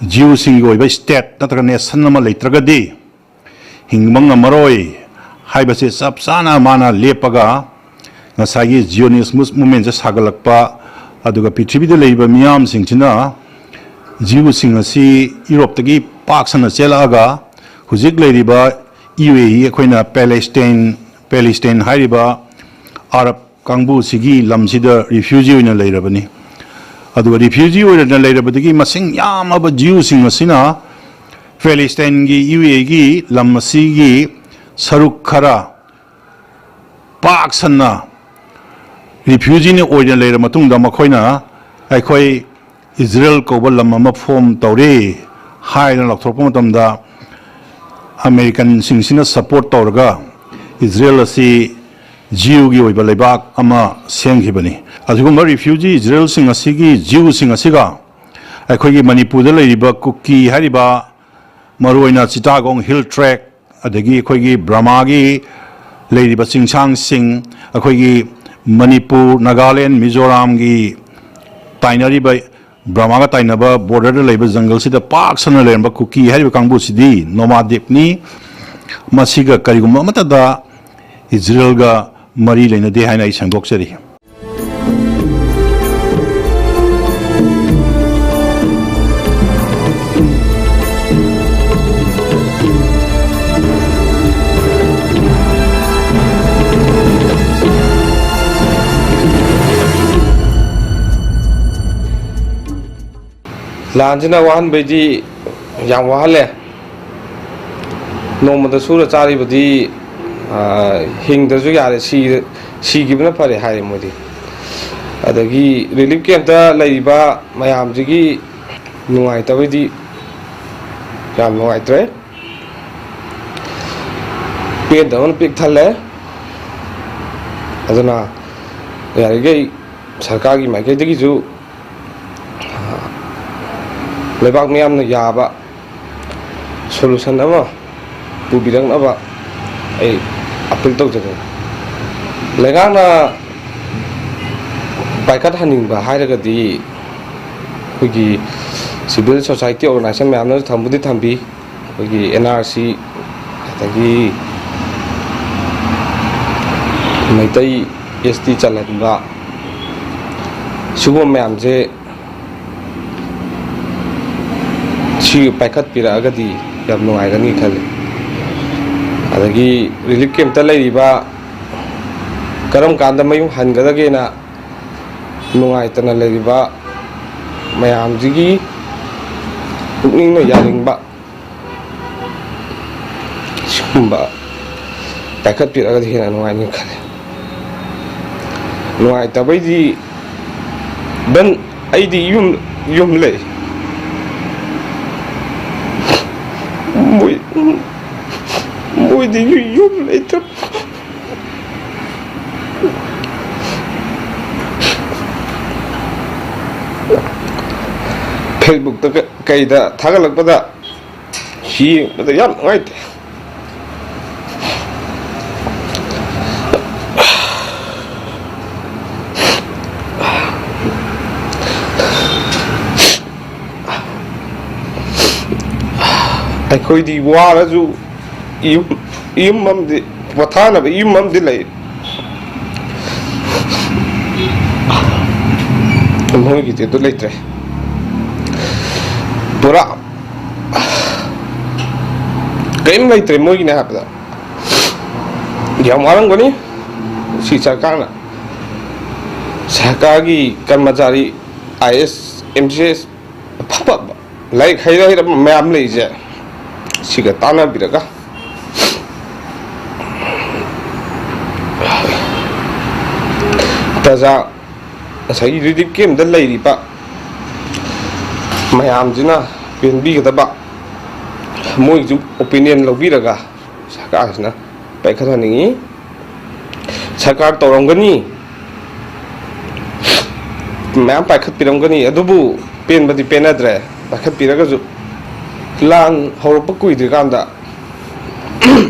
ꯖꯤꯎꯁꯤꯡꯒꯤ ꯑꯣꯏꯕ state ꯅꯠꯇ꯭ꯔꯒ nation ꯑꯃ ꯂꯩꯇ꯭ꯔꯒꯗꯤ ꯍꯤꯡꯕ ꯉꯝꯃꯔꯣꯏ ꯍꯥꯏꯕꯁꯦ ꯆꯞ ꯆꯥꯅ ꯃꯥꯅ ꯂꯦꯞꯄꯒ ꯉꯁꯥꯏꯒꯤ Zionist movement ꯁꯦ ꯁꯥꯒꯠꯂꯛꯄ, ꯑꯗꯨꯒ ꯄ꯭ꯔꯤꯊꯤꯕꯤꯗ ꯂꯩꯔꯤꯕ ꯃꯤꯌꯥꯝꯁꯤꯡꯁꯤꯅ ꯖꯤꯎꯁꯤꯡ ꯑꯁꯤ ꯌꯨꯔꯣꯞꯇꯒꯤ ꯄꯥꯛ ꯁꯟꯅ ꯆꯦꯜꯂꯛꯑꯒ ꯍꯧꯖꯤꯛ ꯂꯩꯔꯤꯕ ꯌꯨ ꯑꯦ ꯏ, ꯑꯩꯈꯣꯏꯅ ꯄꯦꯂꯦꯁꯇꯥꯏꯟ, ꯄꯦꯂꯦꯁꯇꯥꯏꯟ ꯍꯥꯏꯔꯤꯕ ꯑꯔꯕ ꯀꯥꯡꯕꯨꯁꯤꯒꯤ ꯂꯝꯁꯤꯗ refugee ꯑꯣꯏꯅ ꯂꯩꯔꯕꯅꯤ꯫ ꯑꯗꯨꯒ refugee ꯑꯣꯏꯅ ꯂꯩꯔꯕꯗꯒꯤ ꯃꯁꯤꯡ ꯌꯥꯝꯂꯕ ꯖꯤꯎꯁꯤꯡ ꯑꯁꯤꯅ ꯄꯦꯂꯦꯁꯇꯥꯏꯟꯒꯤ, ꯌꯨ ꯑꯦ ꯏꯒꯤ ꯂꯝ ꯑꯁꯤꯒꯤ ꯁꯔꯨꯛ ꯈꯔ ꯄꯥꯛ ꯁꯟꯅ refugee ꯅ ꯑꯣꯏꯅ ꯂꯩꯔ ꯃꯇꯨꯡꯗ ꯃꯈꯣꯏꯅ ꯑꯩꯈꯣꯏ ꯏꯖꯔꯦꯜ ꯀꯧꯕ ꯂꯝ ꯑꯃ form ꯇꯧꯔꯦ ꯍꯥꯏꯅ ꯂꯥꯎꯊꯣꯔꯛꯄ ꯃꯇꯝꯗ, ꯑꯃꯦꯔꯤꯀꯟꯁꯤꯡꯁꯤꯅ support ꯇꯧꯔꯒ ꯏꯖꯔꯦꯜ ꯑꯁꯤ ꯖꯤꯎꯒꯤ ꯑꯣꯏꯕ ꯂꯩꯕꯥꯛ ꯑꯃ ꯁꯦꯝꯈꯤꯕꯅꯤ꯫ ꯑꯁꯤꯒꯨꯝꯕ refugee ꯏꯖꯔꯦꯜꯁꯤꯡ ꯑꯁꯤꯒꯤ, ꯖꯤꯎꯁꯤꯡ ꯑꯁꯤꯒ ꯑꯩꯈꯣꯏꯒꯤ ꯃꯅꯤꯄꯨꯔꯗ ꯂꯩꯔꯤꯕ ꯀꯨꯀꯤ ꯍꯥꯏꯔꯤꯕ, ꯃꯔꯨꯑꯣꯏꯅ ꯆꯤꯇꯥꯒꯣꯡ Hill Tract, ꯑꯗꯒꯤ ꯑꯩꯈꯣꯏꯒꯤ ꯕꯔꯃꯥꯒꯤ ꯂꯩꯔꯤꯕ ꯆꯤꯡꯁꯥꯡꯁꯤꯡ, ꯑꯩꯈꯣꯏꯒꯤ ꯃꯅꯤꯄꯨꯔ, ꯅꯥꯒꯥꯂꯦꯟ, ꯃꯤꯖꯣꯔꯥꯝꯒꯤ ꯇꯥꯏꯅꯔꯤꯕ, ꯕꯔꯃꯥꯒ ꯇꯥꯏꯅꯕ border ꯗ ꯂꯩꯕ ꯖꯪꯒꯜꯁꯤꯗ ꯄꯥꯛ ꯁꯟꯅ ꯂꯩꯔꯝꯕ ꯀꯨꯀꯤ ꯍꯥꯏꯔꯤꯕ ꯀꯥꯡꯕꯨꯁꯤꯗꯤ nomadic ꯅꯤ꯫ ꯃꯁꯤꯒ ꯀꯔꯤꯒꯨꯝꯕ ꯑꯃꯠꯇꯗ ꯏꯖꯔꯦꯜꯒ ꯃꯔꯤ ꯂꯩꯅꯗꯦ ꯍꯥꯏꯅ ꯑꯩ ꯁꯦꯡꯗꯣꯛꯆꯔꯤ꯫ ꯂꯥꯟꯁꯤꯅ ꯋꯥꯍꯟꯕꯩꯗꯤ ꯌꯥꯝ ꯋꯥꯍꯜꯂꯦ꯫ ꯅꯣꯡꯃꯗ ꯁꯨꯔ ꯆꯥꯔꯤꯕꯗꯤ, ꯑ, ꯍꯤꯡꯗ꯭ꯔꯁꯨ ꯌꯥꯔꯦ, ꯁꯤ-, ꯁꯤꯈꯤꯕꯅ ꯐꯔꯦ ꯍꯥꯏꯔꯦ ꯃꯣꯏꯗꯤ꯫ ꯑꯗꯒꯤ relief camp ꯇ ꯂꯩꯔꯤꯕ ꯃꯌꯥꯝꯁꯤꯒꯤ ꯅꯨꯡꯉꯥꯏꯇꯕꯩꯗꯤ ꯌꯥꯝ ꯅꯨꯡꯉꯥꯏꯇ꯭ꯔꯦ꯫ ꯄꯦꯟꯗꯕꯅ ꯄꯤꯛ ꯊꯜꯂꯦ꯫ ꯑꯗꯨꯅ ꯌꯥꯔꯤꯈꯩ ꯁꯔꯀꯥꯔꯒꯤ ꯃꯥꯏꯀꯩꯗꯒꯤꯁꯨ, ꯑ, ꯂꯩꯕꯥꯛ ꯃꯤꯌꯥꯝꯅ ꯌꯥꯕ solution ꯑꯃ ꯄꯨꯕꯤꯔꯛꯅꯕ ꯑꯩ appeal ꯇꯧꯖꯒꯦ꯫ ꯂꯩꯉꯥꯛꯅ ꯄꯥꯏꯈꯠꯍꯟꯅꯤꯡꯕ ꯍꯥꯏꯔꯒꯗꯤ ꯑꯩꯈꯣꯏꯒꯤ civil society organization ꯃꯌꯥꯝꯅꯁꯨ ꯊꯝꯕꯨꯗꯤ ꯊꯝꯕꯤ, ꯑꯩꯈꯣꯏꯒꯤ N R C, ꯑꯗꯒꯤ ꯃꯩꯇꯩ S T ꯆꯜꯍꯟꯕ, ꯁꯤꯒꯨꯝꯕ ꯃꯌꯥꯝꯁꯦ ꯁꯤ ꯄꯥꯏꯈꯠꯄꯤꯔꯛꯑꯒꯗꯤ ꯌꯥꯝ ꯅꯨꯡꯉꯥꯏꯒꯅꯤ ꯈꯜꯂꯤ꯫ ꯑꯗꯒꯤ relief camp ꯇ ꯂꯩꯔꯤꯕ ꯀꯔꯝ ꯀꯥꯟꯗ ꯃꯌꯨꯝ ꯍꯟꯒꯗꯒꯦꯅ ꯅꯨꯡꯉꯥꯏꯇꯅ ꯂꯩꯔꯤꯕ ꯃꯌꯥꯝꯁꯤꯒꯤ ꯄꯨꯛꯅꯤꯡꯅ ꯌꯥꯅꯤꯡꯕ ꯁꯤꯒꯨꯝꯕ ꯄꯥꯏꯈꯠꯄꯤꯔꯛꯑꯒꯗꯤ ꯍꯦꯟꯅ ꯅꯨꯡꯉꯥꯏꯅꯤ ꯈꯜꯂꯤ꯫ ꯅꯨꯡꯉꯥꯏꯇꯕꯩꯗꯤ ꯕꯟ ꯑꯩꯗꯤ ꯌꯨꯝ, ꯌꯨꯝ ꯂꯩ꯫ ꯃꯣꯏ, ꯃꯣꯏꯗꯤ ꯌꯨ-, ꯌꯨꯝ ꯂꯩꯇꯕ꯫ Facebook ꯇ ꯀ-, ꯀꯩꯗ ꯊꯥꯒꯠꯂꯛꯄꯗ ꯌꯦꯡꯕꯗ ꯌꯥꯝ ꯅꯨꯡꯉꯥꯏꯇꯦ꯫ ꯑꯩꯈꯣꯏꯗꯤ ꯋꯥꯔꯁꯨ ꯌꯨꯝ, ꯌꯨꯝ ꯑꯃꯗꯤ, ꯄꯣꯊꯥꯅꯕ ꯌꯨꯝ ꯑꯃꯗꯤ ꯂꯩ꯫ ꯃꯣꯏꯒꯤꯗꯤ ꯑꯗꯨ ꯂꯩꯇ꯭ꯔꯦ꯫ ꯄꯨꯔꯥ ꯀꯔꯤꯝ ꯂꯩꯇ꯭ꯔꯦ ꯃꯣꯏꯒꯤꯅꯦ ꯍꯥꯏꯕꯗ꯫ ꯌꯥꯝ ꯋꯥꯔꯝꯒꯅꯤ ꯁꯤ ꯁꯔꯀꯥꯔꯅ꯫ ꯁꯔꯀꯥꯔꯒꯤ ꯀꯔꯃꯆꯥꯔꯤ, I A S, M C S, ꯑꯐꯕ ꯂꯥꯏꯔꯤꯛ ꯍꯩꯔ ꯍꯩꯔꯕ ꯃꯌꯥꯝ ꯂꯩꯁꯦ, ꯁꯤꯒ ꯇꯥꯟꯅꯕꯤꯔꯒ ꯄ꯭ꯔꯖꯥ, ꯉꯁꯥꯏꯒꯤ ꯔꯤꯂꯤꯐ ꯀꯦꯝꯗ ꯂꯩꯔꯤꯕ ꯃꯌꯥꯝꯁꯤꯅ ꯄꯦꯟꯕꯤꯒꯗꯕ, ꯃꯣꯏꯒꯤꯁꯨ ꯑꯣꯄꯤꯅꯤꯌꯟ ꯂꯧꯕꯤꯔꯒ ꯁꯔꯀꯥꯔꯁꯤꯅ ꯄꯥꯏꯈꯠꯍꯟꯅꯤꯡꯉꯤ꯫ ꯁꯔꯀꯥꯔ ꯇꯧꯔꯝꯒꯅꯤ, ꯃꯌꯥꯝ ꯄꯥꯏꯈꯠꯄꯤꯔꯝꯒꯅꯤ, ꯑꯗꯨꯕꯨ ꯄꯦꯟꯕꯗꯤ ꯄꯦꯟꯅꯗ꯭ꯔꯦ꯫ ꯄꯥꯏꯈꯠꯄꯤꯔꯒꯁꯨ ꯂꯥꯟ ꯍꯧꯔꯛꯄ ꯀꯨꯏꯗ꯭ꯔꯤꯀꯥꯟꯗ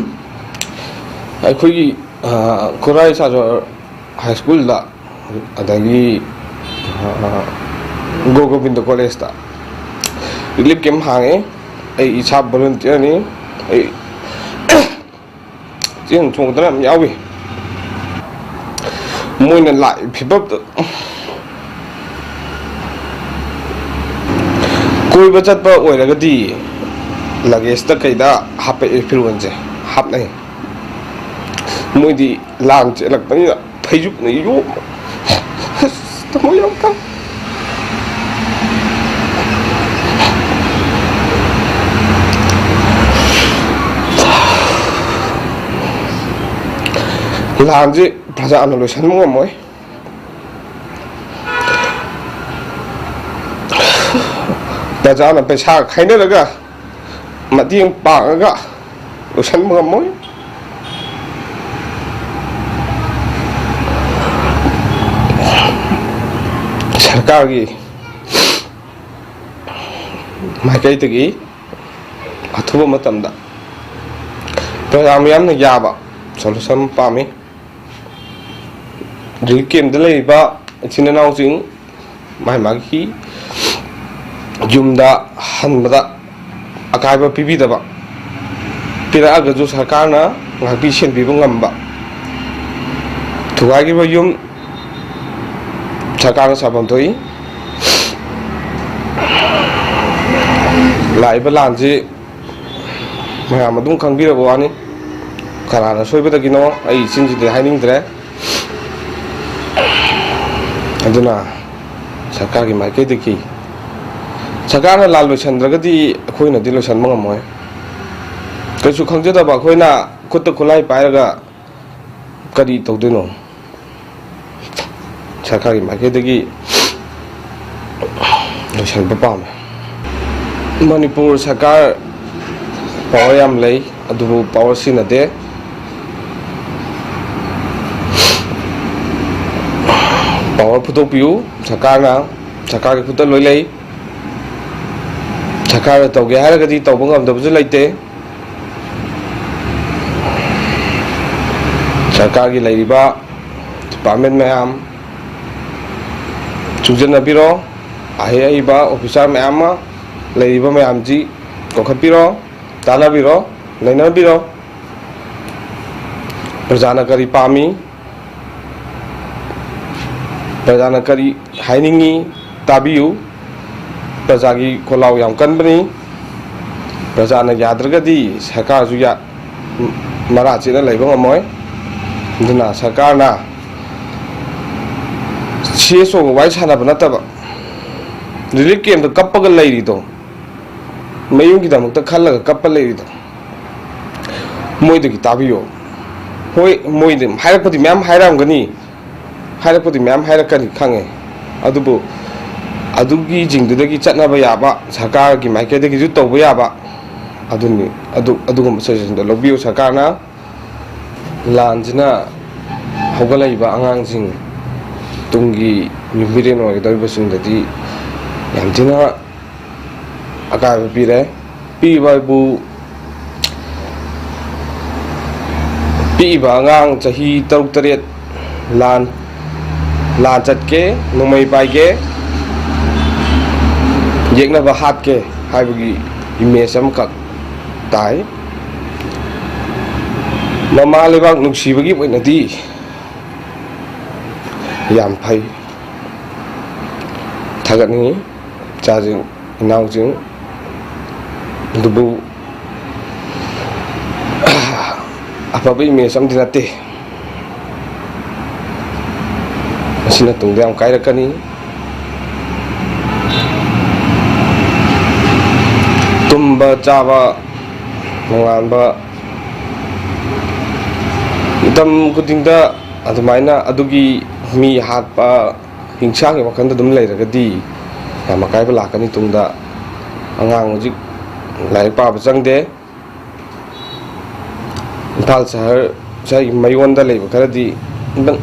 ꯑꯩꯈꯣꯏꯒꯤ, ꯑ, ꯈꯨꯔꯥꯏ ꯁꯥꯖꯣꯔ ꯍꯥꯏ ꯁ꯭ꯀꯨꯜꯗ, ꯑꯗꯒꯤ, ꯑ, ꯒꯣ ꯒꯣꯕꯤꯟꯗ ꯀꯣꯂꯦꯖꯇ ꯔꯤꯂꯤꯐ ꯀꯦꯝ ꯍꯥꯡꯉꯦ꯫ ꯑꯩ ꯏꯁꯥ ꯚꯣꯂꯨꯟꯇꯤꯌꯔꯅꯤ꯫ ꯑꯩ ꯆꯦꯟ ꯆꯣꯡꯗꯅ ꯌꯥꯝ ꯌꯥꯎꯏ꯫ ꯃꯣꯏꯅ ꯂꯥꯛꯏ ꯐꯤꯕꯝꯗ ꯀꯣꯏꯕ ꯆꯠꯄ ꯑꯣꯏꯔꯒꯗꯤ ꯂꯒꯦꯖꯇ ꯀꯩꯗ ꯍꯥꯞꯄꯛꯑꯦ, ꯐꯤꯔꯣꯜꯁꯦ ꯍꯥꯞꯅꯩ꯫ ꯃꯣꯏꯗꯤ ꯂꯥꯟ ꯆꯦꯜꯂꯛꯄꯅꯤꯅ ꯐꯩꯖꯨꯞꯅ ꯌꯣꯝ꯫ ꯑꯁ, ꯊꯃꯣꯏ ꯌꯥꯝ ꯀꯥꯏ꯫ ꯂꯥꯟꯁꯤ ꯄ꯭ꯔꯖꯥꯅ ꯂꯣꯏꯁꯤꯟꯕ ꯉꯝꯃꯣꯏ꯫ ꯄ꯭ꯔꯖꯥꯅ ꯄꯩꯁꯥ ꯈꯥꯏꯅꯔꯒ, ꯃꯇꯦꯡ ꯄꯥꯡꯉꯒ ꯂꯣꯏꯁꯤꯟꯕ ꯉꯝꯃꯣꯏ꯫ ꯁꯔꯀꯥꯔꯒꯤ ꯃꯥꯏꯀꯩꯗꯒꯤ ꯑꯊꯨꯕ ꯃꯇꯝꯗ ꯄ꯭ꯔꯖꯥ ꯃꯤꯌꯥꯝꯅ ꯌꯥꯕ ꯁꯣꯂꯨꯁꯟ ꯄꯥꯝꯃꯤ꯫ ꯔꯤꯂꯤꯐ ꯀꯦꯝꯗ ꯂꯩꯔꯤꯕ ꯏꯆꯤꯟ ꯏꯅꯥꯎꯁꯤꯡ ꯃꯥꯒꯤ ꯃꯥꯒꯤ ꯌꯨꯝꯗ ꯍꯟꯕꯗ ꯑꯀꯥꯏꯕ ꯄꯤꯕꯤꯗꯕ, ꯄꯤꯔꯛꯑꯒꯁꯨ ꯁꯔꯀꯥꯔꯅ ꯉꯥꯛꯄꯤ ꯁꯦꯟꯕꯤꯕ ꯉꯝꯕ, ꯊꯨꯒꯥꯏꯈꯤꯕ ꯌꯨꯝ ꯁꯔꯀꯥꯔꯅ ꯁꯥꯐꯝ ꯊꯣꯛꯏ꯫ ꯂꯥꯛꯏꯕ ꯂꯥꯟꯁꯤ ꯃꯌꯥꯝ ꯑꯗꯨꯝ ꯈꯪꯕꯤꯔꯕ ꯋꯥꯅꯤ꯫ ꯀꯅꯥꯅ ꯁꯣꯏꯕꯗꯒꯤꯅꯣ ꯑꯩ ꯏꯆꯤꯟꯁꯤꯗꯤ ꯍꯥꯏꯅꯤꯡꯗ꯭ꯔꯦ꯫ ꯑꯗꯨꯅ ꯁꯔꯀꯥꯔꯒꯤ ꯃꯥꯏꯀꯩꯗꯒꯤ ꯁꯔꯀꯥꯔꯅ ꯂꯥꯟ ꯂꯣꯏꯁꯤꯟꯗ꯭ꯔꯒꯗꯤ ꯑꯩꯈꯣꯏꯅꯗꯤ ꯂꯣꯏꯁꯤꯟꯕ ꯉꯝꯃꯣꯏ꯫ ꯀꯩꯁꯨ ꯈꯪꯖꯗꯕ ꯑꯩꯈꯣꯏꯅ ꯈꯨꯠꯇ ꯈꯨꯠꯂꯥꯏ ꯄꯥꯏꯔꯒ ꯀꯔꯤ ꯇꯧꯗꯣꯏꯅꯣ? ꯁꯔꯀꯥꯔꯒꯤ ꯃꯥꯏꯀꯩꯗꯒꯤ ꯂꯣꯏꯁꯤꯟꯕ ꯄꯥꯝꯃꯦ꯫ ꯃꯅꯤꯄꯨꯔ ꯁꯔꯀꯥꯔ ꯄꯋꯥꯔ ꯌꯥꯝ ꯂꯩ, ꯑꯗꯨꯕꯨ ꯄꯋꯥꯔ ꯁꯤꯖꯤꯟꯅꯗꯦ꯫ ꯄꯋꯥꯔ ꯐꯨꯗꯣꯛꯄꯤꯌꯨ꯫ ꯁꯔꯀꯥꯔꯅ, ꯁꯔꯀꯥꯔꯒꯤ ꯈꯨꯠꯇ ꯂꯣꯏ ꯂꯩ꯫ ꯁꯔꯀꯥꯔꯅ ꯇꯧꯒꯦ ꯍꯥꯏꯔꯒꯗꯤ ꯇꯧꯕ ꯉꯝꯗꯕꯁꯨ ꯂꯩꯇꯦ꯫ ꯁꯔꯀꯥꯔꯒꯤ ꯂꯩꯔꯤꯕ ꯗꯤꯄꯥꯔꯠꯃꯦꯟ ꯃꯌꯥꯝ ꯆꯨꯡꯁꯤꯟꯅꯕꯤꯔꯣ꯫ ꯑꯍꯩ ꯑꯍꯩꯕ ꯑꯣꯐꯤꯁꯥꯔ ꯃꯌꯥꯝ ꯑꯃ ꯂꯩꯔꯤꯕ ꯃꯌꯥꯝꯁꯤ ꯀꯧꯈꯠꯄꯤꯔꯣ, ꯇꯥꯟꯅꯕꯤꯔꯣ, ꯅꯩꯅꯕꯤꯔꯣ꯫ ꯄ꯭ꯔꯖꯥꯅ ꯀꯔꯤ ꯄꯥꯝꯃꯤ? ꯄ꯭ꯔꯖꯥꯅ ꯀꯔꯤ ꯍꯥꯏꯅꯤꯡꯉꯤ? ꯇꯥꯕꯤꯌꯨ꯫ ꯄ꯭ꯔꯖꯥꯒꯤ ꯈꯣꯜꯂꯥꯎ ꯌꯥꯝ ꯀꯟꯕꯅꯤ꯫ ꯄ꯭ꯔꯖꯥꯅ ꯌꯥꯗ꯭ꯔꯒꯗꯤ ꯁꯔꯀꯥꯔꯁꯨ ꯌꯥ-, ꯃꯔꯥ ꯆꯦꯠꯅ ꯂꯩꯕ ꯉꯝꯃꯣꯏ꯫ ꯑꯗꯨꯅ ꯁꯔꯀꯥꯔꯅ ꯁꯤ ꯑꯦꯁ ꯑꯣꯒ ꯋꯥꯔꯤ ꯁꯥꯟꯅꯕ ꯅꯠꯇꯕ, ꯔꯤꯂꯤꯐ ꯀꯦꯝꯞꯇ ꯀꯞꯄꯒ ꯂꯩꯔꯤꯗꯣ, ꯃꯌꯨꯝꯒꯤꯗꯃꯛꯇ ꯈꯜꯂꯒ ꯀꯞꯄ ꯂꯩꯔꯤꯗꯣ, ꯃꯣꯏꯗꯒꯤ ꯇꯥꯕꯤꯌꯣ꯫ ꯍꯣꯏ, ꯃꯣꯏꯗꯤ ꯍꯥꯏꯔꯛꯄꯗꯤ ꯃꯌꯥꯝ ꯍꯥꯏꯔꯛꯑꯝꯒꯅꯤ, ꯍꯥꯏꯔꯛꯄꯗꯤ ꯃꯌꯥꯝ ꯍꯥꯏꯔꯛꯀꯅꯤ ꯈꯪꯉꯦ, ꯑꯗꯨꯕꯨ ꯑꯗꯨꯒꯤꯁꯤꯡꯗꯨꯗꯒꯤ ꯆꯠꯅꯕ ꯌꯥꯕ, ꯁꯔꯀꯥꯔꯒꯤ ꯃꯥꯏꯀꯩꯗꯒꯤꯁꯨ ꯇꯧꯕ ꯌꯥꯕ, ꯑꯗꯨꯅꯤ, ꯑꯗꯨ, ꯑꯗꯨꯒꯨꯝꯕ ꯁꯖꯦꯁꯟꯗꯣ ꯂꯧꯕꯤꯌꯨ꯫ ꯁꯔꯀꯥꯔꯅ ꯂꯥꯟꯁꯤꯅ ꯍꯧꯒꯠꯂꯛꯏꯕ ꯑꯉꯥꯡꯁꯤꯡ, ꯇꯨꯡꯒꯤ ꯌꯨꯝꯕꯤꯔꯦꯟ ꯑꯣꯏꯒꯗꯧꯔꯤꯕꯁꯤꯡꯗꯗꯤ ꯌꯥꯝ ꯊꯤꯅ ꯑꯀꯥꯏꯕ ꯄꯤꯔꯦ꯫ ꯄꯤꯕ ꯍꯥꯏꯕꯨ, ꯄꯤꯛꯏꯕ ꯑꯉꯥꯡ ꯆꯍꯤ ꯇꯔꯨꯛ ꯇꯔꯦꯠ ꯂꯥꯟ, ꯂꯥꯟ ꯆꯠꯀꯦ, ꯅꯣꯡꯃꯩ ꯄꯥꯏꯒꯦ, ꯌꯦꯛꯅꯕ ꯍꯥꯠꯀꯦ ꯍꯥꯏꯕꯒꯤ ꯏꯃꯦꯖ ꯑꯃꯈꯛ ꯇꯥꯏ꯫ ꯃꯃꯥ ꯂꯩꯕꯥꯛ ꯅꯨꯡꯁꯤꯕꯒꯤ ꯑꯣꯏꯅꯗꯤ ꯌꯥꯝ ꯐꯩ, ꯊꯥꯒꯠꯅꯤꯡꯉꯤ꯫ ꯏꯆꯥꯁꯤꯡ, ꯏꯅꯥꯎꯁꯤꯡ, ꯑꯗꯨꯕꯨ ꯑꯐꯕ ꯏꯃꯦꯖ ꯑꯃꯗꯤ ꯅꯠꯇꯦ꯫ ꯃꯁꯤꯅ ꯇꯨꯡꯗ ꯌꯥꯝ ꯀꯥꯏꯔꯛꯀꯅꯤ꯫ ꯇꯨꯝꯕ ꯆꯥꯕ ꯅꯣꯡꯉꯥꯟꯕ ꯃꯇꯝ ꯈꯨꯗꯤꯡꯗ ꯑꯗꯨꯃꯥꯏꯅ ꯑꯗꯨꯒꯤ ꯃꯤ ꯍꯥꯠꯄ ꯍꯤꯡꯁꯥꯒꯤ ꯋꯥꯈꯜꯗ ꯑꯗꯨꯝ ꯂꯩꯔꯒꯗꯤ ꯌꯥꯝ ꯑꯀꯥꯏꯕ ꯂꯥꯛꯀꯅꯤ ꯇꯨꯡꯗ꯫ ꯑꯉꯥꯡ ꯍꯧꯖꯤꯛ ꯂꯥꯏꯔꯤꯛ ꯄꯥꯕ ꯆꯪꯗꯦ꯫ ꯏꯝꯐꯥꯜ ꯁꯍꯔ ꯁ꯭ꯋꯥꯏꯒꯤ ꯃꯌꯣꯟꯗ ꯂꯩꯕ ꯈꯔꯗꯤ ꯑꯗꯨꯝ,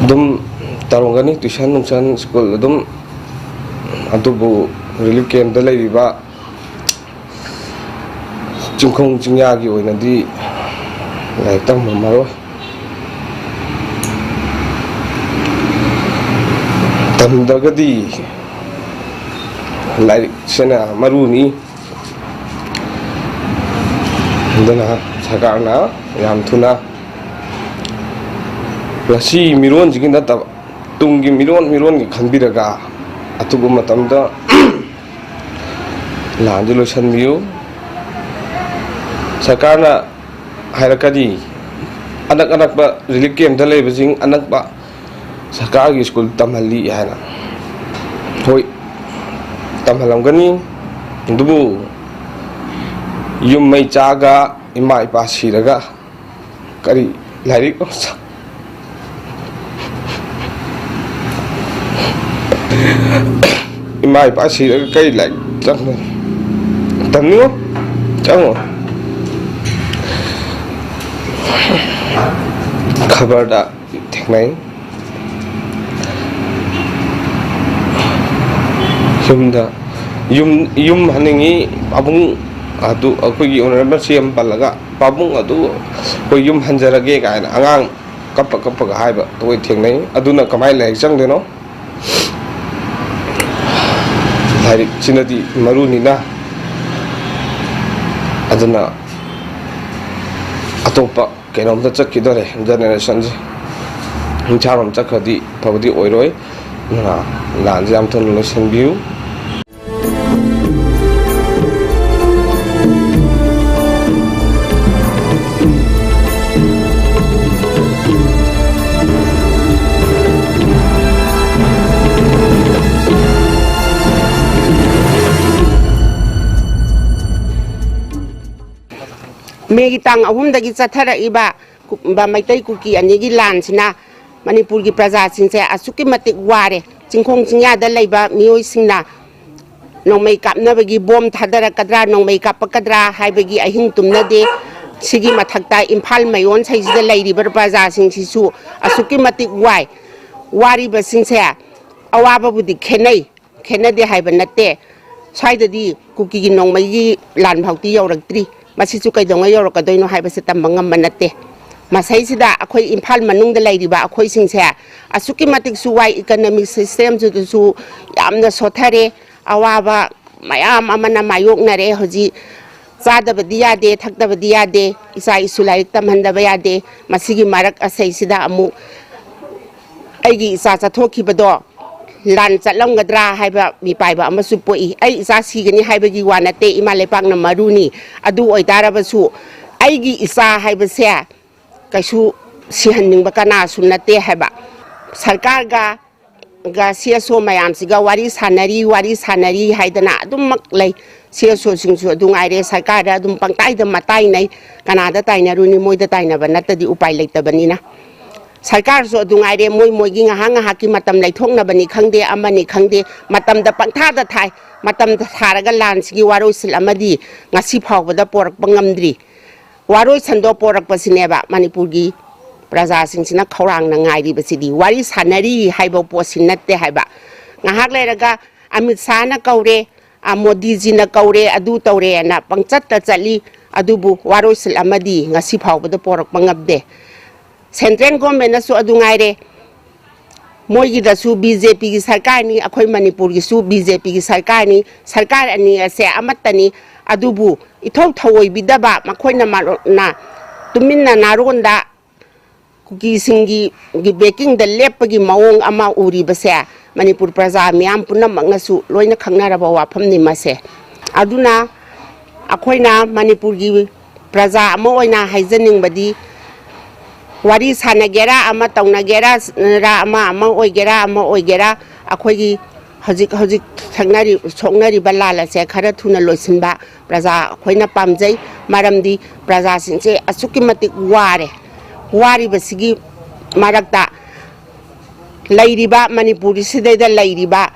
ꯑꯗꯨꯝ ꯇꯧꯔꯝꯒꯅꯤ, ꯇꯨꯏꯁꯟ ꯅꯨꯡꯁꯟ, ꯁ꯭ꯀꯨꯜ ꯑꯗꯨꯝ꯫ ꯑꯗꯨꯕꯨ ꯔꯤꯂꯤꯐ ꯀꯦꯝꯞꯇ ꯂꯩꯔꯤꯕ ꯆꯤꯡꯈꯣꯡ ꯆꯤꯡꯌꯥꯒꯤ ꯑꯣꯏꯅꯗꯤ ꯂꯥꯏꯔꯤꯛ ꯇꯝꯃꯝꯃꯔꯣꯏ꯫ ꯇꯝꯗ꯭ꯔꯒꯗꯤ ꯂꯥꯏꯔꯤꯛꯁꯤꯅ ꯃꯔꯨꯅꯤ꯫ ꯑꯗꯨꯅ ꯁꯔꯀꯥꯔꯅ ꯌꯥꯝ ꯊꯨꯅ ꯉꯁꯤ ꯃꯤꯔꯣꯟꯁꯤꯒꯤ ꯅꯠꯇꯕ, ꯇꯨꯡꯒꯤ ꯃꯤꯔꯣꯟ ꯃꯤꯔꯣꯟꯒꯤ ꯈꯟꯕꯤꯔꯒ ꯑꯊꯨꯕ ꯃꯇꯝꯗ ꯂꯥꯟꯁꯤ ꯂꯣꯏꯁꯤꯟꯕꯤꯌꯨ꯫ ꯁꯔꯀꯥꯔꯅ ꯍꯥꯏꯔꯛꯀꯅꯤ, ꯑꯅꯛ ꯑꯅꯛꯄ ꯔꯤꯂꯤꯐ ꯀꯦꯝꯞꯇ ꯂꯩꯕꯁꯤꯡ ꯑꯅꯛꯄ ꯁꯔꯀꯥꯔꯒꯤ ꯁ꯭ꯀꯨꯜ ꯇꯝꯍꯜꯂꯤ ꯍꯥꯏꯅ꯫ ꯍꯣꯏ, ꯇꯝꯍꯜꯂꯝꯒꯅꯤ, ꯑꯗꯨꯕꯨ ꯌꯨꯝ ꯃꯩ ꯆꯥꯛꯑꯒ ꯏꯃꯥ ꯏꯄꯥ ꯁꯤꯔꯒ ꯀꯔꯤ ꯂꯥꯏꯔꯤꯛ? ꯏꯃꯥ ꯏꯄꯥ ꯁꯤꯔꯒ ꯀꯔꯤ ꯂꯥꯏꯔꯤꯛ ꯇꯝ-, ꯇꯝꯅꯤꯡꯉꯣ? ꯆꯪꯉꯣ꯫ ꯈꯕꯔꯗ ꯊꯦꯡꯅꯩ꯫ ꯌꯨꯝꯗ, ꯌꯨꯝ, ꯌꯨꯝ ꯍꯟꯅꯤꯡꯉꯤ, ꯄꯥꯕꯨꯡ ꯑꯗꯨ ꯑꯩꯈꯣꯏꯒꯤ ꯑꯣꯅꯔꯦꯕꯜ ꯁꯤ ꯑꯦꯝ ꯄꯜꯂꯒ, "ꯄꯥꯕꯨꯡ ꯑꯗꯨ ꯑꯩꯈꯣꯏ ꯌꯨꯝ ꯍꯟꯖꯔꯒꯦ" ꯀꯥꯏꯅ ꯑꯉꯥꯡ ꯀꯞꯄ ꯀꯞꯄꯒ ꯍꯥꯏꯕ ꯑꯩꯈꯣꯏ ꯊꯦꯡꯅꯩ꯫ ꯑꯗꯨꯅ ꯀꯃꯥꯏꯅ ꯂꯥꯏꯔꯤꯛ ꯆꯪꯗꯣꯏꯅꯣ? ꯂꯥꯏꯔꯤꯛꯁꯤꯅꯗꯤ ꯃꯔꯨꯅꯤꯅ꯫ ꯑꯗꯨꯅ ꯑꯇꯣꯞꯄ ꯀꯩꯅꯣꯝꯇ ꯆꯠꯈꯤꯗꯣꯔꯦ ꯖꯦꯅꯦꯔꯦꯁꯟꯁꯦ꯫ ꯍꯤꯡꯁꯥꯔꯣꯝ ꯆꯠꯈ꯭ꯔꯗꯤ ꯐꯕꯗꯤ ꯑꯣꯏꯔꯣꯏ꯫ ꯑꯗꯨꯅ ꯂꯥꯟꯁꯦ ꯌꯥꯝ ꯊꯨꯅ ꯂꯣꯏꯁꯤꯟꯕꯤꯌꯨ꯫ ꯃꯦꯒꯤ ꯇꯥꯡ ꯑꯍꯨꯝꯗꯒꯤ ꯆꯠꯊꯔꯛꯏꯕ ꯀꯨ-, ꯃꯩꯇꯩ ꯀꯨꯀꯤ ꯑꯅꯤꯒꯤ ꯂꯥꯟꯁꯤꯅ ꯃꯅꯤꯄꯨꯔꯒꯤ ꯄ꯭ꯔꯖꯥꯁꯤꯡꯁꯦ ꯑꯁꯨꯛꯀꯤ ꯃꯇꯤꯛ ꯋꯥꯔꯦ꯫ ꯆꯤꯡꯈꯣꯡ ꯆꯤꯡꯌꯥꯗ ꯂꯩꯕ ꯃꯤꯑꯣꯏꯁꯤꯡꯅ ꯅꯣꯡꯃꯩ ꯀꯥꯞꯅꯕꯒꯤ ꯕꯣꯝ ꯊꯥꯗꯔꯛꯀꯗ꯭ꯔꯥ, ꯅꯣꯡꯃꯩ ꯀꯥꯞꯄꯛꯀꯗ꯭ꯔꯥ ꯍꯥꯏꯕꯒꯤ ꯑꯍꯤꯡ ꯇꯨꯝꯅꯗꯦ꯫ ꯁꯤꯒꯤ ꯃꯊꯛꯇ ꯏꯝꯐꯥꯜ ꯃꯌꯣꯟꯁꯩꯁꯤꯗ ꯂꯩꯔꯤꯕ ꯄ꯭ꯔꯖꯥꯁꯤꯡꯁꯤꯁꯨ ꯑꯁꯨꯛꯀꯤ ꯃꯇꯤꯛ ꯋꯥꯏ꯫ ꯋꯥꯔꯤꯕꯁꯤꯡꯁꯦ ꯑꯋꯥꯕꯕꯨꯗꯤ ꯈꯦꯠꯅꯩ, ꯈꯦꯠꯅꯗꯦ ꯍꯥꯏꯕ ꯅꯠꯇꯦ꯫ ꯁ꯭ꯋꯥꯏꯗꯗꯤ ꯀꯨꯀꯤꯒꯤ ꯅꯣꯡꯃꯩꯒꯤ ꯂꯥꯟ ꯐꯥꯎꯇꯤ ꯌꯧꯔꯛꯇ꯭ꯔꯤ꯫ ꯃꯁꯤꯁꯨ ꯀꯩꯗꯧꯉꯩ ꯌꯧꯔꯛꯀꯗꯣꯏꯅꯣ ꯍꯥꯏꯕꯁꯦ ꯇꯝꯕ ꯉꯝꯕ ꯅꯠꯇꯦ꯫ ꯃꯁꯩꯁꯤꯗ ꯑꯩꯈꯣꯏ ꯏꯝꯐꯥꯜ ꯃꯅꯨꯡꯗ ꯂꯩꯔꯤꯕ ꯑꯩꯈꯣꯏꯁꯤꯡꯁꯦ ꯑꯁꯨꯛꯀꯤ ꯃꯇꯤꯛꯁꯨ ꯋꯥꯏ, ꯏꯀꯅꯃꯤꯛ ꯁꯤꯁꯇꯦꯝꯁꯤꯗꯁꯨ ꯌꯥꯝꯅ ꯁꯣꯠꯊꯔꯦ꯫ ꯑꯋꯥꯕ ꯃꯌꯥꯝ ꯑꯃꯅ ꯃꯥꯌꯣꯛꯅꯔꯦ꯫ ꯍꯧꯖꯤꯛ ꯆꯥꯗꯕꯗꯤ ꯌꯥꯗꯦ, ꯊꯛꯇꯕꯗꯤ ꯌꯥꯗꯦ, ꯏꯆꯥ ꯏꯁꯨ ꯂꯥꯏꯔꯤꯛ ꯇꯝꯍꯟꯗꯕ ꯌꯥꯗꯦ꯫ ꯃꯁꯤꯒꯤ ꯃꯔꯛ ꯑꯁꯩꯁꯤꯗ ꯑꯃꯨꯛ ꯑꯩꯒꯤ ꯏꯆꯥ ꯆꯠꯊꯣꯛꯈꯤꯕꯗꯣ ꯂꯥꯟ ꯆꯠꯂꯝꯒꯗ꯭ꯔꯥ ꯍꯥꯏꯕ ꯃꯤꯄꯥꯏꯕ ꯑꯃꯁꯨ ꯄꯣꯛꯏ꯫ ꯑꯩ ꯏꯆꯥ ꯁꯤꯒꯅꯤ ꯍꯥꯏꯕꯒꯤ ꯋꯥ ꯅꯠꯇꯦ, ꯏꯃꯥ ꯂꯩꯄꯥꯛꯅ ꯃꯔꯨꯅꯤ꯫ ꯑꯗꯨ ꯑꯣꯏꯇꯥꯔꯕꯁꯨ ꯑꯩꯒꯤ ꯏꯆꯥ ꯍꯥꯏꯕꯁꯦ ꯀꯩꯁꯨ ꯁꯤꯍꯟꯅꯤꯡꯕ ꯀꯅꯥꯁꯨ ꯅꯠꯇꯦ ꯍꯥꯏꯕ꯫ ꯁꯔꯀꯥꯔꯒ ꯒ ꯁꯤ ꯑꯦꯁ ꯑꯣ ꯃꯌꯥꯝꯁꯤꯒ ꯋꯥꯔꯤ ꯁꯥꯟꯅꯔꯤ, ꯋꯥꯔꯤ ꯁꯥꯟꯅꯔꯤ ꯍꯥꯏꯗꯅ ꯑꯗꯨꯝꯃꯛ ꯂꯩ꯫ ꯁꯤ ꯑꯦꯁ ꯑꯣꯁꯤꯡꯁꯨ ꯑꯗꯨ ꯉꯥꯏꯔꯦ, ꯁꯔꯀꯥꯔꯗ ꯑꯗꯨꯝ ꯄꯪꯇꯥꯏꯗ ꯃꯇꯥꯏꯅꯩ꯫ ꯀꯅꯥꯗ ꯇꯥꯏꯅꯔꯨꯅꯤ? ꯃꯣꯏꯗ ꯇꯥꯏꯅꯕ ꯅꯠꯇꯗꯤ ꯎꯄꯥꯏ ꯂꯩꯇꯕꯅꯤꯅ꯫ ꯁꯔꯀꯥꯔꯁꯨ ꯑꯗꯨ ꯉꯥꯏꯔꯦ, ꯃꯣꯏ ꯃꯣꯏꯒꯤ ꯉꯥꯏꯍꯥꯛ ꯉꯥꯏꯍꯥꯛꯀꯤ ꯃꯇꯝ ꯂꯩꯊꯣꯛꯅꯕꯅꯤ ꯈꯪꯗꯦ, ꯑꯃꯅꯤ ꯈꯪꯗꯦ, ꯃꯇꯝꯗ ꯄꯪꯊꯥꯗ ꯊꯥꯏ꯫ ꯃꯇꯝꯗ ꯊꯥꯔꯒ ꯂꯥꯟꯁꯤꯒꯤ ꯋꯥꯔꯣꯏꯁꯤꯜ ꯑꯃꯗꯤ ꯉꯁꯤ ꯐꯥꯎꯕꯗ ꯄꯣꯔꯛꯄ ꯉꯝꯗ꯭ꯔꯤ꯫ ꯋꯥꯔꯣꯏꯁꯟꯗꯣ ꯄꯣꯔꯛꯄꯁꯤꯅꯦꯕ ꯃꯅꯤꯄꯨꯔꯒꯤ ꯄ꯭ꯔꯖꯥꯁꯤꯡꯁꯤꯅ ꯈꯧꯔꯥꯡꯅ ꯉꯥꯏꯔꯤꯕꯁꯤꯗꯤ꯫ ꯋꯥꯔꯤ ꯁꯥꯟꯅꯔꯤ ꯍꯥꯏꯕ ꯄꯣꯠꯁꯤ ꯅꯠꯇꯦ ꯍꯥꯏꯕ꯫ ꯉꯥꯏꯍꯥꯛ ꯂꯩꯔꯒ ꯑꯃꯤꯠ ꯁꯥꯍꯅ ꯀꯧꯔꯦ, ꯑ, ꯃꯣꯗꯤꯖꯤꯅ ꯀꯧꯔꯦ, ꯑꯗꯨ ꯇꯧꯔꯦꯅ ꯄꯪꯆꯠꯇ ꯆꯠꯂꯤ꯫ ꯑꯗꯨꯕꯨ ꯋꯥꯔꯣꯏꯁꯤꯜ ꯑꯃꯗꯤ ꯉꯁꯤ ꯐꯥꯎꯕꯗ ꯄꯣꯔꯛꯄ ꯉꯝꯗꯦ꯫ ꯁꯦꯟꯇ꯭ꯔꯦꯜ ꯒꯣꯔꯃꯦꯟꯅꯁꯨ ꯑꯗꯨ ꯉꯥꯏꯔꯦ, ꯃꯣꯏꯒꯤꯗꯁꯨ ꯕꯤ ꯖꯦ ꯄꯤꯒꯤ ꯁꯔꯀꯥꯔꯅꯤ, ꯑꯩꯈꯣꯏ ꯃꯅꯤꯄꯨꯔꯒꯤꯁꯨ ꯕꯤ ꯖꯦ ꯄꯤꯒꯤ ꯁꯔꯀꯥꯔꯅꯤ꯫ ꯁꯔꯀꯥꯔ ꯑꯅꯤ ꯑꯁꯦ ꯑꯃꯠꯇꯅꯤ꯫ ꯑꯗꯨꯕꯨ ꯏꯊꯧ ꯊꯧꯑꯣꯏꯕꯤꯗꯕ, ꯃꯈꯣꯏꯅ ꯃꯔꯨꯞꯅ ꯇꯨꯃꯤꯟꯅ ꯅꯥꯔꯣꯟꯗ ꯀꯨꯀꯤꯁꯤꯡꯒꯤ, ꯒꯤ ꯕꯦꯀꯤꯡꯗ ꯂꯦꯞꯄꯒꯤ ꯃꯑꯣꯡ ꯑꯃ ꯎꯔꯤꯕꯁꯦ ꯃꯅꯤꯄꯨꯔ ꯄ꯭ꯔꯖꯥ ꯃꯤꯌꯥꯝ ꯄꯨꯝꯅꯃꯛꯅꯁꯨ ꯂꯣꯏꯅ ꯈꯪꯅꯔꯕ ꯋꯥꯐꯝꯅꯤ ꯃꯁꯦ꯫ ꯑꯗꯨꯅ ꯑꯩꯈꯣꯏꯅ ꯃꯅꯤꯄꯨꯔꯒꯤ ꯄ꯭ꯔꯖꯥ ꯑꯃ ꯑꯣꯏꯅ ꯍꯥꯏꯖꯅꯤꯡꯕꯗꯤ, ꯋꯥꯔꯤ ꯁꯥꯟꯅꯒꯦꯔꯥ, ꯑꯃ ꯇꯧꯅꯒꯦꯔꯥ, ꯔꯥ ꯑꯃ, ꯑꯃ ꯑꯣꯏꯒꯦꯔꯥ, ꯑꯃ ꯑꯣꯏꯒꯦꯔꯥ, ꯑꯩꯈꯣꯏꯒꯤ ꯍꯧꯖꯤꯛ ꯍꯧꯖꯤꯛ ꯊꯛꯅꯔꯤ-, ꯁꯣꯛꯅꯔꯤꯕ ꯂꯥꯟ ꯑꯁꯦ ꯈꯔ ꯊꯨꯅ ꯂꯣꯏꯁꯤꯟꯕ ꯄ꯭ꯔꯖꯥ ꯑꯩꯈꯣꯏꯅ ꯄꯥꯝꯖꯩ꯫ ꯃꯔꯝꯗꯤ ꯄ꯭ꯔꯖꯥꯁꯤꯡꯁꯦ ꯑꯁꯨꯛꯀꯤ ꯃꯇꯤꯛ ꯋꯥꯔꯦ꯫ ꯋꯥꯔꯤꯕꯁꯤꯒꯤ ꯃꯔꯛꯇ ꯂꯩꯔꯤꯕ, ꯃꯅꯤꯄꯨꯔꯁꯤꯗꯩꯗ ꯂꯩꯔꯤꯕ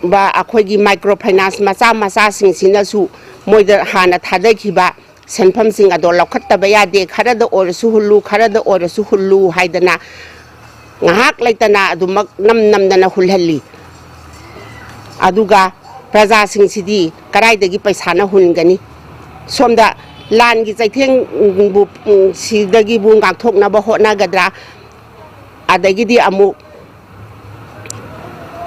ꯕ ꯑꯩꯈꯣꯏꯒꯤ ꯃꯥꯏꯀ꯭ꯔꯣ ꯐꯥꯏꯅꯥꯟꯁ ꯃꯆꯥ ꯃꯆꯥꯁꯤꯡꯁꯤꯅꯁꯨ ꯃꯣꯏꯗ ꯍꯥꯟꯅ ꯊꯥꯗꯈꯤꯕ ꯁꯦꯟꯐꯝꯁꯤꯡ ꯑꯗꯣ ꯂꯧꯈꯠꯇꯕ ꯌꯥꯗꯦ꯫ ꯈꯔꯗ ꯑꯣꯏꯔꯁꯨ ꯍꯨꯜꯂꯨ, ꯈꯔꯗ ꯑꯣꯏꯔꯁꯨ ꯍꯨꯜꯂꯨ ꯍꯥꯏꯗꯅ ꯉꯥꯏꯍꯥꯛ ꯂꯩꯇꯅ ꯑꯗꯨꯃꯛ ꯅꯝ ꯅꯝꯗꯅ ꯍꯨꯜꯍꯜꯂꯤ꯫ ꯑꯗꯨꯒ ꯄ꯭ꯔꯖꯥꯁꯤꯡꯁꯤꯗꯤ ꯀꯗꯥꯏꯗꯒꯤ ꯄꯩꯁꯥꯅ ꯍꯨꯟꯒꯅꯤ? ꯁꯣꯝꯗ ꯂꯥꯟꯒꯤ ꯆꯩꯊꯦꯡꯕꯨ, ꯁꯤꯗꯒꯤꯕꯨ ꯉꯥꯛꯊꯣꯛꯅꯕ ꯍꯣꯠꯅꯒꯗ꯭ꯔꯥ? ꯑꯗꯒꯤꯗꯤ ꯑꯃꯨꯛ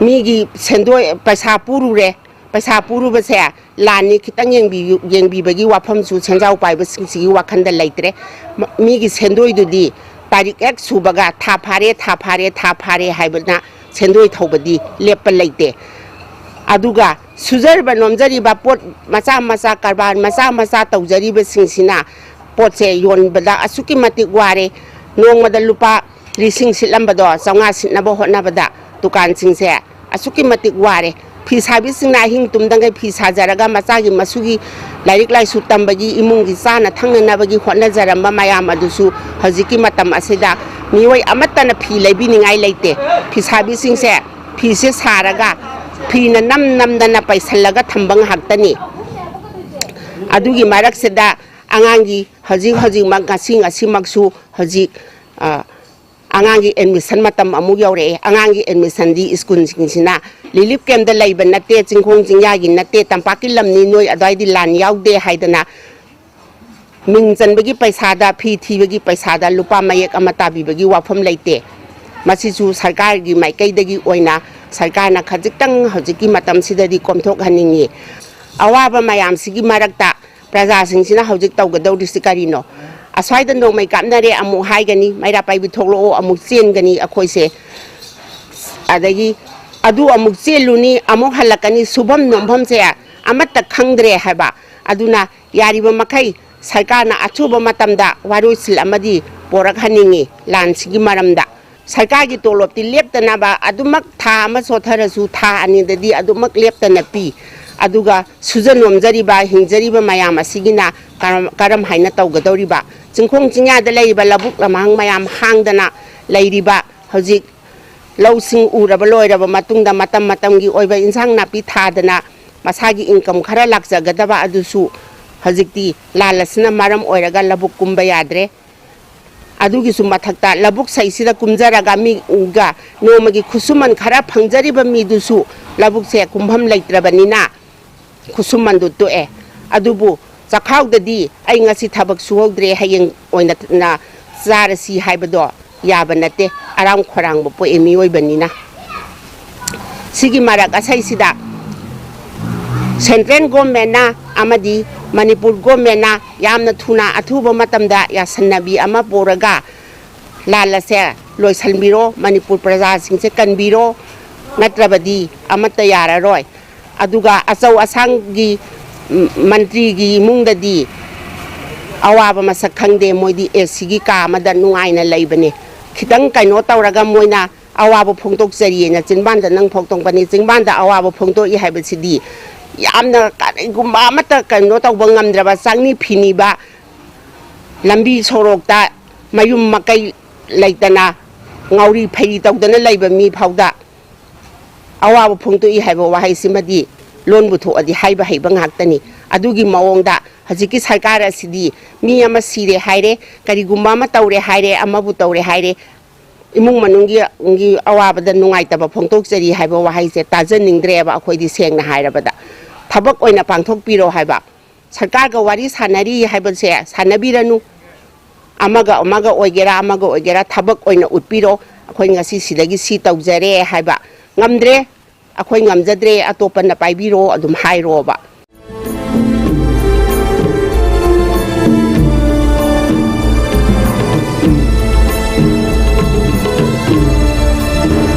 ꯃꯤꯒꯤ ꯁꯦꯟꯗꯣꯏ, ꯄꯩꯁꯥ ꯄꯨꯔꯨꯔꯦ, ꯄꯩꯁꯥ ꯄꯨꯔꯨꯕꯁꯦ ꯂꯥꯟꯅꯤ ꯈꯤꯇꯪ ꯌꯦꯡꯕꯤꯌꯨ-, ꯌꯦꯡꯕꯤꯕꯒꯤ ꯋꯥꯐꯝꯁꯨ ꯁꯦꯟꯖꯥꯎ ꯄꯥꯏꯕꯁꯤꯡꯁꯤꯒꯤ ꯋꯥꯈꯜꯗ ꯂꯩꯇ꯭ꯔꯦ꯫ ꯃ-, ꯃꯤꯒꯤ ꯁꯦꯟꯗꯣꯏꯗꯨꯗꯤ ꯇꯥꯔꯤꯛ ꯑꯦꯛ ꯁꯨꯕꯒ ꯊꯥ ꯐꯥꯔꯦ, ꯊꯥ ꯐꯥꯔꯦ, ꯊꯥ ꯐꯥꯔꯦ ꯍꯥꯏꯕꯅ ꯁꯦꯟꯗꯣꯏ ꯊꯧꯕꯗꯤ ꯂꯦꯞꯄ ꯂꯩꯇꯦ꯫ ꯑꯗꯨꯒ ꯁꯨꯖꯔꯤꯕ ꯅꯣꯝꯖꯔꯤꯕ ꯄꯣꯠ ꯃꯆꯥ ꯃꯆꯥ, ꯀꯔꯕꯥꯔ ꯃꯆꯥ ꯃꯆꯥ ꯇꯧꯖꯔꯤꯕꯁꯤꯡꯁꯤꯅ ꯄꯣꯠꯁꯦ ꯌꯣꯟꯕꯗ ꯑꯁꯨꯛꯀꯤ ꯃꯇꯤꯛ ꯋꯥꯔꯦ꯫ ꯅꯣꯡꯃꯗ ꯂꯨꯄꯥ ꯂꯤꯁꯤꯡ ꯁꯤꯠꯂꯝꯕꯗꯣ ꯆꯥꯝꯃꯉꯥ ꯁꯤꯠꯅꯕ ꯍꯣꯠꯅꯕꯗ ꯗꯨꯀꯥꯟꯁꯤꯡꯁꯦ ꯑꯁꯨꯛꯀꯤ ꯃꯇꯤꯛ ꯋꯥꯔꯦ꯫ ꯐꯤ ꯁꯥꯕꯤꯁꯤꯡꯅ ꯑꯍꯤꯡ ꯇꯨꯝꯗꯉꯩ ꯐꯤ ꯁꯥꯖꯔꯒ ꯃꯆꯥꯒꯤ ꯃꯁꯨꯒꯤ ꯂꯥꯏꯔꯤꯛ ꯂꯥꯏꯁꯨ ꯇꯝꯕꯒꯤ, ꯏꯃꯨꯡꯒꯤ ꯆꯥꯅ ꯊꯛꯅꯅꯕꯒꯤ ꯍꯣꯠꯅꯖꯔꯝꯕ ꯃꯌꯥꯝ ꯑꯗꯨꯁꯨ ꯍꯧꯖꯤꯛꯀꯤ ꯃꯇꯝ ꯑꯁꯤꯗ ꯃꯤꯑꯣꯏ ꯑꯃꯠꯇꯅ ꯐꯤ ꯂꯩꯕꯤꯅꯤꯡꯉꯥꯏ ꯂꯩꯇꯦ꯫ ꯐꯤꯁꯥꯕꯤꯁꯤꯡꯁꯦ ꯐꯤꯁꯦ ꯁꯥꯔꯒ ꯐꯤꯅ ꯅꯝ ꯅꯝꯗꯅ ꯄꯩꯁꯜꯂꯒ ꯊꯝꯕ ꯉꯥꯛꯇꯅꯤ꯫ ꯑꯗꯨꯒꯤ ꯃꯔꯛꯁꯤꯗ ꯑꯉꯥꯡꯒꯤ ꯍꯧꯖꯤꯛ ꯍꯧꯖꯤꯛꯃꯛ ꯉꯁꯤ ꯉꯁꯤꯃꯛꯁꯨ ꯍꯧꯖꯤꯛ, ꯑ, ꯑꯉꯥꯡꯒꯤ ꯑꯦꯗꯃꯤꯁꯟ ꯃꯇꯝ ꯑꯃꯨꯛ ꯌꯧꯔꯛꯑꯦ꯫ ꯑꯉꯥꯡꯒꯤ ꯑꯦꯗꯃꯤꯁꯟꯗꯤ ꯁ꯭ꯀꯨꯜꯁꯤꯡꯁꯤꯅ ꯔꯤꯂꯤꯐ ꯀꯦꯝꯗ ꯂꯩꯕ ꯅꯠꯇꯦ, ꯆꯤꯡꯈꯣꯡ ꯆꯤꯡꯌꯥꯒꯤ ꯅꯠꯇꯦ, ꯇꯝꯄꯥꯛꯀꯤ ꯂꯝꯅꯤ, ꯅꯣꯏ ꯑꯗꯨꯋꯥꯏꯗꯤ ꯂꯥꯟ ꯌꯥꯎꯗꯦ ꯍꯥꯏꯗꯅ ꯃꯤꯡ ꯆꯟꯕꯒꯤ ꯄꯩꯁꯥꯗ, ꯐꯤ ꯊꯤꯕꯒꯤ ꯄꯩꯁꯥꯗ ꯂꯨꯄꯥ ꯃꯌꯦꯛ ꯑꯃ ꯇꯥꯕꯤꯕꯒꯤ ꯋꯥꯐꯝ ꯂꯩꯇꯦ꯫ ꯃꯁꯤꯁꯨ ꯁꯔꯀꯥꯔꯒꯤ ꯃꯥꯏꯀꯩꯗꯒꯤ ꯑꯣꯏꯅ ꯁꯔꯀꯥꯔꯅ ꯈꯖꯤꯛꯇꯪ ꯍꯧꯖꯤꯛꯀꯤ ꯃꯇꯝꯁꯤꯗꯗꯤ ꯀꯣꯝꯊꯣꯛꯍꯟꯅꯤꯡꯉꯤ꯫ ꯑꯋꯥꯕ ꯃꯌꯥꯝꯁꯤꯒꯤ ꯃꯔꯛꯇ ꯄ꯭ꯔꯖꯥꯁꯤꯡꯁꯤꯅ ꯍꯧꯖꯤꯛ ꯇꯧꯒꯗꯧꯔꯤꯁꯤ ꯀꯔꯤꯅꯣ? ꯑꯁ꯭ꯋꯥꯏꯗ ꯅꯣꯡꯃꯩ ꯀꯥꯞꯅꯔꯦ ꯑꯃꯨꯛ ꯍꯥꯏꯒꯅꯤ, ꯃꯩꯔꯥ ꯄꯥꯏꯕꯤ ꯊꯣꯛꯂꯛꯑꯣ ꯑꯃꯨꯛ ꯆꯦꯟꯒꯅꯤ ꯑꯩꯈꯣꯏꯁꯦ꯫ ꯑꯗꯒꯤ ꯑꯗꯨ ꯑꯃꯨꯛ ꯆꯦꯜꯂꯨꯅꯤ, ꯑꯃꯨꯛ ꯍꯜꯂꯛꯀꯅꯤ, ꯁꯨꯐꯝ ꯅꯣꯝꯐꯝꯁꯦ ꯑꯃꯠꯇ ꯈꯪꯗ꯭ꯔꯦ ꯍꯥꯏꯕ꯫ ꯑꯗꯨꯅ ꯌꯥꯔꯤꯕ ꯃꯈꯩ ꯁꯔꯀꯥꯔꯅ ꯑꯊꯨꯕ ꯃꯇꯝꯗ ꯋꯥꯔꯣꯏꯁꯤꯜ ꯑꯃꯗꯤ ꯄꯣꯔꯛꯍꯟꯅꯤꯡꯉꯤ ꯂꯥꯟꯁꯤꯒꯤ ꯃꯔꯝꯗ꯫ ꯁꯔꯀꯥꯔꯒꯤ ꯇꯣꯂꯣꯞꯇꯤ ꯂꯦꯞꯇꯅꯕ ꯑꯗꯨꯃꯛ ꯊꯥ ꯑꯃ ꯆꯣꯠꯊꯔꯁꯨ ꯊꯥ ꯑꯅꯤꯗꯗꯤ ꯑꯗꯨꯃꯛ ꯂꯦꯞꯇꯅ ꯄꯤ꯫ ꯑꯗꯨꯒ ꯁꯨꯖ ꯅꯣꯝꯖꯔꯤꯕ, ꯍꯤꯡꯖꯔꯤꯕ ꯃꯌꯥꯝ ꯑꯁꯤꯒꯤꯅ ꯀꯔꯝ, ꯀꯔꯝ ꯍꯥꯏꯅ ꯇꯧꯒꯗꯧꯔꯤꯕ? ꯆꯤꯡꯈꯣꯡ ꯆꯤꯡꯌꯥꯗ ꯂꯩꯔꯤꯕ ꯂꯧꯕꯨꯛ ꯂꯝꯍꯥꯡ ꯃꯌꯥꯝ ꯍꯥꯡꯗꯅ ꯂꯩꯔꯤꯕ, ꯍꯧꯖꯤꯛ ꯂꯧꯁꯤꯡ ꯎꯔꯕ ꯂꯣꯏꯔꯕ ꯃꯇꯨꯡꯗ ꯃꯇꯝ ꯃꯇꯝꯒꯤ ꯑꯣꯏꯕ ꯏꯟꯁꯥꯡ ꯅꯥꯄꯤ ꯊꯥꯗꯅ ꯃꯁꯥꯒꯤ income ꯈꯔ ꯂꯥꯛꯆꯒꯗꯕ ꯑꯗꯨꯁꯨ ꯍꯧꯖꯤꯛꯇꯤ ꯂꯥꯟ ꯑꯁꯤꯅ ꯃꯔꯝ ꯑꯣꯏꯔꯒ ꯂꯧꯕꯨꯛ ꯀꯨꯝꯕ ꯌꯥꯗ꯭ꯔꯦ꯫ ꯑꯗꯨꯒꯤꯁꯨ ꯃꯊꯛꯇ ꯂꯧꯕꯨꯛ ꯁꯩꯁꯤꯗ ꯀꯨꯝꯖꯔꯒ ꯃꯤꯒ ꯅꯣꯡꯃꯒꯤ ꯈꯨꯠꯁꯨꯃꯟ ꯈꯔ ꯐꯪꯖꯔꯤꯕ ꯃꯤꯗꯨꯁꯨ ꯂꯧꯕꯨꯛꯁꯦ ꯀꯨꯝꯐꯝ ꯂꯩꯇ꯭ꯔꯕꯅꯤꯅ ꯈꯨꯠꯁꯨꯃꯟꯗꯨ ꯇꯣꯛꯑꯦ꯫ ꯑꯗꯨꯕꯨ ꯆꯥꯛꯈꯥꯎꯗꯗꯤ ꯑꯩ ꯉꯁꯤ ꯊꯕꯛ ꯁꯨꯍꯧꯗ꯭ꯔꯦ, ꯍꯌꯦꯡ ꯑꯣꯏꯅ ꯆꯥꯔꯁꯤ ꯍꯥꯏꯕꯗꯣ ꯌꯥꯕ ꯅꯠꯇꯦ, ꯑꯔꯥꯝ ꯈꯣꯏꯔꯥꯡꯕ ꯄꯣꯛꯏ ꯃꯤꯑꯣꯏꯕꯅꯤꯅ꯫ ꯁꯤꯒꯤ ꯃꯔꯛ ꯑꯁꯩꯁꯤꯗ central governmentꯅ ꯑꯃꯗꯤ ꯃꯅꯤꯄꯨꯔ governmentꯅ ꯌꯥꯝꯅ ꯊꯨꯅ ꯑꯊꯨꯕ ꯃꯇꯝꯗ ꯌꯥꯁꯟꯅꯕꯤ ꯑꯃ ꯄꯨꯔꯒ ꯂꯥꯟ ꯑꯁꯦ ꯂꯣꯏꯁꯤꯟꯕꯤꯔꯣ, ꯃꯅꯤꯄꯨꯔ ꯄ꯭ꯔꯖꯥꯁꯤꯡꯁꯦ ꯀꯟꯕꯤꯔꯣ, ꯅꯠꯇ꯭ꯔꯕꯗꯤ ꯑꯃꯠꯇ ꯌꯥꯔꯔꯣꯏ꯫ ꯑꯗꯨꯒ ꯑꯆꯧ ꯑꯁꯥꯡꯒꯤ, ꯎꯝ, ꯃꯟꯇ꯭ꯔꯤꯒꯤ ꯏꯃꯨꯡꯗꯗꯤ ꯑꯋꯥꯕ ꯃꯁꯛ ꯈꯪꯗꯦ, ꯃꯣꯏꯗꯤ ꯑꯦ ꯁꯤꯒꯤ ꯀꯥ ꯑꯃꯗ ꯅꯨꯡꯉꯥꯏꯅ ꯂꯩꯕꯅꯦ꯫ ꯈꯤꯇꯪ ꯀꯩꯅꯣ ꯇꯧꯔꯒ ꯃꯣꯏꯅ ꯑꯋꯥꯕ ꯐꯣꯡꯗꯣꯛꯆꯔꯤꯑꯅ ꯆꯤꯟꯕꯥꯟꯗ ꯅꯪ ꯐꯣꯡꯗꯣꯛꯄꯅꯤ꯫ ꯆꯤꯟꯕꯥꯟꯗ ꯑꯋꯥꯕ ꯐꯣꯡꯗꯣꯛꯏ ꯍꯥꯏꯕꯁꯤꯗꯤ ꯌꯥꯝꯅ ꯀꯔꯤꯒꯨꯝꯕ ꯑꯃꯠꯇ ꯀꯩꯅꯣ ꯇꯧꯕ ꯉꯝꯗ꯭ꯔꯕ, ꯆꯪꯅꯤ ꯐꯤꯅꯤꯕ, ꯂꯝꯕꯤ ꯁꯣꯔꯣꯛꯇ ꯃꯌꯨꯝ ꯃꯀꯩ ꯂꯩꯇꯅ ꯉꯥꯎꯔꯤ ꯐꯩꯔꯤ ꯇꯧꯗꯅ ꯂꯩꯕ ꯃꯤ ꯐꯥꯎꯗ ꯑꯋꯥꯕ ꯐꯣꯡꯗꯣꯛꯏ ꯍꯥꯏꯕ ꯋꯥꯍꯩꯁꯤꯃꯗꯤ ꯂꯣꯟꯕꯨ ꯊꯣꯛꯑꯗꯤ ꯍꯥꯏꯕ ꯍꯩꯕ ꯉꯥꯛꯇꯅꯤ꯫ ꯑꯗꯨꯒꯤ ꯃꯑꯣꯡꯗ ꯍꯧꯖꯤꯛꯀꯤ ꯁꯔꯀꯥꯔ ꯑꯁꯤꯗꯤ ꯃꯤ ꯑꯃ ꯁꯤꯔꯦ ꯍꯥꯏꯔꯦ, ꯀꯔꯤꯒꯨꯝꯕ ꯑꯃ ꯇꯧꯔꯦ ꯍꯥꯏꯔꯦ, ꯑꯃꯕꯨ ꯇꯧꯔꯦ ꯍꯥꯏꯔꯦ, ꯏꯃꯨꯡ ꯃꯅꯨꯡꯒꯤ, ꯒꯤ ꯑꯋꯥꯕꯗ ꯅꯨꯡꯉꯥꯏꯇꯕ ꯐꯣꯡꯗꯣꯛꯆꯔꯤ ꯍꯥꯏꯕ ꯋꯥꯍꯩꯁꯦ ꯇꯥꯖꯅꯤꯡꯗ꯭ꯔꯦꯕ꯫ ꯑꯩꯈꯣꯏꯗꯤ ꯁꯦꯡꯅ ꯍꯥꯏꯔꯕꯗ ꯊꯕꯛ ꯑꯣꯏꯅ ꯄꯥꯡꯊꯣꯛꯄꯤꯔꯣ ꯍꯥꯏꯕ꯫ ꯁꯔꯀꯥꯔꯒ ꯋꯥꯔꯤ ꯁꯥꯟꯅꯔꯤ ꯍꯥꯏꯕꯁꯦ ꯁꯥꯟꯅꯕꯤꯔꯅꯨ꯫ ꯑꯃꯒ ꯑꯃꯒ ꯑꯣꯏꯒꯦꯔꯥ, ꯑꯃꯒ ꯑꯣꯏꯒꯦꯔꯥ, ꯊꯕꯛ ꯑꯣꯏꯅ ꯎꯠꯄꯤꯔꯣ꯫ ꯑꯩꯈꯣꯏ ꯉꯁꯤ ꯁꯤꯗꯒꯤ ꯁꯤ ꯇꯧꯖꯔꯦ ꯍꯥꯏꯕ꯫ ꯉꯝꯗ꯭ꯔꯦ, ꯑꯩꯈꯣꯏ ꯉꯝꯖꯗ꯭ꯔꯦ, ꯑꯇꯣꯞꯄꯅ ꯄꯥꯏꯕꯤꯔꯣ ꯑꯗꯨꯝ ꯍꯥꯏꯔꯣꯕ꯫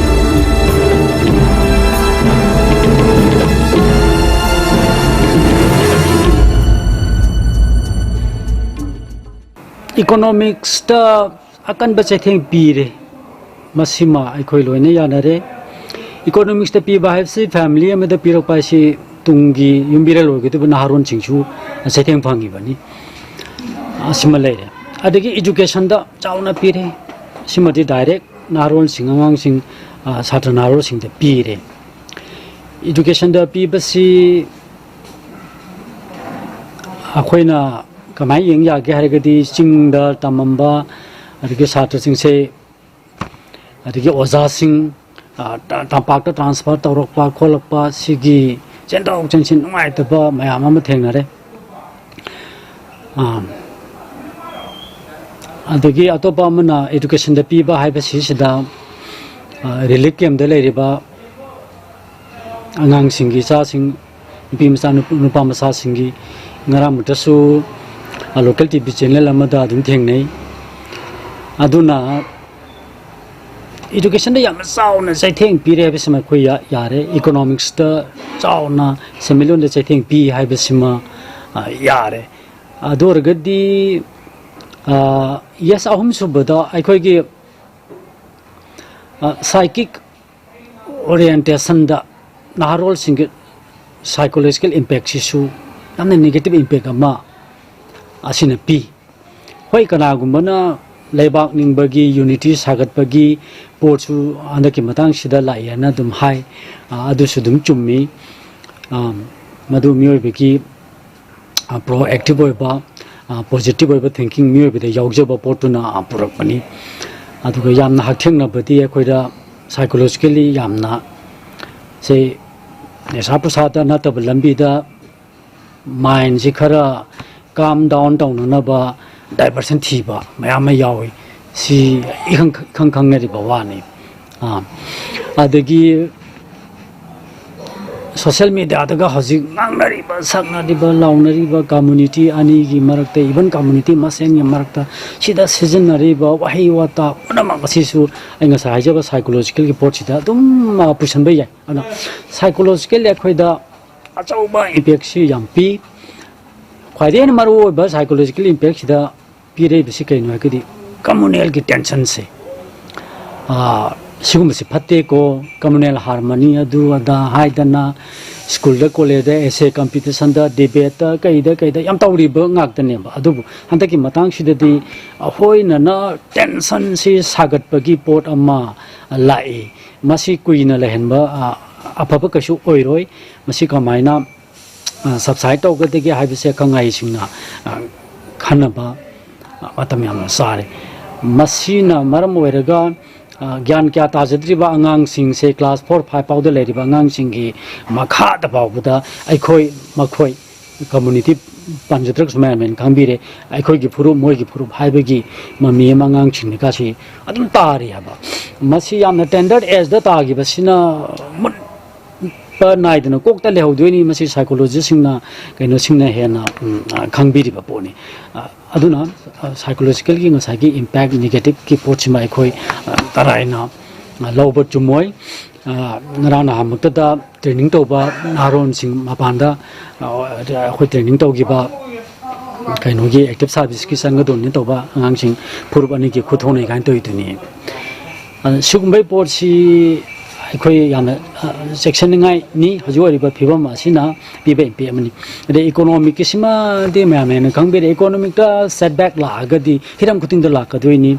Economicsꯇ ꯑꯀꯟꯕ ꯆꯩꯊꯦꯡ ꯄꯤꯔꯦ꯫ ꯃꯁꯤꯃ ꯑꯩꯈꯣꯏ ꯂꯣꯏꯅ ꯌꯥꯅꯔꯦ꯫ Economicsꯇ ꯄꯤꯕ ꯍꯥꯏꯕꯁꯤ family ꯑꯃꯗ ꯄꯤꯔꯛꯄ ꯍꯥꯏꯁꯤ ꯇꯨꯡꯒꯤ ꯌꯨꯝꯕꯤꯔꯦꯜ ꯑꯣꯏꯒꯗꯕ ꯅꯍꯥꯔꯣꯟꯁꯤꯡꯁꯨ ꯆꯩꯊꯦꯡ ꯐꯪꯉꯤꯕꯅꯤ꯫ ꯑꯁꯤꯃ ꯂꯩꯔꯦ꯫ ꯑꯗꯒꯤ educationꯗ ꯆꯥꯎꯅ ꯄꯤꯔꯦ꯫ ꯁꯤꯃꯗꯤ direct ꯅꯍꯥꯔꯣꯟꯁꯤꯡ, ꯑꯉꯥꯡꯁꯤꯡ, ꯑ, ꯁꯥꯇ꯭ꯔ ꯅꯍꯥꯔꯣꯜꯁꯤꯡꯗ ꯄꯤꯔꯦ꯫ Educationꯗ ꯄꯤꯕꯁꯤ ꯑꯩꯈꯣꯏꯅ ꯀꯃꯥꯏꯅ ꯌꯦꯡ ꯌꯥꯒꯦ ꯍꯥꯏꯔꯒꯗꯤ, ꯆꯤꯡꯗ ꯇꯝꯃꯝꯕ ꯑꯗꯒꯤ ꯁꯥꯇ꯭ꯔꯁꯤꯡꯁꯦ, ꯑꯗꯒꯤ ꯑꯣꯖꯥꯁꯤꯡ, ꯑ, ꯇ-, ꯇꯝꯄꯥꯛꯇ transfer ꯇꯧꯔꯛꯄ ꯈꯣꯠꯂꯛꯄ, ꯁꯤꯒꯤ ꯆꯦꯟꯊꯣꯛ ꯆꯦꯟꯁꯤꯟ ꯅꯨꯡꯉꯥꯏꯇꯕ ꯃꯌꯥꯝ ꯑꯃ ꯊꯦꯡꯅꯔꯦ꯫ ꯑ, ꯑꯗꯒꯤ ꯑꯇꯣꯞꯄ ꯑꯃꯅ educationꯗ ꯄꯤꯕ ꯍꯥꯏꯕꯁꯤꯁꯤꯗ, ꯑ, relief campꯇ ꯂꯩꯔꯤꯕ ꯑꯉꯥꯡꯁꯤꯡꯒꯤ, ꯏꯆꯥꯁꯤꯡ, ꯅꯨꯄꯤ ꯃꯆꯥ, ꯅꯨꯄꯥ ꯃꯆꯥꯁꯤꯡꯒꯤ, ꯉꯔꯥꯡꯃꯛꯇꯁꯨ, ꯑ, local TV channel ꯑꯃꯗ ꯑꯗꯨꯝ ꯊꯦꯡꯅꯩ꯫ ꯑꯗꯨꯅ educationꯗ ꯌꯥꯝꯅ ꯆꯥꯎꯅ ꯆꯩꯊꯦꯡ ꯄꯤꯔꯦ ꯍꯥꯏꯕꯁꯤꯃ ꯑꯩꯈꯣꯏ ꯌꯥ-, ꯌꯥꯔꯦ꯫ Economicsꯇ ꯆꯥꯎꯅ ꯁꯦꯟꯃꯤꯠꯂꯣꯟꯗ ꯆꯩꯊꯦꯡ ꯄꯤ ꯍꯥꯏꯕꯁꯤꯃ, ꯑ, ꯌꯥꯔꯦ꯫ ꯑꯗꯨ ꯑꯣꯏꯔꯒꯗꯤ, ꯑ, yes, ꯑꯍꯨꯝꯁꯨꯕꯗ ꯑꯩꯈꯣꯏꯒꯤ, ꯑ, psychic orientationꯗ ꯅꯍꯥꯔꯣꯜꯁꯤꯡꯒꯤ psychological impactꯁꯤꯁꯨ ꯌꯥꯝꯅ negative impact ꯑꯃ ꯑꯁꯤꯅ ꯄꯤ꯫ ꯍꯣꯏ, ꯀꯅꯥꯒꯨꯝꯕꯅ ꯂꯩꯕꯥꯛ ꯅꯤꯡꯕꯒꯤ, unity ꯁꯥꯒꯠꯄꯒꯤ ꯄꯣꯠꯁꯨ ꯍꯟꯗꯛꯀꯤ ꯃꯇꯥꯡꯁꯤꯗ ꯂꯥꯛꯏ ꯍꯥꯏꯅ ꯑꯗꯨꯝ ꯍꯥꯏ꯫ ꯑ, ꯑꯗꯨꯁꯨ ꯑꯗꯨꯝ ꯆꯨꯝꯃꯤ꯫ ꯑ, ꯃꯗꯨ ꯃꯤꯑꯣꯏꯕꯒꯤ, ꯑ, proactive ꯑꯣꯏꯕ, ꯑ, positive ꯑꯣꯏꯕ thinking ꯃꯤꯑꯣꯏꯕꯗ ꯌꯥꯎꯖꯕ ꯄꯣꯠꯇꯨꯅ, ꯑ, ꯄꯨꯔꯛꯄꯅꯤ꯫ ꯑꯗꯨꯒ ꯌꯥꯝꯅ ꯍꯛꯊꯦꯡꯅꯕꯗꯤ ꯑꯩꯈꯣꯏꯗ psychologically ꯌꯥꯝꯅ, ꯁꯦ, ꯅꯤꯁꯥ ꯄꯨꯁꯥꯗ ꯅꯠꯇꯕ ꯂꯝꯕꯤꯗ mindꯁꯤ ꯈꯔ calm down ꯇꯧꯅꯅꯕ diversion ꯊꯤꯕ ꯃꯌꯥꯝ ꯑꯃ ꯌꯥꯎꯏ꯫ ꯁꯤ ꯏꯈꯪ, ꯏꯈꯪ ꯈꯪꯅꯔꯤꯕ ꯋꯥꯅꯤ꯫ ꯑꯥ, ꯑꯗꯒꯤ social mediaꯗꯒ ꯍꯧꯖꯤꯛ ꯉꯥꯡꯅꯔꯤꯕ, ꯁꯛꯅꯔꯤꯕ, ꯂꯥꯎꯅꯔꯤꯕ community ꯑꯅꯤꯒꯤ ꯃꯔꯛꯇ, even community ꯃꯁꯦꯟꯒꯤ ꯃꯔꯛꯇ ꯁꯤꯗ ꯁꯤꯖꯤꯟꯅꯔꯤꯕ ꯋꯥꯍꯩ ꯋꯥꯇꯥ ꯄꯨꯝꯅꯃꯛ ꯑꯁꯤꯁꯨ ꯑꯩ ꯉꯁꯥꯏ ꯍꯥꯏꯖꯕ psychologicalꯒꯤ ꯄꯣꯠꯁꯤꯗ ꯑꯗꯨꯝ, ꯑ, ꯄꯨꯁꯟꯕ ꯌꯥꯏ꯫ ꯑꯗꯨꯅ psychologically ꯑꯩꯈꯣꯏꯗ ꯑꯆꯧꯕ impactꯁꯤ ꯌꯥꯝ ꯄꯤ꯫ ꯈ꯭ꯋꯥꯏꯗꯒꯤ ꯍꯦꯟꯅ ꯃꯔꯨꯑꯣꯏꯕ psychological impactꯁꯤꯗ ꯄꯤꯔꯛꯏꯕꯁꯤ ꯀꯩꯅꯣ ꯍꯥꯏꯔꯒꯗꯤ communalꯒꯤ tensionꯁꯦ꯫ ꯑꯥ, ꯁꯤꯒꯨꯝꯕꯁꯤ ꯐꯠꯇꯦꯀꯣ, communal harmony ꯑꯗꯨ ꯑꯗꯥ ꯍꯥꯏꯗꯅ ꯁ꯭ꯀꯨꯜꯗ, ꯀꯣꯂꯦꯖꯇ, ꯑꯦꯁꯦ ꯀꯝꯄꯤꯇꯤꯁꯟꯗ, ꯗꯤꯕꯦꯠꯇ, ꯀꯩꯗ ꯀꯩꯗ ꯌꯥꯝ ꯇꯧꯔꯤꯕ ꯉꯥꯛꯇꯅꯦꯕ꯫ ꯑꯗꯨꯕꯨ ꯍꯟꯗꯛꯀꯤ ꯃꯇꯥꯡꯁꯤꯗꯗꯤ ꯑꯩꯈꯣꯏꯅꯅ ꯇꯦꯟꯁꯟꯁꯤ ꯁꯥꯒꯠꯄꯒꯤ ꯄꯣꯠ ꯑꯃ ꯂꯥꯛꯏ꯫ ꯃꯁꯤ ꯀꯨꯏꯅ ꯂꯩꯍꯟꯕ, ꯑ, ꯑꯐꯕ ꯀꯩꯁꯨ ꯑꯣꯏꯔꯣꯏ꯫ ꯃꯁꯤ ꯀꯃꯥꯏꯅ, ꯑ, ꯁꯕꯁꯥꯏꯠ ꯇꯧꯒꯗꯒꯦ ꯍꯥꯏꯕꯁꯦ ꯑꯈꯪ ꯑꯍꯩꯁꯤꯡꯅ, ꯑ, ꯈꯟꯅꯕ, ꯑ, ꯃꯇꯝ ꯌꯥꯝꯅ ꯆꯥꯔꯦ꯫ ꯃꯁꯤꯅ ꯃꯔꯝ ꯑꯣꯏꯔꯒ, ꯑ, ꯒ꯭ꯌꯥꯟ ꯀꯌꯥ ꯇꯥꯖꯗ꯭ꯔꯤꯕ ꯑꯉꯥꯡꯁꯤꯡꯁꯦ, ꯀ꯭ꯂꯥꯁ ꯐꯣꯔ ꯐꯥꯏꯚ ꯐꯥꯎꯗ ꯂꯩꯔꯤꯕ ꯑꯉꯥꯡꯁꯤꯡꯒꯤ ꯃꯈꯥꯗ ꯐꯥꯎꯕꯗ ꯑꯩꯈꯣꯏ, ꯃꯈꯣꯏ, ꯀꯝꯃꯨꯅꯤꯇꯤ ꯄꯟꯖꯗ꯭ꯔꯒꯁꯨ ꯃꯌꯥꯝ ꯃꯌꯥꯝ ꯈꯪꯕꯤꯔꯦ, ꯑꯩꯈꯣꯏꯒꯤ ꯐꯨꯔꯨꯞ, ꯃꯣꯏꯒꯤ ꯐꯨꯔꯨꯞ ꯍꯥꯏꯕꯒꯤ ꯃꯃꯤ ꯑꯃ ꯑꯉꯥꯡꯁꯤꯡꯅꯤꯀꯥꯁꯤ ꯑꯗꯨꯝ ꯇꯥꯔꯤ ꯍꯥꯏꯕ꯫ ꯃꯁꯤ ꯌꯥꯝꯅ ꯇꯦꯟꯗꯔ ꯑꯦꯖꯇ ꯇꯥꯈꯤꯕꯁꯤꯅ ꯃꯨꯠꯄ ꯅꯥꯏꯗꯅ ꯀꯣꯛꯇ ꯂꯩꯍꯧꯗꯣꯏꯅꯤ꯫ ꯃꯁꯤ ꯁꯥꯏꯀꯣꯂꯣꯖꯤꯁꯁꯤꯡꯅ, ꯀꯩꯅꯣꯁꯤꯡꯅ ꯍꯦꯟꯅ, ꯎꯝ, ꯑ, ꯈꯪꯕꯤꯔꯤꯕ ꯄꯣꯠꯅꯤ꯫ ꯑ, ꯑꯗꯨꯅ, ꯑ, ꯁꯥꯏꯀꯣꯂꯣꯖꯤꯀꯦꯜꯒꯤ ꯉꯁꯥꯏꯒꯤ ꯏꯝꯄꯦꯛ, ꯅꯦꯒꯦꯇꯤꯞꯀꯤ ꯄꯣꯠꯁꯤꯃ ꯑꯩꯈꯣꯏ, ꯑ, ꯇꯔꯥꯏꯅ, ꯑ, ꯂꯧꯕ ꯆꯨꯝꯃꯣꯏ꯫ ꯑ, ꯉꯔꯥꯡ ꯅꯍꯥꯟꯃꯛꯇꯗ ꯇ꯭ꯔꯦꯅꯤꯡ ꯇꯧꯕ ꯅꯍꯥꯔꯣꯟꯁꯤꯡ ꯃꯄꯥꯟꯗ, ꯑ, ꯑꯩꯈꯣꯏ ꯇ꯭ꯔꯦꯅꯤꯡ ꯇꯧꯈꯤꯕ ꯀꯩꯅꯣꯒꯤ ꯑꯦꯛꯇꯤꯚ ꯁꯥꯔꯚꯤꯁꯀꯤ ꯆꯪꯒꯗꯧꯅꯤ ꯇꯧꯕ ꯑꯉꯥꯡꯁꯤꯡ ꯐꯨꯔꯨꯞ ꯑꯅꯤꯒꯤ ꯈꯨꯠ ꯊꯣꯛꯅꯩ ꯀꯥꯏꯅ ꯇꯧꯔꯤꯗꯨꯅꯤ꯫ ꯑ, ꯁꯤꯒꯨꯝꯕꯒꯤ ꯄꯣꯠꯁꯤ ꯑꯩꯈꯣꯏ ꯌꯥꯝꯅ, ꯑ, ꯆꯦꯛꯁꯤꯟꯅꯤꯡꯉꯥꯏꯅꯤ꯫ ꯍꯧꯖꯤꯛ ꯑꯣꯏꯔꯤꯕ ꯐꯤꯕꯝ ꯑꯁꯤꯅ ꯄꯤꯕ ꯏꯝꯄꯦꯛ ꯑꯃꯅꯤ꯫ ꯑꯗꯩ ꯏꯀꯣꯅꯣꯃꯤꯛꯀꯤꯁꯤꯃꯗꯤ ꯃꯌꯥꯝꯅ ꯍꯦꯟꯅ ꯈꯪꯕꯤꯔꯦ꯫ ꯏꯀꯣꯅꯣꯃꯤꯛꯇ ꯁꯦꯠꯕꯦꯛ ꯂꯥꯛꯑꯒꯗꯤ ꯍꯤꯔꯝ ꯈꯨꯗꯤꯡꯗ ꯂꯥꯛꯀꯗꯣꯏꯅꯤ꯫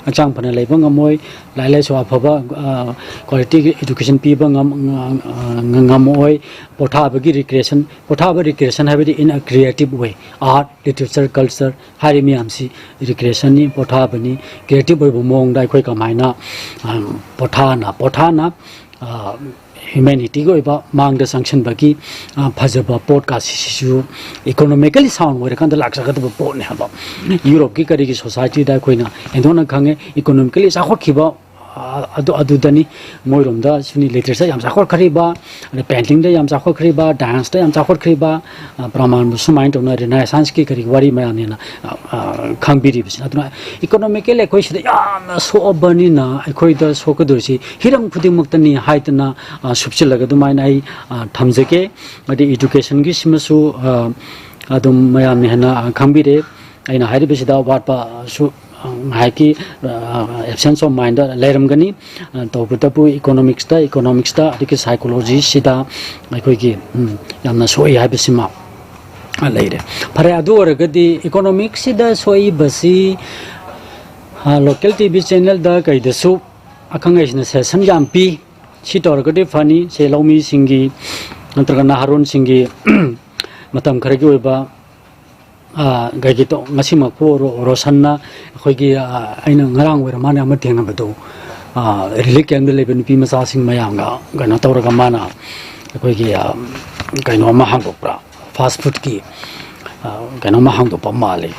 ꯍꯛꯆꯥꯡ ꯐꯅ ꯂꯩꯕ ꯉꯝꯃꯣꯏ, ꯂꯥꯏꯔꯤꯛ ꯂꯥꯏꯁꯨ ꯑꯐꯕ, ꯑ, ꯀ꯭ꯋꯥꯂꯤꯇꯤꯒꯤ ꯏꯗꯨꯀꯦꯁꯟ ꯄꯤꯕ ꯉꯝ-, ꯉ-, ꯉ-, ꯉꯝꯃꯛꯑꯣꯏ꯫ ꯄꯣꯊꯥꯕꯒꯤ ꯔꯤꯀ꯭ꯔꯤꯌꯦꯁꯟ, ꯄꯣꯊꯥꯕ ꯔꯤꯀ꯭ꯔꯤꯌꯦꯁꯟ ꯍꯥꯏꯕꯗꯤ in a creative way, art, literature, culture ꯍꯥꯏꯔꯤꯕ ꯃꯌꯥꯝꯁꯤ ꯔꯤꯀ꯭ꯔꯤꯌꯦꯁꯟꯅꯤ, ꯄꯣꯊꯥꯕꯅꯤ꯫ ꯀ꯭ꯔꯤꯌꯦꯇꯤꯞ ꯑꯣꯏꯕ ꯃꯑꯣꯡꯗ ꯑꯩꯈꯣꯏ ꯀꯃꯥꯏꯅ, ꯑ, ꯄꯣꯊꯥꯅ, ꯄꯣꯊꯥꯅ, ꯑ, ꯍ꯭ꯌꯨꯃꯦꯅꯤꯇꯤꯒꯤ ꯑꯣꯏꯕ ꯃꯥꯡꯗ ꯆꯪꯁꯤꯟꯕꯒꯤ, ꯑ, ꯐꯖꯕ ꯄꯣꯠꯀꯁꯤꯁꯨ ꯏꯀꯣꯅꯣꯃꯤꯀꯦꯜꯂꯤ ꯁꯥꯎꯟ ꯑꯣꯏꯔꯀꯥꯟꯗ ꯂꯥꯛꯆꯒꯗꯕ ꯄꯣꯠꯅꯤ ꯍꯥꯏꯕ꯫ ꯌꯨꯔꯣꯞꯀꯤ ꯀꯔꯤꯒꯤ ꯁꯣꯁꯥꯏꯇꯤꯗ ꯑꯩꯈꯣꯏꯅ ꯍꯦꯟꯗꯣꯛꯅ ꯈꯪꯉꯦ, ꯏꯀꯣꯅꯣꯃꯤꯀꯦꯜꯂꯤ ꯆꯥꯎꯈꯠꯈꯤꯕ, ꯑ, ꯑꯗꯨ, ꯑꯗꯨꯗꯅꯤ꯫ ꯃꯣꯏꯔꯣꯝꯗ ꯁꯤꯅꯤ ꯂꯤꯇꯔꯦꯆꯔ ꯌꯥꯝ ꯆꯥꯎꯈꯠꯈ꯭ꯔꯤꯕ, ꯑꯗꯩ ꯄꯦꯟꯇꯤꯡꯗ ꯌꯥꯝ ꯆꯥꯎꯈꯠꯈ꯭ꯔꯤꯕ, ꯗꯥꯟꯁꯇ ꯌꯥꯝ ꯆꯥꯎꯈꯠꯈ꯭ꯔꯤꯕ, ꯑ, ꯄ꯭ꯔꯃꯥꯟꯕꯨ ꯁꯨꯃꯥꯏꯅ ꯇꯧꯅ ꯔꯤꯅꯥꯏꯁꯥꯟꯁꯀꯤ ꯀꯔꯤ ꯋꯥꯔꯤ ꯃꯌꯥꯝꯅꯦꯅ, ꯑ, ꯑ, ꯈꯪꯕꯤꯔꯤꯕꯁꯤꯅ꯫ ꯑꯗꯨꯅ ꯏꯀꯣꯅꯣꯃꯤꯀꯦꯜ ꯑꯩꯈꯣꯏ ꯁꯤꯗ ꯌꯥꯝꯅ ꯁꯣꯛꯑꯕꯅꯤꯅ ꯑꯩꯈꯣꯏꯗ ꯁꯣꯛꯀꯗꯣꯏꯁꯤ ꯍꯤꯔꯝ ꯈꯨꯗꯤꯡꯃꯛꯇꯅꯤ ꯍꯥꯏꯗꯅ, ꯑ, ꯁꯨꯞꯆꯤꯜꯂꯒ ꯑꯗꯨꯃꯥꯏꯅ ꯑꯩ, ꯑ, ꯊꯝꯖꯒꯦ꯫ ꯑꯗꯩ ꯏꯗꯨꯀꯦꯁꯟꯒꯤꯁꯤꯃꯁꯨ, ꯑ, ꯑꯗꯨꯝ ꯃꯌꯥꯝꯅ ꯍꯦꯟꯅ, ꯑ, ꯈꯪꯕꯤꯔꯦ꯫ ꯑꯩꯅ ꯍꯥꯏꯔꯤꯕꯁꯤꯗ ꯑꯋꯥꯠꯄꯁꯨ ꯉꯥꯏꯍꯥꯛꯀꯤ ꯑꯦꯞꯁꯦꯟꯁ ꯑꯣꯐ ꯃꯥꯏꯟꯗ ꯂꯩꯔꯝꯒꯅꯤ꯫ ꯇꯧꯕꯇꯕꯨ ꯏꯀꯣꯅꯣꯃꯤꯛꯁꯇ, ꯏꯀꯣꯅꯣꯃꯤꯛꯁꯇ ꯑꯗꯒꯤ ꯁꯥꯏꯀꯣꯂꯣꯖꯤꯁꯤꯗ ꯑꯩꯈꯣꯏꯒꯤ ꯎꯝ, ꯌꯥꯝꯅ ꯁꯣꯛꯏ ꯍꯥꯏꯕꯁꯤꯃ ꯂꯩꯔꯦ꯫ ꯐꯔꯦ, ꯑꯗꯨ ꯑꯣꯏꯔꯒꯗꯤ ꯏꯀꯣꯅꯣꯃꯤꯛꯁꯁꯤꯗ ꯁꯣꯛꯏꯕꯁꯤ ꯂꯣꯀꯦꯜ ꯇꯤ ꯚꯤ ꯆꯦꯅꯦꯜꯗ ꯀꯩꯗꯁꯨ ꯑꯈꯪ ꯑꯍꯩꯁꯤꯡꯅ ꯁꯖꯦꯁꯟ ꯌꯥꯝ ꯄꯤ꯫ ꯁꯤ ꯇꯧꯔꯒꯗꯤ ꯐꯅꯤ, ꯁꯦ ꯂꯧꯃꯤꯁꯤꯡꯒꯤ ꯅꯠꯇ꯭ꯔꯒ ꯅꯍꯥꯔꯣꯟꯁꯤꯡꯒꯤ ꯃꯇꯝ ꯈꯔꯒꯤ ꯑꯣꯏꯕ ꯀꯩꯒꯤ ꯉꯁꯤꯃꯛꯄꯨ ꯑꯣꯏꯔꯣ, ꯔꯣꯁꯟꯅ ꯑꯩꯈꯣꯏꯒꯤ ꯑꯩꯅ ꯉꯔꯥꯡ ꯑꯣꯏꯔ ꯃꯥꯅ ꯑꯃ ꯊꯦꯡꯅꯕꯗꯣ, ꯔꯤꯂꯤꯐ ꯀꯦꯝꯗ ꯂꯩꯕ ꯅꯨꯄꯤ ꯃꯆꯥꯁꯤꯡ ꯃꯌꯥꯝꯒ ꯀꯩꯅꯣ ꯇꯧꯔꯒ ꯃꯥꯅ ꯑꯩꯈꯣꯏꯒꯤ ꯀꯩꯅꯣ ꯑꯃ ꯍꯥꯡꯗꯣꯛꯄ꯭ꯔꯥ, ꯐꯥꯁ ꯐꯨꯗꯀꯤ ꯀꯩꯅꯣꯝꯃ ꯍꯥꯡꯗꯣꯛꯄ ꯃꯥꯜꯂꯤ꯫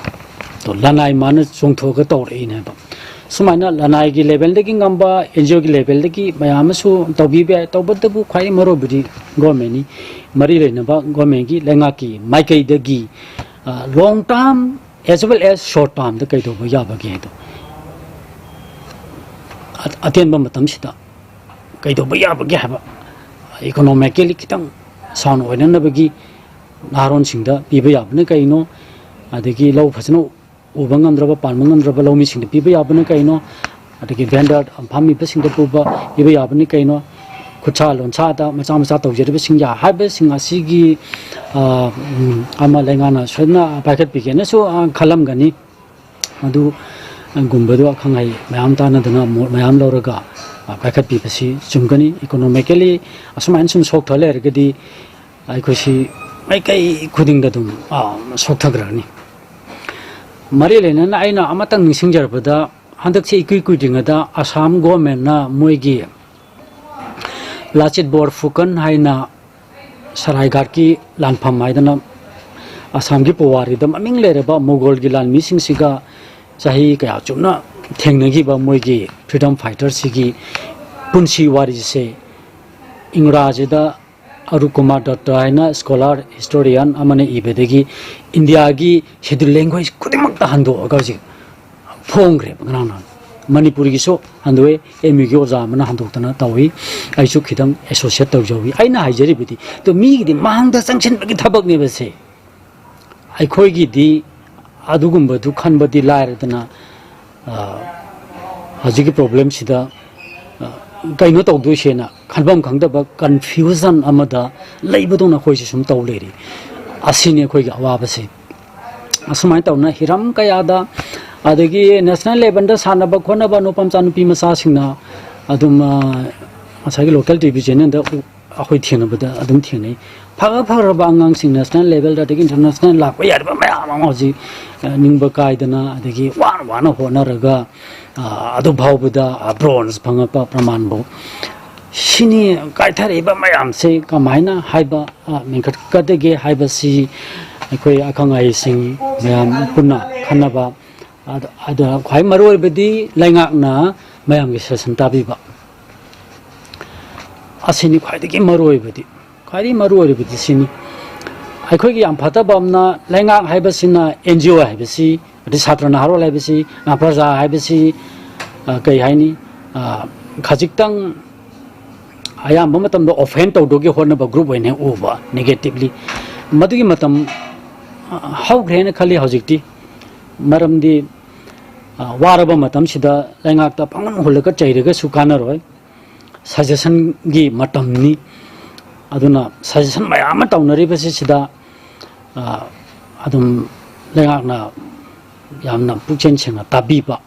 ꯑꯗꯣ ꯂꯅꯥꯏ ꯃꯥꯅ ꯆꯣꯡꯊꯣꯛꯑꯒ ꯇꯧꯔꯛꯏꯅꯦꯕ꯫ ꯁꯨꯃꯥꯏꯅ ꯂꯅꯥꯏꯒꯤ ꯂꯦꯚꯦꯜꯗꯒꯤ ꯉꯝꯕ, ꯑꯦꯟ ꯖꯤ ꯑꯣꯒꯤ ꯂꯦꯚꯦꯜꯗꯒꯤ ꯃꯌꯥꯝ ꯑꯃꯁꯨ ꯇꯧꯕꯤꯕ ꯌꯥꯏ꯫ ꯇꯧꯕꯇꯕꯨ ꯈ꯭ꯋꯥꯏ ꯃꯔꯨ ꯑꯣꯏꯕꯗꯤ ꯒꯣꯔꯃꯦꯟꯅꯤ, ꯃꯔꯤ ꯂꯩꯅꯕ ꯒꯣꯔꯃꯦꯟꯒꯤ ꯂꯩꯉꯥꯛꯀꯤ ꯃꯥꯏꯀꯩꯗꯒꯤ long term as well as short ꯇꯥꯔꯝꯗ ꯀꯩꯗꯧꯕ ꯌꯥꯕꯒꯦ ꯍꯥꯏꯗꯣ, ꯑꯇꯦꯟꯕ ꯃꯇꯝꯁꯤꯗ ꯀꯩꯗꯧꯕ ꯌꯥꯕꯒꯦ ꯍꯥꯏꯕ, ꯏꯀꯣꯅꯣꯃꯤꯀꯦꯜꯂꯤ ꯈꯤꯇꯪ ꯁꯥꯎꯟ ꯑꯣꯏꯅꯅꯕꯒꯤ ꯅꯍꯥꯔꯣꯟꯁꯤꯡꯗ ꯄꯤꯕ ꯌꯥꯕꯅ ꯀꯩꯅꯣ? ꯑꯗꯒꯤ ꯂꯧ ꯐꯖꯅ ꯎꯕ ꯉꯝꯗ꯭ꯔꯕ, ꯄꯥꯟꯕ ꯉꯝꯗ꯭ꯔꯕ ꯂꯧꯃꯤꯁꯤꯡꯗ ꯄꯤꯕ ꯌꯥꯕꯅ ꯀꯩꯅꯣ? ꯑꯗꯒꯤ ꯚꯦꯟꯗꯔ ꯐꯝꯃꯤꯕꯁꯤꯡꯗ ꯄꯨꯕ, ꯄꯤꯕ ꯌꯥꯕꯅꯤ ꯀꯩꯅꯣ? ꯈꯨꯠꯁꯥ ꯂꯣꯟꯁꯥꯗ ꯃꯆꯥ ꯃꯆꯥ ꯇꯧꯖꯔꯤꯕꯁꯤꯡ ꯌꯥ-, ꯍꯥꯏꯕꯁꯤꯡ ꯑꯁꯤꯒꯤ, ꯑ, ꯎꯝ, ꯑꯃ ꯂꯩꯉꯥꯛꯅ ꯁꯣꯏꯗꯅ ꯄꯥꯏꯈꯠꯄꯤꯒꯦꯅꯁꯨ, ꯑ, ꯈꯜꯂꯝꯒꯅꯤ꯫ ꯑꯗꯨꯒꯨꯝꯕꯗꯣ ꯑꯈꯪ ꯑꯍꯩ ꯃꯌꯥꯝ ꯇꯥꯟꯅꯗꯅ ꯃꯣꯠ ꯃꯌꯥꯝ ꯂꯧꯔꯒ, ꯑ, ꯄꯥꯏꯈꯠꯄꯤꯕꯁꯤ ꯆꯨꯝꯒꯅꯤ꯫ ꯏꯀꯣꯅꯣꯃꯤꯀꯦꯜꯂꯤ ꯑꯁꯨꯃꯥꯏꯅ ꯁꯨꯝ ꯁꯣꯛꯊ ꯂꯩꯔꯒꯗꯤ ꯑꯩꯈꯣꯏꯁꯤ ꯃꯥꯏꯀꯩ ꯈꯨꯗꯤꯡꯗ ꯑꯗꯨꯝ, ꯑ, ꯁꯣꯛꯊꯈ꯭ꯔꯅꯤ꯫ ꯃꯔꯤ ꯂꯩꯅꯅ ꯑꯩꯅ ꯑꯃꯇꯪ ꯅꯤꯡꯁꯤꯡꯖꯔꯕꯗ, ꯍꯟꯗꯛꯁꯤ ꯏꯀꯨꯏ ꯀꯨꯏꯗ꯭ꯔꯤꯉꯩꯗ ꯑꯁꯥꯝ ꯒꯣꯔꯃꯦꯟꯅ ꯃꯣꯏꯒꯤ ꯂꯥꯆꯤꯠ ꯕꯣꯔ ꯐꯨꯀꯟ ꯍꯥꯏꯅ ꯁꯔꯥꯏꯒꯥꯠꯀꯤ ꯂꯥꯟꯐꯝ ꯍꯥꯏꯗꯅ ꯑꯁꯥꯝꯒꯤ ꯄꯨꯋꯥꯔꯤꯗ ꯃꯃꯤꯡ ꯂꯩꯔꯕ ꯃꯨꯒꯜꯒꯤ ꯂꯥꯟꯃꯤꯁꯤꯡꯁꯤꯒ ꯆꯍꯤ ꯀꯌꯥ ꯆꯨꯞꯅ ꯊꯦꯡꯅꯈꯤꯕ ꯃꯣꯏꯒꯤ ꯐ꯭ꯔꯤꯗꯝ ꯐꯥꯏꯇꯔꯁꯤꯒꯤ ꯄꯨꯟꯁꯤ ꯋꯥꯔꯤꯁꯦ ꯏꯪꯒ꯭ꯔꯥꯖꯤꯗ ꯑꯔꯨꯞ ꯀꯨꯃꯥꯔ ꯗꯠꯇ ꯍꯥꯏꯅ ꯁ꯭ꯀꯣꯂꯥꯔ ꯍꯤꯁꯇꯣꯔꯤꯌꯥꯟ ꯑꯃꯅ ꯏꯕꯗꯒꯤ ꯏꯟꯗꯤꯌꯥꯒꯤ ꯁꯦꯗꯨꯜ ꯂꯦꯡꯒ꯭ꯋꯦꯖ ꯈꯨꯗꯤꯡꯃꯛꯇ ꯍꯟꯗꯣꯛꯑꯒ ꯍꯧꯖꯤꯛ ꯐꯣꯡꯈ꯭ꯔꯦꯕ ꯉꯔꯥꯡ ꯅꯍꯥꯟ꯫ ꯃꯅꯤꯄꯨꯔꯒꯤꯁꯨ ꯍꯟꯗꯣꯛꯑꯦ, ꯑꯦꯝ ꯌꯨꯒꯤ ꯑꯣꯖꯥ ꯑꯃꯅ ꯍꯟꯗꯣꯛꯇꯅ ꯇꯧꯏ꯫ ꯑꯩꯁꯨ ꯈꯤꯇꯪ ꯑꯦꯁꯣꯁꯤꯌꯦꯠ ꯇꯧꯖꯍꯧꯏ꯫ ꯑꯩꯅ ꯍꯥꯏꯖꯔꯤꯕꯗꯤ, ꯑꯗꯣ ꯃꯤꯒꯤꯗꯤ ꯃꯥꯡꯗ ꯆꯪꯁꯤꯟꯕꯒꯤ ꯊꯕꯛꯅꯦꯕ ꯁꯦ꯫ ꯑꯩꯈꯣꯏꯒꯤꯗꯤ ꯑꯗꯨꯒꯨꯝꯕꯗꯨ ꯈꯟꯕꯗꯤ ꯂꯥꯏꯔꯗꯅ, ꯑ, ꯍꯧꯖꯤꯛꯀꯤ ꯄ꯭ꯔꯣꯕ꯭ꯂꯦꯝꯁꯤꯗ, ꯑ, ꯀꯩꯅꯣ ꯇꯧꯗꯣꯏꯁꯦꯅ ꯈꯟꯐꯝ ꯈꯪꯗꯕ ꯀꯟꯐ꯭ꯌꯨꯖꯟ ꯑꯃꯗ ꯂꯩꯕꯗꯧꯅ ꯑꯩꯈꯣꯏꯁꯦ ꯁꯨꯝ ꯇꯧ ꯂꯩꯔꯤ꯫ ꯑꯁꯤꯅꯤ ꯑꯩꯈꯣꯏꯒꯤ ꯑꯋꯥꯕꯁꯦ꯫ ꯑꯁꯨꯃꯥꯏꯅ ꯇꯧꯅ ꯍꯤꯔꯝ ꯀꯌꯥꯗ, ꯑꯗꯒꯤ ꯅꯦꯁꯅꯦꯜ ꯂꯦꯚꯦꯜꯗ ꯁꯥꯟꯅꯕ ꯈꯣꯠꯅꯕ ꯅꯨꯄꯥ ꯃꯆꯥ ꯅꯨꯄꯤ ꯃꯆꯥꯁꯤꯡꯅ ꯑꯗꯨꯝ, ꯑ, ꯉꯁꯥꯏꯒꯤ ꯂꯣꯀꯦꯜ ꯇꯤ ꯚꯤ ꯆꯦꯅꯦꯜꯗ ꯑꯩꯈꯣꯏ ꯊꯦꯡꯅꯕꯗ ꯑꯗꯨꯝ ꯊꯦꯡꯅꯩ꯫ ꯐ-, ꯐꯔꯕ ꯑꯉꯥꯡꯁꯤꯡ ꯅꯦꯁꯅꯦꯜ ꯂꯦꯚꯦꯜꯗ ꯑꯗꯒꯤ ꯏꯟꯇꯔꯅꯦꯁꯅꯦꯜ ꯂꯥꯛꯄ ꯌꯥꯔꯤꯕ ꯃꯌꯥꯝ ꯑꯃ ꯍꯧꯖꯤꯛ, ꯑ, ꯅꯤꯡꯕ ꯀꯥꯏꯗꯅ ꯑꯗꯒꯤ ꯋꯥꯅ ꯋꯥꯅ ꯍꯣꯠꯅꯔꯒ, ꯑ, ꯑꯗꯨ ꯐꯥꯎꯕꯗ, ꯑ, ꯕ꯭ꯔꯣꯟꯖ ꯐꯪꯉꯛꯄ ꯄ꯭ꯔꯃꯥꯟꯕꯨ꯫ ꯁꯤꯅꯤ ꯀꯥꯏꯊꯔꯛꯏꯕ ꯃꯌꯥꯝꯁꯦ ꯀꯃꯥꯏꯅ ꯍꯥꯏꯕ, ꯑ, ꯃꯦꯟꯈꯠꯀꯗꯒꯦ ꯍꯥꯏꯕꯁꯤ ꯑꯩꯈꯣꯏ ꯑꯈꯪ ꯑꯍꯩꯁꯤꯡ ꯃꯌꯥꯝ ꯄꯨꯟꯅ ꯈꯟꯅꯕ꯫ ꯑꯗ, ꯑꯗ ꯈ꯭ꯋꯥꯏ ꯃꯔꯨꯑꯣꯏꯕꯗꯤ ꯂꯩꯉꯥꯛꯅ ꯃꯌꯥꯝꯒꯤ ꯁꯖꯦꯁꯟ ꯇꯥꯕꯤꯕ꯫ ꯑꯁꯤꯅꯤ ꯈ꯭ꯋꯥꯏꯗꯒꯤ ꯃꯔꯨꯑꯣꯏꯕꯗꯤ꯫ ꯈ꯭ꯋꯥꯏꯗꯒꯤ ꯃꯔꯨꯑꯣꯏꯔꯤꯕꯗꯤ ꯁꯤꯅꯤ꯫ ꯑꯩꯈꯣꯏꯒꯤ ꯌꯥꯝ ꯐꯠꯇꯕ ꯑꯃꯅ, ꯂꯩꯉꯥꯛ ꯍꯥꯏꯕꯁꯤꯅ, ꯑꯦꯟ ꯖꯤ ꯑꯣ ꯍꯥꯏꯕꯁꯤ, ꯑꯗꯩ ꯁꯥꯇ꯭ꯔ ꯅꯍꯥꯔꯣꯜ ꯍꯥꯏꯕꯁꯤ, ꯄ꯭ꯔꯖꯥ ꯍꯥꯏꯕꯁꯤ, ꯑ, ꯀꯩ ꯍꯥꯏꯅꯤ, ꯑ, ꯈꯖꯤꯛꯇꯪ ꯑꯌꯥꯝꯕ ꯃꯇꯝꯗ ꯑꯣꯐꯦꯟ ꯇꯧꯗꯧꯒꯤ ꯍꯣꯠꯅꯕ ꯒ꯭ꯔꯨꯞ ꯑꯣꯏꯅ ꯎꯕ, ꯅꯦꯒꯦꯇꯤꯞꯂꯤ꯫ ꯃꯗꯨꯒꯤ ꯃꯇꯝ, ꯑ, ꯍꯧꯈ꯭ꯔꯦꯅ ꯈꯜꯂꯤ ꯍꯧꯖꯤꯛꯇꯤ꯫ ꯃꯔꯝꯗꯤ, ꯑ, ꯋꯥꯔꯕ ꯃꯇꯝꯁꯤꯗ ꯂꯩꯉꯥꯛꯇ ꯄꯪꯍꯨꯜ ꯍꯨꯜꯂꯒ ꯆꯩꯔꯒꯁꯨ ꯀꯥꯟꯅꯔꯣꯏ꯫ ꯁꯖꯦꯁꯟꯒꯤ ꯃꯇꯝꯅꯤ꯫ ꯑꯗꯨꯅ ꯁꯖꯦꯁꯟ ꯃꯌꯥꯝ ꯑꯃ ꯇꯧꯅꯔꯤꯕꯁꯤꯗ, ꯑ, ꯑꯗꯨꯝ ꯂꯩꯉꯥꯛꯅ ꯌꯥꯝꯅ ꯄꯨꯛꯆꯦꯜ ꯁꯦꯡꯅ ꯇꯥꯕꯤꯕ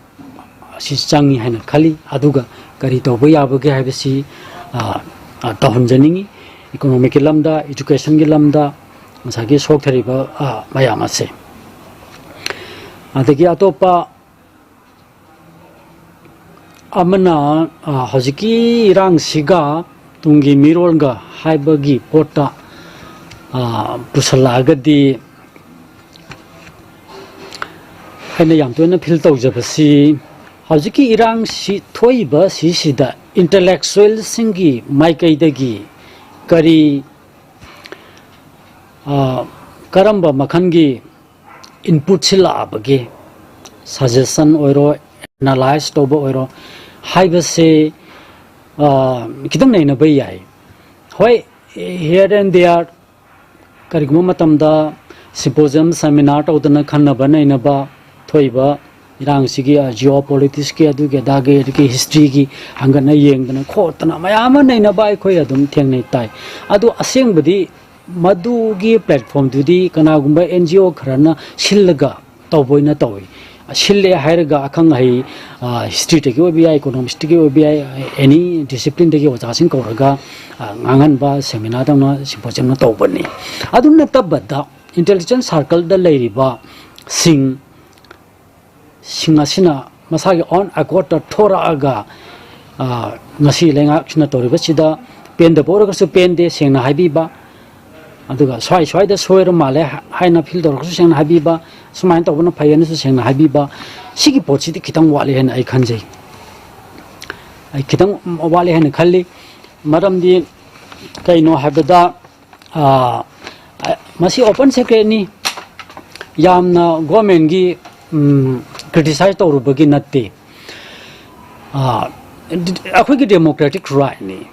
ꯑꯁꯤ ꯆꯪꯉꯤ ꯍꯥꯏꯅ ꯈꯜꯂꯤ꯫ ꯑꯗꯨꯒ ꯀꯔꯤ ꯇꯧꯕ ꯌꯥꯕꯒꯦ ꯍꯥꯏꯕꯁꯤ, ꯑ, ꯑ, ꯇꯧꯍꯟꯖꯅꯤꯡꯉꯤ꯫ ꯏꯀꯣꯅꯣꯃꯤꯛꯀꯤ ꯂꯝꯗ, ꯏꯗꯨꯀꯦꯁꯟꯒꯤ ꯂꯝꯗ, ꯉꯁꯥꯏꯒꯤ ꯁꯣꯛꯊꯔꯤꯕ, ꯑ, ꯃꯌꯥꯝ ꯑꯁꯦ꯫ ꯑꯗꯒꯤ ꯑꯇꯣꯞꯄ ꯑꯃꯅ, ꯑ, ꯍꯧꯖꯤꯛꯀꯤ ꯏꯔꯥꯡꯁꯤꯒ ꯇꯨꯡꯒꯤ ꯃꯤꯔꯣꯜꯒ ꯍꯥꯏꯕꯒꯤ ꯄꯣꯠꯇ, ꯑ, ꯄꯨꯁꯜꯂꯛꯑꯒꯗꯤ, ꯑꯩꯅ ꯌꯥꯝ ꯇꯣꯏꯅ ꯐꯤꯜ ꯇꯧꯖꯕꯁꯤ, ꯍꯧꯖꯤꯛꯀꯤ ꯏꯔꯥꯡꯁꯤ ꯊꯣꯛꯏꯕ ꯁꯤꯁꯤꯗ ꯏꯟꯇꯂꯦꯛꯆꯨꯋꯦꯜꯁꯤꯡꯒꯤ ꯃꯥꯏꯀꯩꯗꯒꯤ ꯀꯔꯤ, ꯑ, ꯀꯔꯝꯕ ꯃꯈꯜꯒꯤ ꯏꯟꯄꯨꯠꯁꯤ ꯂꯥꯛꯑꯕꯒꯦ, ꯁꯖꯦꯁꯟ ꯑꯣꯏꯔꯣ, ꯑꯦꯅꯥꯂꯥꯏꯁ ꯇꯧꯕ ꯑꯣꯏꯔꯣ, ꯍꯥꯏꯕꯁꯦ, ꯑ, ꯈꯤꯇꯪ ꯅꯩꯅꯕ ꯌꯥꯏ꯫ ꯍꯣꯏ, here and there, ꯀꯔꯤꯒꯨꯝꯕ ꯃꯇꯝꯗ ꯁꯤꯝꯄꯣꯖꯤꯌꯝ, ꯁꯦꯃꯤꯅꯥꯔ ꯇꯧꯗꯅ ꯈꯟꯅꯕ ꯅꯩꯅꯕ ꯊꯣꯛꯏꯕ ꯏꯔꯥꯡꯁꯤꯒꯤ, ꯑ, geopoliticsꯀꯤ, ꯑꯗꯨꯒꯤ ꯑꯗꯥꯒꯤ, ꯑꯗꯒꯤ historyꯒꯤ ꯍꯪꯒꯠꯅ ꯌꯦꯡꯗꯅ ꯈꯣꯠꯇꯅ ꯃꯌꯥꯝ ꯑꯃ ꯅꯩꯅꯕ ꯑꯩꯈꯣꯏ ꯑꯗꯨꯝ ꯊꯦꯡꯅꯩ, ꯇꯥꯏ꯫ ꯑꯗꯨ ꯑꯁꯦꯡꯕꯗꯤ ꯃꯗꯨꯒꯤ platformꯗꯨꯗꯤ ꯀꯅꯥꯒꯨꯝꯕ NGO ꯈꯔꯅ ꯁꯤꯜꯂꯒ ꯇꯧꯕ ꯑꯣꯏꯅ ꯇꯧꯏ꯫ ꯁꯤꯜꯂꯦ ꯍꯥꯏꯔꯒ ꯑꯈꯪ ꯑꯍꯩ, ꯑ, historyꯗꯒꯤ ꯑꯣꯏꯕ ꯌꯥꯏ, economicsꯇꯒꯤ ꯑꯣꯏꯕ ꯌꯥꯏ, any disciplineꯗꯒꯤ ꯑꯣꯖꯥꯁꯤꯡ ꯀꯧꯔꯒ, ꯑ, ꯉꯥꯡꯍꯟꯕ, seminar ꯇꯧꯅ, symposiumꯅ ꯇꯧꯕꯅꯤ꯫ ꯑꯗꯨ ꯅꯠꯇꯕꯗ intellectual circleꯗ ꯂꯩꯔꯤꯕꯁꯤꯡ, ꯁꯤꯡ ꯑꯁꯤꯅ ꯃꯁꯥꯒꯤ own accordꯇ ꯊꯣꯔꯛꯑꯒ, ꯑ, ꯉꯁꯤ ꯂꯩꯉꯥꯛꯁꯤꯅ ꯇꯧꯔꯤꯕꯁꯤꯗ ꯄꯦꯟꯗꯕ ꯑꯣꯏꯔꯒꯁꯨ ꯄꯦꯟꯗꯦ ꯁꯦꯡꯅ ꯍꯥꯏꯕꯤꯕ, ꯑꯗꯨꯒ ꯁ꯭ꯋꯥꯏ ꯁ꯭ꯋꯥꯏꯗ ꯁꯣꯏꯔ ꯃꯥꯜꯂꯦ ꯍꯥꯏꯅ feel ꯇꯧꯔꯒꯁꯨ ꯁꯦꯡꯅ ꯍꯥꯏꯕꯤꯕ, ꯁꯨꯃꯥꯏꯅ ꯇꯧꯕꯅ ꯐꯩ ꯍꯥꯏꯅꯁꯨ ꯁꯦꯡꯅ ꯍꯥꯏꯕꯤꯕ, ꯁꯤꯒꯤ ꯄꯣꯠꯁꯤꯗꯤ ꯈꯤꯇꯪ ꯋꯥꯠꯂꯤ ꯍꯥꯏꯅ ꯑꯩ ꯈꯟꯖꯩ꯫ ꯑꯩ ꯈꯤꯇꯪ ꯋꯥꯠꯂꯤ ꯍꯥꯏꯅ ꯈꯜꯂꯤ꯫ ꯃꯔꯝꯗꯤ ꯀꯩꯅꯣ ꯍꯥꯏꯕꯗ, ꯑ, ꯃꯁꯤ open secretꯅꯤ꯫ ꯌꯥꯝꯅ governmentꯒꯤ, ꯎꯝ, criticize ꯇꯧꯔꯨꯕꯒꯤ ꯅꯠꯇꯦ꯫ ꯑ, ꯑꯩꯈꯣꯏꯒꯤ democratic rightꯅꯤ꯫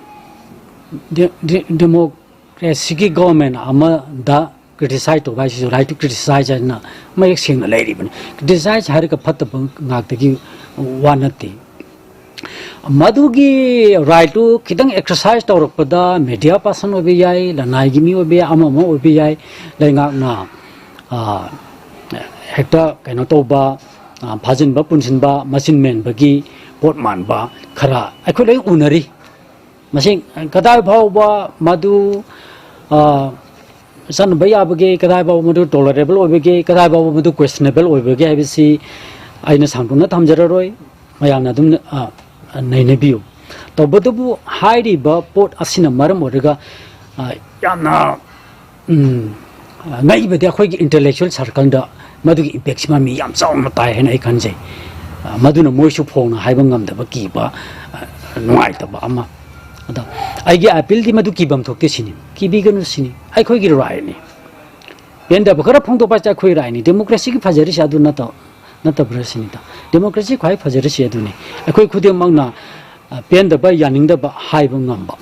De-, de-, democracyꯒꯤ government ꯑꯃꯗ criticize ꯇꯧꯕ ꯍꯥꯏꯁꯤꯁꯨ right to criticize ꯍꯥꯏꯅ ꯃꯌꯦꯛ ꯁꯦꯡꯅ ꯂꯩꯔꯤꯕꯅꯤ꯫ Criticize ꯍꯥꯏꯔꯒ ꯐꯠꯇꯕ ꯉꯥꯛꯇꯒꯤ ꯋꯥ ꯅꯠꯇꯦ꯫ ꯃꯗꯨꯒꯤ rightꯇꯨ ꯈꯤꯇꯪ exercise ꯇꯧꯔꯛꯄꯗ media person ꯑꯣꯏꯕ ꯌꯥꯏ, ꯂꯅꯥꯏꯒꯤ ꯃꯤ ꯑꯣꯏꯕ ꯌꯥꯏ, ꯑꯃ ꯑꯃ ꯑꯣꯏꯕ ꯌꯥꯏ, ꯂꯩꯉꯥꯛꯅ, ꯑ, ꯍꯦꯛꯇ ꯀꯩꯅꯣ ꯇꯧꯕ, ꯑ, ꯐꯥꯖꯤꯟꯕ, ꯄꯨꯟꯁꯤꯟꯕ, ꯃꯆꯤꯟ ꯃꯦꯟꯕꯒꯤ ꯄꯣꯠ ꯃꯥꯟꯕ ꯈꯔ ꯑꯩꯈꯣꯏ ꯂꯣꯏ ꯎꯅꯔꯤ꯫ ꯃꯁꯤ ꯀꯗꯥꯏ ꯐꯥꯎꯕ ꯃꯗꯨ, ꯑ, ꯆꯠꯅꯕ ꯌꯥꯕꯒꯦ, ꯀꯗꯥꯏ ꯐꯥꯎꯕ ꯃꯗꯨ tolerable ꯑꯣꯏꯕꯒꯦ, ꯀꯗꯥꯏ ꯐꯥꯎꯕ ꯃꯗꯨ questionable ꯑꯣꯏꯕꯒꯦ ꯍꯥꯏꯕꯁꯤ ꯑꯩꯅ ꯁꯥꯡꯗꯣꯛꯅ ꯊꯝꯖꯔꯔꯣꯏ, ꯃꯌꯥꯝꯅ ꯑꯗꯨꯝ, ꯑ, ꯅꯩꯅꯕꯤꯌꯨ꯫ ꯇꯧꯕꯇꯕꯨ ꯍꯥꯏꯔꯤꯕ ꯄꯣꯠ ꯑꯁꯤꯅ ꯃꯔꯝ ꯑꯣꯏꯔꯒ, ꯑ, ꯌꯥꯝꯅ, ꯎꯝ, ꯉꯛꯏꯕꯗꯤ ꯑꯩꯈꯣꯏꯒꯤ intellectual circleꯗ ꯃꯗꯨꯒꯤ impactꯁꯤꯃ ꯃꯤ ꯌꯥꯝ ꯆꯥꯎꯅ ꯇꯥꯏ ꯍꯥꯏꯅ ꯑꯩ ꯈꯟꯖꯩ꯫ ꯑ, ꯃꯗꯨꯅ ꯃꯣꯏꯁꯨ ꯐꯣꯡꯅ ꯍꯥꯏꯕ ꯉꯝꯗꯕ, ꯀꯤꯕ, ꯑ, ꯅꯨꯡꯉꯥꯏꯇꯕ ꯑꯃ꯫ ꯑꯗꯣ ꯑꯩꯒꯤ appealꯗꯤ ꯃꯗꯨ ꯀꯤꯐꯝ ꯊꯣꯛꯇꯦ ꯁꯤꯅꯤ, ꯀꯤꯕꯤꯒꯅꯨ ꯁꯤꯅꯤ, ꯑꯩꯈꯣꯏꯒꯤ rightꯅꯤ꯫ ꯄꯦꯟꯗꯕ ꯈꯔ ꯐꯣꯡꯗꯣꯛꯄ ꯍꯥꯏꯁꯦ ꯑꯩꯈꯣꯏ rightꯅꯤ꯫ Democracyꯒꯤ ꯐꯖꯔꯤꯁꯦ ꯑꯗꯨ ꯅꯠꯇ-, ꯅꯠꯇꯕ꯭ꯔꯥ ꯁꯤꯅꯤꯗ꯫ Democracy ꯈ꯭ꯋꯥꯏ ꯐꯖꯔꯤꯁꯦ ꯑꯗꯨꯅꯤ꯫ ꯑꯩꯈꯣꯏ ꯈꯨꯗꯤꯡꯃꯛꯅ, ꯑ, ꯄꯦꯟꯗꯕ, ꯌꯥꯅꯤꯡꯗꯕ ꯍꯥꯏꯕ ꯉꯝꯕ,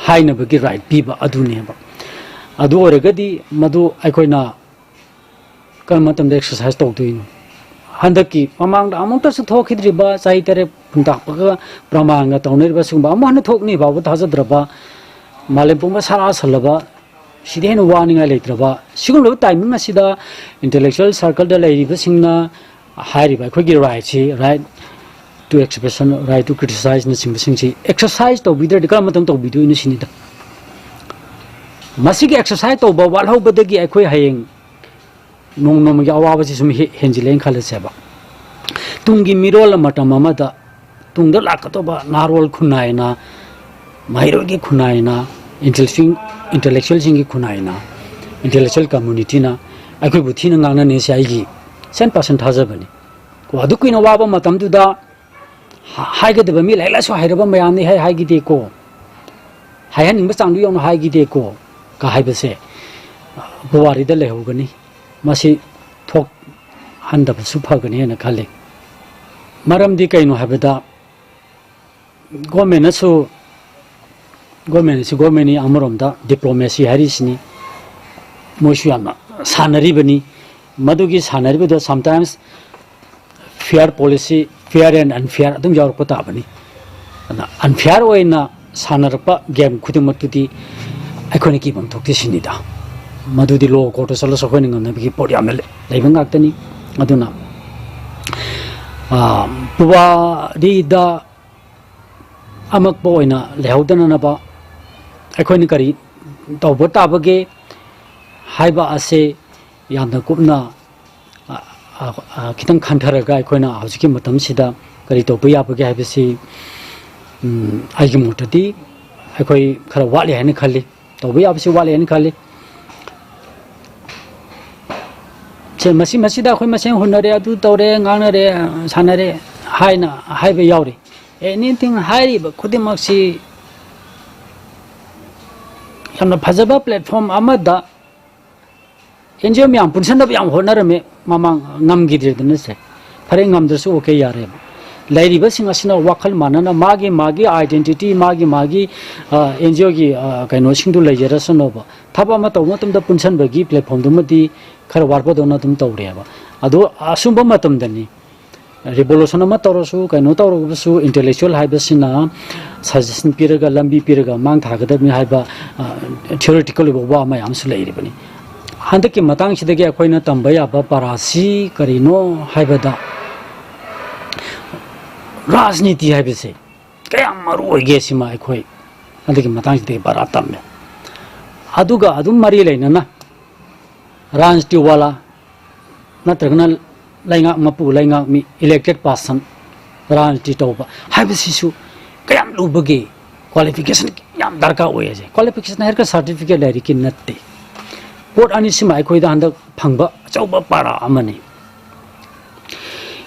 ꯍꯥꯏꯅꯕꯒꯤ right ꯄꯤꯕ ꯑꯗꯨꯅꯦꯕ꯫ ꯑꯗꯨ ꯑꯣꯏꯔꯒꯗꯤ ꯃꯗꯨ ꯑꯩꯈꯣꯏꯅ ꯀꯔꯝꯕ ꯃꯇꯝꯗ exercise ꯇꯧꯗꯣꯏꯅꯣ? ꯍꯟꯗꯛꯀꯤ ꯃꯃꯥꯡꯗ ꯑꯃꯨꯛꯇꯁꯨ ꯊꯣꯛꯈꯤꯗ꯭ꯔꯤꯕ, ꯆꯍꯤ ꯇꯔꯦꯠ ꯍꯨꯟꯇꯥꯛꯄꯒ ꯄ꯭ꯔꯃꯥꯟꯒ ꯇꯧꯅꯔꯤꯕ ꯁꯤꯒꯨꯝꯕ ꯑꯃꯨꯛ ꯍꯟꯅ ꯊꯣꯛꯅꯤ ꯐꯥꯎꯕ ꯊꯥꯖꯗ꯭ꯔꯕ, ꯃꯥꯂꯦꯝ ꯄꯨꯝꯕ ꯁꯥꯔꯥ ꯁꯜꯂꯕ, ꯁꯤꯗꯤ ꯍꯦꯟꯅ ꯋꯥꯅꯤꯡꯉꯥꯏ ꯂꯩꯇ꯭ꯔꯕ ꯁꯤꯒꯨꯝꯂꯕ timing ꯑꯁꯤꯗ intellectual circleꯗ ꯂꯩꯔꯤꯕꯁꯤꯡꯅ ꯍꯥꯏꯔꯤꯕ ꯑꯩꯈꯣꯏꯒꯤ rightꯁꯤ, right to expression, right to criticiseꯅꯆꯤꯡꯕꯁꯤꯡꯁꯤ exercise ꯇꯧꯕꯤꯗ꯭ꯔꯗꯤ ꯀꯔꯝꯕ ꯃꯇꯝ ꯇꯧꯕꯤꯗꯣꯏꯅꯣ ꯁꯤꯅꯤꯗ꯫ ꯃꯁꯤꯒꯤ exercise ꯇꯧꯕ ꯋꯥꯠꯍꯧꯕꯗꯒꯤ ꯑꯩꯈꯣꯏ ꯍꯌꯦꯡ ꯅꯣꯡ ꯅꯣꯡꯃꯒꯤ ꯑꯋꯥꯕꯁꯤ ꯁꯨꯝ ꯍꯦ-, ꯍꯦꯟꯖꯤꯜꯂꯦꯅ ꯈꯜꯂꯁꯦꯕ꯫ ꯇꯨꯡꯒꯤ ꯃꯤꯔꯣꯜ ꯃꯇꯝ ꯑꯃꯗ ꯇꯨꯡꯗ ꯂꯥꯛꯀꯗꯧꯕ ꯅꯍꯥꯔꯣꯜ ꯈꯨꯟꯅꯥꯏꯅ, ꯃꯍꯩꯔꯣꯏꯒꯤ ꯈꯨꯟꯅꯥꯏꯅ, intellectual, intellectualꯁꯤꯡꯒꯤ ꯈꯨꯟꯅꯥꯏꯅ, intellectual communityꯅ ꯑꯩꯈꯣꯏꯕꯨ ꯊꯤꯅ ꯉꯥꯡꯅꯅꯤ꯫ ꯁꯤ ꯑꯩꯒꯤ cent percent ꯊꯥꯖꯕꯅꯤ꯫ ꯀꯣ, ꯑꯗꯨꯛ ꯀꯨꯏꯅ ꯋꯥꯕ ꯃꯇꯝꯗꯨꯗ ꯍꯥ-, ꯍꯥꯏꯒꯗꯕ ꯃꯤ ꯂꯥꯏꯔꯤꯛ ꯂꯥꯏꯁꯨ ꯍꯩꯔꯕ ꯃꯌꯥꯝꯅꯤ ꯍꯥꯏ ꯍꯥꯏꯈꯤꯗꯦꯀꯣ, ꯍꯥꯏꯍꯟꯅꯤꯡꯕ ꯆꯥꯡꯗꯨ ꯌꯧꯅ ꯍꯥꯏꯈꯤꯗꯦꯀꯣ ꯀ ꯍꯥꯏꯕꯁꯦ ꯄꯨꯋꯥꯔꯤꯗ ꯂꯩꯍꯧꯒꯅꯤ꯫ ꯃꯁꯤ ꯊꯣꯛꯍꯟꯗꯕꯁꯨ ꯐꯒꯅꯤ ꯍꯥꯏꯅ ꯈꯜꯂꯤ꯫ ꯃꯔꯝꯗꯤ ꯀꯩꯅꯣ ꯍꯥꯏꯕꯗ, governmentꯅꯁꯨ, government ꯑꯁꯤ governmentꯅꯤ, ꯑꯃꯔꯣꯝꯗ diplomacy ꯍꯥꯏꯔꯤꯁꯤꯅꯤ, ꯃꯣꯏꯁꯨ ꯌꯥꯝꯅ ꯁꯥꯟꯅꯔꯤꯕꯅꯤ꯫ ꯃꯗꯨꯒꯤ ꯁꯥꯟꯅꯔꯤꯕꯗ sometimes fair policy, fair and unfair ꯑꯗꯨꯝ ꯌꯥꯎꯔꯛꯄ ꯇꯥꯕꯅꯤ꯫ ꯑꯗꯨꯅ unfair ꯑꯣꯏꯅ ꯁꯥꯟꯅꯔꯛꯄ game ꯈꯨꯗꯤꯡꯃꯛꯇꯨꯗꯤ ꯑꯩꯈꯣꯏꯅ ꯀꯤꯐꯝ ꯊꯣꯛꯇꯦ ꯁꯤꯅꯤꯗ꯫ ꯃꯗꯨꯗꯤ law courtꯇ ꯆꯠꯂꯁꯨ ꯑꯩꯈꯣꯏꯅ ꯉꯝꯅꯕꯒꯤ ꯄꯣꯠ ꯌꯥꯝꯅ ꯂꯩ-, ꯂꯩꯕ ꯉꯥꯛꯇꯅꯤ꯫ ꯑꯗꯨꯅ, ꯑꯥ, ꯄꯨꯋꯥꯔꯤꯗ ꯑꯃꯛꯄ ꯑꯣꯏꯅ ꯂꯩꯍꯧꯗꯅꯅꯕ ꯑꯩꯈꯣꯏꯅ ꯀꯔꯤ ꯇꯧꯕ ꯇꯥꯕꯒꯦ ꯍꯥꯏꯕ ꯑꯁꯦ ꯌꯥꯝꯅ ꯀꯨꯞꯅ, ꯑ, ꯑ, ꯑ, ꯈꯤꯇꯪ ꯈꯟꯊꯔꯒ ꯑꯩꯈꯣꯏꯅ ꯍꯧꯖꯤꯛꯀꯤ ꯃꯇꯝꯁꯤꯗ ꯀꯔꯤ ꯇꯧꯕ ꯌꯥꯕꯒꯦ ꯍꯥꯏꯕꯁꯤ, ꯎꯝ, ꯑꯩꯒꯤ ꯃꯣꯠꯇꯗꯤ ꯑꯩꯈꯣꯏ ꯈꯔ ꯋꯥꯠꯂꯤ ꯍꯥꯏꯅ ꯈꯜꯂꯤ, ꯇꯧꯕ ꯌꯥꯕꯁꯤ ꯋꯥꯠꯂꯤ ꯍꯥꯏꯅ ꯈꯜꯂꯤ꯫ ꯁꯦ, ꯃꯁꯤ, ꯃꯁꯤꯗ ꯑꯩꯈꯣꯏ ꯃꯁꯦꯟ ꯍꯨꯟꯅꯔꯦ, ꯑꯗꯨ ꯇꯧꯔꯦ, ꯉꯥꯡꯅꯔꯦ, ꯁꯥꯟꯅꯔꯦ ꯍꯥꯏꯅ ꯍꯥꯏꯕ ꯌꯥꯎꯔꯤ꯫ Anything ꯍꯥꯏꯔꯤꯕ ꯈꯨꯗꯤꯡꯃꯛꯁꯤ ꯌꯥꯝꯅ ꯐꯖꯕ platform ꯑꯃꯗ NGO ꯃꯌꯥꯝ ꯄꯨꯟꯁꯟꯅꯕ ꯌꯥꯝ ꯍꯣꯠꯅꯔꯝꯃꯦ ꯃꯃꯥꯡ, ꯉꯝꯈꯤꯗ꯭ꯔꯦꯗꯅ ꯁꯦ꯫ ꯐꯔꯦ, ꯉꯝꯗ꯭ꯔꯁꯨ okay, ꯌꯥꯔꯦꯕ꯫ ꯂꯩꯔꯤꯕꯁꯤꯡ ꯑꯁꯤꯅ ꯋꯥꯈꯜ ꯃꯥꯟꯅꯅ ꯃꯥꯒꯤ ꯃꯥꯒꯤ identity, ꯃꯥꯒꯤ ꯃꯥꯒꯤ, ꯑ, NGOꯒꯤ, ꯑ, ꯀꯩꯅꯣꯁꯤꯡꯗꯨ ꯂꯩꯖꯔꯁꯅꯣꯕ꯫ ꯊꯕꯛ ꯑꯃ ꯇꯧꯕ ꯃꯇꯝꯗ ꯄꯨꯟꯁꯟꯕꯒꯤ platformꯗꯨꯃꯗꯤ ꯈꯔ ꯋꯥꯠꯄꯗꯧꯅ ꯑꯗꯨꯝ ꯇꯧꯔꯦꯕ꯫ ꯑꯗꯣ ꯑꯁꯨꯝꯕ ꯃꯇꯝꯗꯅꯤ revolution ꯑꯃ ꯇꯧꯔꯁꯨ, ꯀꯩꯅꯣ ꯇꯧꯔꯒꯁꯨ, intellectual ꯍꯥꯏꯕꯁꯤꯅ suggestion ꯄꯤꯔꯒ, ꯂꯝꯕꯤ ꯄꯤꯔꯒ ꯃꯥꯡ ꯊꯥꯒꯗꯕꯅꯤ ꯍꯥꯏꯕ, ꯑ, theoretical ꯑꯣꯏꯕ ꯋꯥ ꯃꯌꯥꯝꯁꯨ ꯂꯩꯔꯤꯕꯅꯤ꯫ ꯍꯟꯗꯛꯀꯤ ꯃꯇꯥꯡꯁꯤꯗꯒꯤ ꯑꯩꯈꯣꯏꯅ ꯇꯝꯕ ꯌꯥꯕ ꯄꯔꯥꯁꯤ ꯀꯔꯤꯅꯣ ꯍꯥꯏꯕꯗ, ꯔꯥꯖꯅꯤꯇꯤ ꯍꯥꯏꯕꯁꯦ ꯀꯌꯥꯝ ꯃꯔꯨ ꯑꯣꯏꯒꯦ ꯁꯤꯃ ꯑꯩꯈꯣꯏ ꯍꯟꯗꯛꯀꯤ ꯃꯇꯥꯡꯁꯤꯗꯒꯤ ꯄꯔꯥ ꯇꯝꯃꯦ꯫ ꯑꯗꯨꯒ ꯑꯗꯨꯝ ꯃꯔꯤ ꯂꯩꯅꯅ ꯔꯥꯖꯅꯤꯇꯤ ꯋꯥꯂꯥ ꯅꯠꯇ꯭ꯔꯒꯅ ꯂꯩꯉꯥꯛ ꯃꯄꯨ, ꯂꯩꯉꯥꯛ ꯃꯤ, elected person, ꯔꯥꯖꯅꯤꯇꯤ ꯇꯧꯕ ꯍꯥꯏꯕꯁꯤꯁꯨ ꯀꯌꯥꯝ ꯂꯨꯕꯒꯦ, qualification ꯌꯥꯝ ꯗꯔꯀꯥꯔ ꯑꯣꯏ ꯍꯥꯏꯁꯦ꯫ Qualification ꯍꯥꯏꯔꯒ certificate ꯂꯥꯏꯔꯤꯛꯀꯤ ꯅꯠꯇꯦ꯫ ꯄꯣꯠ ꯑꯅꯤꯁꯤꯃ ꯑꯩꯈꯣꯏꯗ ꯍꯟꯗꯛ ꯐꯪꯕ ꯑꯆꯧꯕ ꯄꯥꯔꯥ ꯑꯃꯅꯤ꯫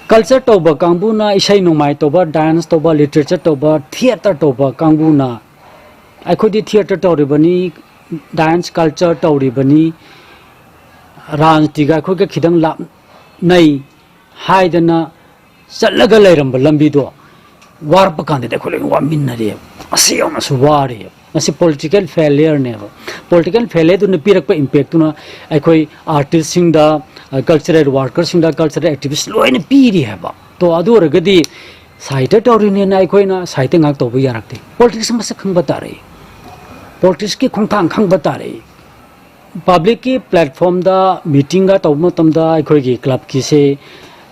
Culture ꯇꯧꯕ ꯀꯥꯡꯕꯨꯅ ꯏꯁꯩ ꯅꯣꯡꯃꯥꯏ ꯇꯧꯕ, dance ꯇꯧꯕ, literature ꯇꯧꯕ, theatre ꯇꯧꯕ ꯀꯥꯡꯕꯨꯅ, ꯑꯩꯈꯣꯏꯗꯤ theatre ꯇꯧꯔꯤꯕꯅꯤ, dance culture ꯇꯧꯔꯤꯕꯅꯤ, ꯔꯥꯖꯅꯤꯇꯤꯒ ꯑꯩꯈꯣꯏꯒ ꯈꯤꯇꯪ ꯂꯥꯞꯅꯩ ꯍꯥꯏꯗꯅ ꯆꯠꯂꯒ ꯂꯩꯔꯝꯕ ꯂꯝꯕꯤꯗꯣ ꯋꯥꯔꯛꯄ ꯀꯥꯟꯗꯗꯤ ꯑꯩꯈꯣꯏ ꯂꯣꯏꯅ ꯋꯥꯃꯤꯟꯅꯔꯦꯕ꯫ ꯃꯁꯤ ꯌꯧꯅꯁꯨ ꯋꯥꯔꯦꯕ꯫ ꯃꯁꯤ political failureꯅꯦꯕ꯫ Political failureꯗꯨꯅ ꯄꯤꯔꯛꯄ impactꯇꯨꯅ ꯑꯩꯈꯣꯏ artistꯁꯤꯡꯗ, cultural workerꯁꯤꯡꯗ, cultural activist ꯂꯣꯏꯅ ꯄꯤꯔꯤ ꯍꯥꯏꯕ꯫ ꯇꯣ, ꯑꯗꯨ ꯑꯣꯏꯔꯒꯗꯤ ꯁꯥꯍꯤꯇ꯭ꯌ ꯇꯧꯔꯤꯅꯦꯅ ꯑꯩꯈꯣꯏꯅ ꯁꯥꯍꯤꯇ꯭ꯌ ꯉꯥꯛ ꯇꯧꯕ ꯌꯥꯔꯛꯇꯦ꯫ Politics ꯃꯁꯛ ꯈꯪꯕ ꯇꯥꯔꯛꯏ꯫ Politicsꯀꯤ ꯈꯣꯡꯊꯥꯡ ꯈꯪꯕ ꯇꯥꯔꯛꯏ꯫ Publicꯀꯤ platformꯗ meetingꯒ ꯇꯧꯕ ꯃꯇꯝꯗ ꯑꯩꯈꯣꯏꯒꯤ clubꯀꯤꯁꯦ,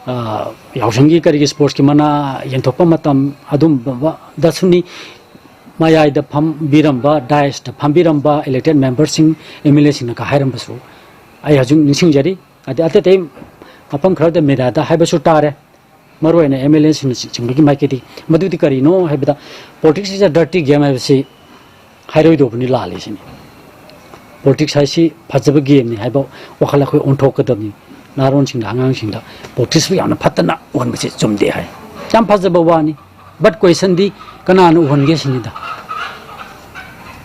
ꯑ, ꯌꯥꯎꯁꯪꯒꯤ ꯀꯔꯤꯒꯤ sportsꯀꯤ ꯃꯅꯥ ꯌꯦꯟꯊꯣꯛꯄ ꯃꯇꯝ ꯑꯗꯨꯝꯕꯗꯁꯨꯅꯤ ꯃꯌꯥꯏꯗ ꯐꯝꯕꯤꯔꯝꯕ, daisꯇ ꯐꯝꯕꯤꯔꯝꯕ elected memberꯁꯤꯡ, MLAꯁꯤꯡꯅꯒ ꯍꯥꯏꯔꯝꯕꯁꯨ ꯑꯩ ꯍꯧꯖꯤꯛ ꯅꯤꯡꯁꯤꯡꯖꯔꯤ꯫ ꯑꯗꯩ ꯑꯇꯩ ꯑꯇꯩ ꯃꯐꯝ ꯈꯔꯗ mediaꯗ ꯍꯥꯏꯕꯁꯨ ꯇꯥꯔꯦ꯫ ꯃꯔꯨꯑꯣꯏꯅ MLAꯁꯤꯡꯅ ꯆꯤꯡꯕꯒꯤ ꯃꯥꯏꯀꯩꯗꯒꯤ ꯃꯗꯨꯗꯤ ꯀꯔꯤꯅꯣ ꯍꯥꯏꯕꯗ, politics is a dirty game ꯍꯥꯏꯕꯁꯤ ꯍꯥꯏꯔꯣꯏꯗꯧꯕꯅꯤ, ꯂꯥꯜꯂꯤ ꯁꯤꯅꯤ꯫ Politics ꯍꯥꯏꯁꯤ ꯐꯖꯕ gameꯅꯤ ꯍꯥꯏꯕ ꯋꯥꯈꯜ ꯑꯩꯈꯣꯏ ꯑꯣꯟꯊꯣꯛꯀꯗꯕꯅꯤ꯫ ꯅꯍꯥꯔꯣꯟꯁꯤꯡꯗ, ꯑꯉꯥꯡꯁꯤꯡꯗ politicsꯄꯨ ꯌꯥꯝꯅ ꯐꯠꯇꯅ ꯎꯍꯟꯕꯁꯤ ꯆꯨꯝꯗꯦ ꯍꯥꯏ꯫ ꯌꯥꯝ ꯐꯖꯕ ꯋꯥꯅꯤ, but questionꯗꯤ ꯀꯅꯥꯅ ꯎꯍꯟꯒꯦ ꯁꯤꯅꯤꯗ꯫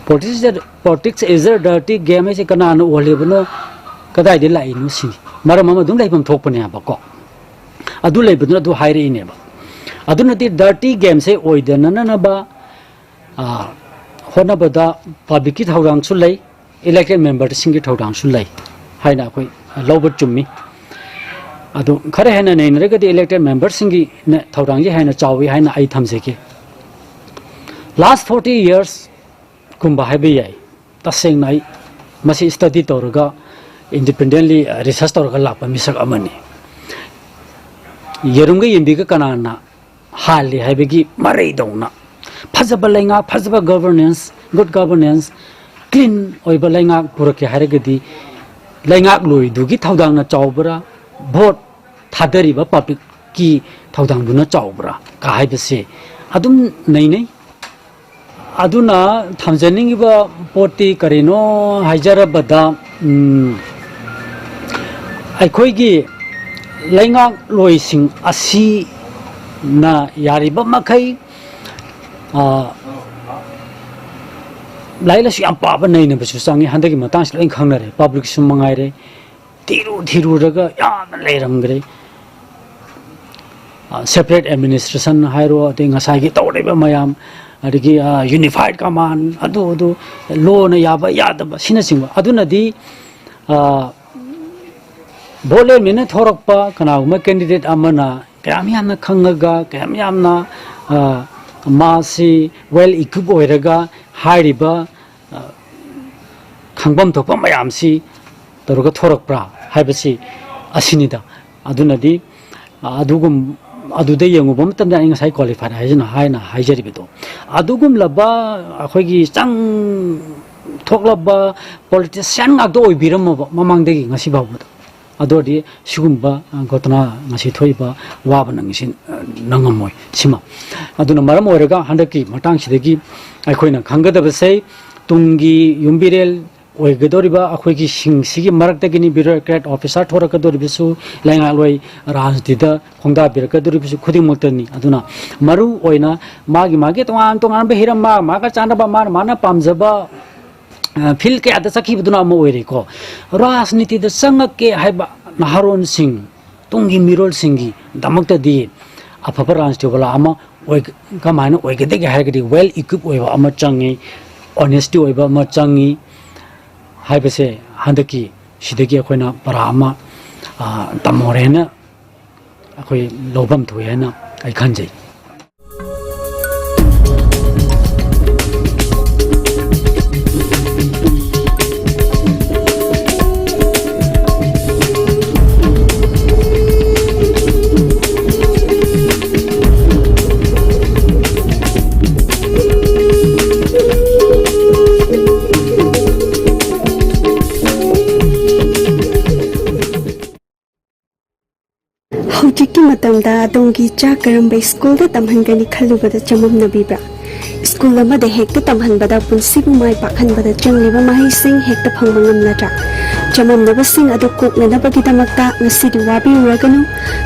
Politics is a, politics is a dirty game ꯍꯥꯏꯁꯦ ꯀꯅꯥꯅ ꯎꯍꯜꯂꯤꯕꯅꯣ, ꯀꯗꯥꯏꯗꯒꯤ ꯂꯥꯛꯏꯅꯣ ꯁꯤꯅꯤ꯫ ꯃꯔꯝ ꯑꯃ ꯑꯗꯨꯝ ꯂꯩꯐꯝ ꯊꯣꯛꯄꯅꯦ ꯍꯥꯏꯕꯀꯣ꯫ ꯑꯗꯨ ꯂꯩꯕꯗꯨꯅ ꯑꯗꯨ ꯍꯥꯏꯔꯛꯏꯅꯦꯕ꯫ ꯑꯗꯨꯅꯗꯤ dirty gameꯁꯦ ꯑꯣꯏꯗꯅꯅꯕ, ꯑ, ꯍꯣꯠꯅꯕꯗ publicꯀꯤ ꯊꯧꯗꯥꯡꯁꯨ ꯂꯩ, elected memberꯁꯤꯡꯒꯤ ꯊꯧꯗꯥꯡꯁꯨ ꯂꯩ ꯍꯥꯏꯅ ꯑꯩꯈꯣꯏ ꯂꯧꯕ ꯆꯨꯝꯃꯤ꯫ ꯑꯗꯨ ꯈꯔ ꯍꯦꯟꯅ ꯅꯩꯅꯔꯒꯗꯤ elected memberꯁꯤꯡꯒꯤ ꯊꯧꯗꯥꯡꯁꯤ ꯍꯦꯟꯅ ꯆꯥꯎꯏ ꯍꯥꯏꯅ ꯑꯩ ꯊꯝꯖꯒꯦ꯫ Last forty yearsꯀꯨꯝꯕ ꯍꯥꯏꯕ ꯌꯥꯏ꯫ ꯇꯁꯦꯡꯅ ꯑꯩ ꯃꯁꯤ study ꯇꯧꯔꯒ, independently research ꯇꯧꯔꯒ ꯂꯥꯛꯄ ꯃꯤꯁꯛ ꯑꯃꯅꯤ꯫ ꯌꯦꯔꯨꯝꯒ ꯌꯦꯟꯕꯤꯒ ꯀꯅꯥꯅ ꯍꯥꯜꯂꯤ ꯍꯥꯏꯕꯒꯤ ꯃꯔꯩꯗꯧꯅ, ꯐꯖꯕ ꯂꯩꯉꯥꯛ, ꯐꯖꯕ governance, good governance, clean ꯑꯣꯏꯕ ꯂꯩꯉꯥꯛ ꯄꯨꯔꯛꯀꯦ ꯍꯥꯏꯔꯒꯗꯤ ꯂꯩꯉꯥꯛꯂꯣꯏꯗꯨꯒꯤ ꯊꯧꯗꯥꯡꯅ ꯆꯥꯎꯕ꯭ꯔꯥ, vote ꯊꯥꯗꯔꯤꯕ publicꯀꯤ ꯊꯧꯗꯥꯡꯗꯨꯅ ꯆꯥꯎꯕ꯭ꯔꯥ ꯀ ꯍꯥꯏꯕꯁꯦ ꯑꯗꯨꯝ ꯅꯩꯅꯩ꯫ ꯑꯗꯨꯅ ꯊꯝꯖꯅꯤꯡꯉꯤꯕ ꯄꯣꯠꯇꯤ ꯀꯔꯤꯅꯣ ꯍꯥꯏꯖꯔꯕꯗ, ꯎꯝ, ꯑꯩꯈꯣꯏꯒꯤ ꯂꯩꯉꯥꯛꯂꯣꯏꯁꯤꯡ ꯑꯁꯤꯅ ꯌꯥꯔꯤꯕ ꯃꯈꯩ, ꯑ, ꯂꯥꯏꯔꯤꯛ ꯂꯥꯏꯁꯨ ꯌꯥꯝ ꯄꯥꯕ ꯅꯩꯅꯕꯁꯨ ꯆꯪꯉꯤ꯫ ꯍꯟꯗꯛꯀꯤ ꯃꯇꯥꯡꯁꯤ ꯂꯣꯏ ꯈꯪꯅꯔꯦ, publicꯁꯨ ꯃꯉꯥꯏꯔꯦ꯫ ꯊꯤꯔꯨ ꯊꯤꯔꯨꯔꯒ ꯌꯥꯝꯅ ꯂꯩꯔꯝꯈ꯭ꯔꯦ꯫ ꯑ, separate administration ꯍꯥꯏꯔꯣ, ꯑꯗꯩ ꯉꯁꯥꯏꯒꯤ ꯇꯧꯔꯤꯕ ꯃꯌꯥꯝ, ꯑꯗꯒꯤ, ꯑ, unified command, ꯑꯗꯨ, ꯑꯗꯨ, lawꯅ ꯌꯥꯕ ꯌꯥꯗꯕ, ꯁꯤꯅꯆꯤꯡꯕ꯫ ꯑꯗꯨꯅꯗꯤ, ꯑ, vote ꯂꯦꯟꯃꯤꯅ ꯊꯣꯔꯛꯄ ꯀꯅꯥꯒꯨꯝꯕ candidate ꯑꯃꯅ ꯀꯌꯥꯝ ꯌꯥꯝꯅ ꯈꯪꯉꯒ, ꯀꯌꯥꯝ ꯌꯥꯝꯅ, ꯑ, ꯃꯥꯁꯤ well equipped ꯑꯣꯏꯔꯒ ꯍꯥꯏꯔꯤꯕ, ꯑ, ꯈꯪꯐꯝ ꯊꯣꯛꯄ ꯃꯌꯥꯝꯁꯤ ꯇꯧꯔꯒ ꯊꯣꯔꯛꯄ꯭ꯔꯥ ꯍꯥꯏꯕꯁꯤ ꯑꯁꯤꯅꯤꯗ꯫ ꯑꯗꯨꯅꯗꯤ, ꯑ, ꯑꯗꯨꯒꯨꯝ-, ꯑꯗꯨꯗ ꯌꯦꯡꯉꯨꯕ ꯃꯇꯝꯗ ꯑꯩ ꯉꯁꯥꯏ qualified ꯍꯥꯏꯖꯅ-, ꯍꯥꯏꯅ ꯍꯥꯏꯖꯔꯤꯕꯗꯣ, ꯑꯗꯨꯒꯨꯝꯂꯕ ꯑꯩꯈꯣꯏꯒꯤ ꯆꯪ ꯊꯣꯛꯂꯕ politician ꯉꯥꯛꯇ ꯑꯣꯏꯕꯤꯔꯝꯃꯕ ꯃꯃꯥꯡꯗꯒꯤ ꯉꯁꯤ ꯐꯥꯎꯕꯗ, ꯑꯗꯨ ꯑꯣꯏꯔꯗꯤ ꯁꯤꯒꯨꯝꯕ, ꯑ, ꯘꯣꯇꯅꯥ ꯉꯁꯤ ꯊꯣꯛꯏꯕ ꯋꯥꯕ ꯅꯪꯉꯤꯁꯤ, ꯑ, ꯅꯪꯉꯝꯃꯣꯏ ꯁꯤꯃ꯫ ꯑꯗꯨꯅ ꯃꯔꯝ ꯑꯣꯏꯔꯒ ꯍꯟꯗꯛꯀꯤ ꯃꯇꯥꯡꯁꯤꯗꯒꯤ ꯑꯩꯈꯣꯏꯅ ꯈꯪꯒꯗꯕꯁꯦ, ꯇꯨꯡꯒꯤ ꯌꯨꯝꯕꯤꯔꯦꯜ ꯑꯣꯏꯒꯗꯧꯔꯤꯕ ꯑꯩꯈꯣꯏꯒꯤ ꯁꯤꯡꯁꯤꯒꯤ ꯃꯔꯛꯇꯒꯤꯅꯤ bureaucrat officer ꯊꯣꯔꯛꯀꯗꯧꯔꯤꯕꯁꯨ, ꯂꯩꯉꯥꯛꯂꯣꯏ ꯔꯥꯖꯅꯤꯇꯤꯗ ꯈꯣꯡꯗꯥꯕꯤꯔꯛꯀꯗꯧꯔꯤꯕꯁꯨ ꯈꯨꯗꯤꯡꯃꯛꯇꯅꯤ꯫ ꯑꯗꯨꯅ ꯃꯔꯨ ꯑꯣꯏꯅ ꯃꯥꯒꯤ ꯃꯥꯒꯤ ꯇꯣꯉꯥꯟ ꯇꯣꯉꯥꯟꯕ ꯍꯤꯔꯝ, ꯃꯥ ꯃꯥꯒ ꯆꯥꯟꯅꯕ, ꯃꯥꯅ ꯃꯥꯅ ꯄꯥꯝꯖꯕ, ꯑ, field ꯀꯌꯥꯗ ꯆꯠꯈꯤꯕꯗꯨꯅ ꯑꯃ ꯑꯣꯏꯔꯦꯀꯣ꯫ ꯔꯥꯖꯅꯤꯇꯤꯗ ꯆꯪꯉꯛꯀꯦ ꯍꯥꯏꯕ ꯅꯍꯥꯔꯣꯟꯁꯤꯡ, ꯇꯨꯡꯒꯤ ꯃꯤꯔꯣꯜꯁꯤꯡꯒꯤꯗꯃꯛꯇꯗꯤ ꯑꯐꯕ ꯔꯥꯖꯅꯤꯇꯤꯋꯥꯂꯥ ꯑꯃ ꯑꯣꯏ-, ꯀꯃꯥꯏꯅ ꯑꯣꯏꯒꯗꯒꯦ ꯍꯥꯏꯔꯒꯗꯤ well equipped ꯑꯣꯏꯕ ꯑꯃ ꯆꯪꯉꯤ, honesty ꯑꯣꯏꯕ ꯑꯃ ꯆꯪꯉꯤ ꯍꯥꯏꯕꯁꯦ ꯍꯟꯗꯛꯀꯤ ꯁꯤꯗꯒꯤ ꯑꯩꯈꯣꯏꯅ ꯄꯔꯥ ꯑꯃ ꯑ, ꯇꯝꯍꯧꯔꯦꯅ ꯑꯩꯈꯣꯏ ꯂꯧꯐꯝ ꯊꯣꯛꯑꯦ ꯍꯥꯏꯅ ꯑꯩ ꯈꯟꯖꯩ꯫ ꯍꯧꯖꯤꯛꯀꯤ ꯃꯇꯝꯗ ꯑꯗꯣꯝꯒꯤ ꯏꯆꯥ ꯀꯔꯝꯕ ꯁ꯭ꯀꯨꯜꯗ ꯇꯝꯍꯟꯒꯅꯤ ꯈꯜꯂꯨꯕꯗ ꯆꯃꯝꯅꯕꯤꯕ꯭ꯔꯥ? ꯁ꯭ꯀꯨꯜ ꯑꯃꯗ ꯍꯦꯛꯇ ꯇꯝꯍꯟꯕꯗ ꯄꯨꯟꯁꯤꯕꯨ ꯃꯥꯏ ꯄꯥꯛꯍꯟꯕꯗ ꯆꯪꯂꯤꯕ ꯃꯍꯩꯁꯤꯡ ꯍꯦꯛꯇ ꯐꯪꯕ ꯉꯝꯂꯗ꯭ꯔꯥ? ꯆꯃꯝꯅꯕꯁꯤꯡ ꯑꯗꯨ ꯀꯣꯛꯅꯅꯕꯒꯤꯗꯃꯛꯇ ꯉꯁꯤꯗꯤ ꯋꯥꯕꯤꯔꯨꯔꯒꯅꯨ꯫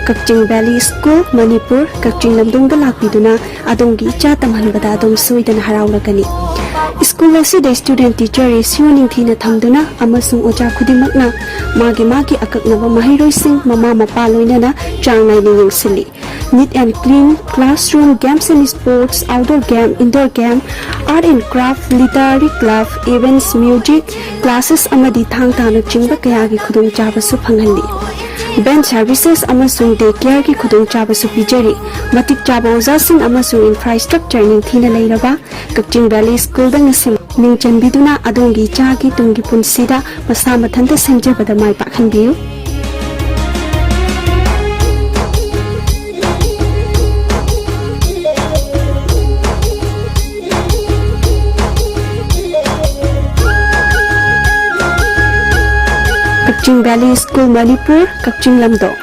ꯀꯛꯆꯤꯡ ꯚꯦꯂꯤ ꯁ꯭ꯀꯨꯜ, ꯃꯅꯤꯄꯨꯔ, ꯀꯛꯆꯤꯡ ꯂꯝꯗꯣꯡꯗ ꯂꯥꯛꯄꯤꯗꯨꯅ ꯑꯗꯣꯝꯒꯤ ꯏꯆꯥ ꯇꯝꯍꯟꯕꯗ ꯑꯗꯣꯝ ꯁꯣꯏꯗꯅ ꯍꯔꯥꯎꯔꯒꯅꯤ꯫ ꯁ꯭ꯀꯨꯜ ꯑꯁꯤꯗ student teacher ratio ꯅꯤꯡꯊꯤꯅ ꯊꯝꯗꯨꯅ ꯑꯃꯁꯨꯡ ꯑꯣꯖꯥ ꯈꯨꯗꯤꯡꯃꯛꯅ ꯃꯥꯒꯤ ꯃꯥꯒꯤ ꯑꯀꯛꯅꯕ ꯃꯍꯩꯔꯣꯏꯁꯤꯡ ꯃꯃꯥ ꯃꯄꯥ ꯂꯣꯏꯅꯅ ꯆꯥꯡ ꯅꯥꯏꯅ ꯌꯦꯡꯁꯤꯜꯂꯤ꯫ Neat and clean classroom, games and sports, outdoor game, indoor game, art and craft, literary club, events, music classes ꯑꯃꯗꯤ ꯊꯥꯡ ꯇꯥꯅꯆꯤꯡꯕ ꯀꯌꯥꯒꯤ ꯈꯨꯗꯣꯡꯆꯥꯕꯁꯨ ꯐꯪꯍꯜꯂꯤ꯫ Bench services ꯑꯃꯁꯨꯡ day careꯒꯤ ꯈꯨꯗꯣꯡꯆꯥꯕꯁꯨ ꯄꯤꯖꯔꯤ꯫ ꯃꯇꯤꯛ ꯆꯥꯕ ꯑꯣꯖꯥꯁꯤꯡ ꯑꯃꯁꯨꯡ infrastructure ꯅꯤꯡꯊꯤꯅ ꯂꯩꯔꯕ ꯀꯛꯆꯤꯡ ꯚꯦꯂꯤ ꯁ꯭ꯀꯨꯜꯗ ꯉꯁꯤ ꯃꯤꯡ ꯆꯟꯕꯤꯗꯨꯅ ꯑꯗꯣꯝꯒꯤ ꯏꯆꯥꯒꯤ ꯇꯨꯡꯒꯤ ꯄꯨꯟꯁꯤꯗ ꯃꯁꯥ ꯃꯊꯟꯇ ꯁꯦꯝꯖꯕꯗ ꯃꯥꯏ ꯄꯥꯛꯍꯟꯕꯤꯌꯨ꯫ ꯀꯛꯆꯤꯡ ꯚꯦꯂꯤ ꯁ꯭ꯀꯨꯜ, ꯃꯅꯤꯄꯨꯔ, ꯀꯛꯆꯤꯡ ꯂꯝꯗꯣꯡ꯫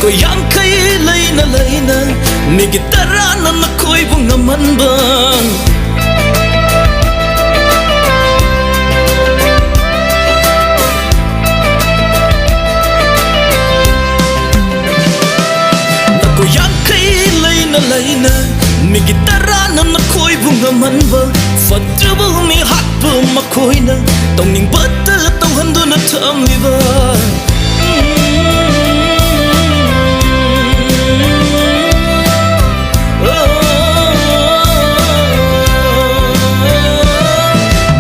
ꯀꯣ ꯌꯥꯡꯈꯩ ꯂꯩꯅ ꯂꯩꯅ ꯃꯤꯒꯤ ꯇꯔꯥꯅ ꯅꯈꯣꯏꯕꯨ ꯉꯝꯍꯟꯕ꯫ ꯅꯈꯣꯏ ꯌꯥꯡꯈꯩ ꯂꯩꯅ ꯂꯩꯅ ꯃꯤꯒꯤ ꯇꯔꯥꯅ ꯅꯈꯣꯏꯕꯨ ꯉꯝꯍꯟꯕ꯫ ꯐꯠꯇ꯭ꯔꯕ ꯃꯤ ꯍꯥꯠꯄ ꯃꯈꯣꯏꯅ ꯇꯧꯅꯤꯡꯕꯇ ꯇꯧꯍꯟꯗꯨꯅ ꯊꯝꯂꯤꯕ꯫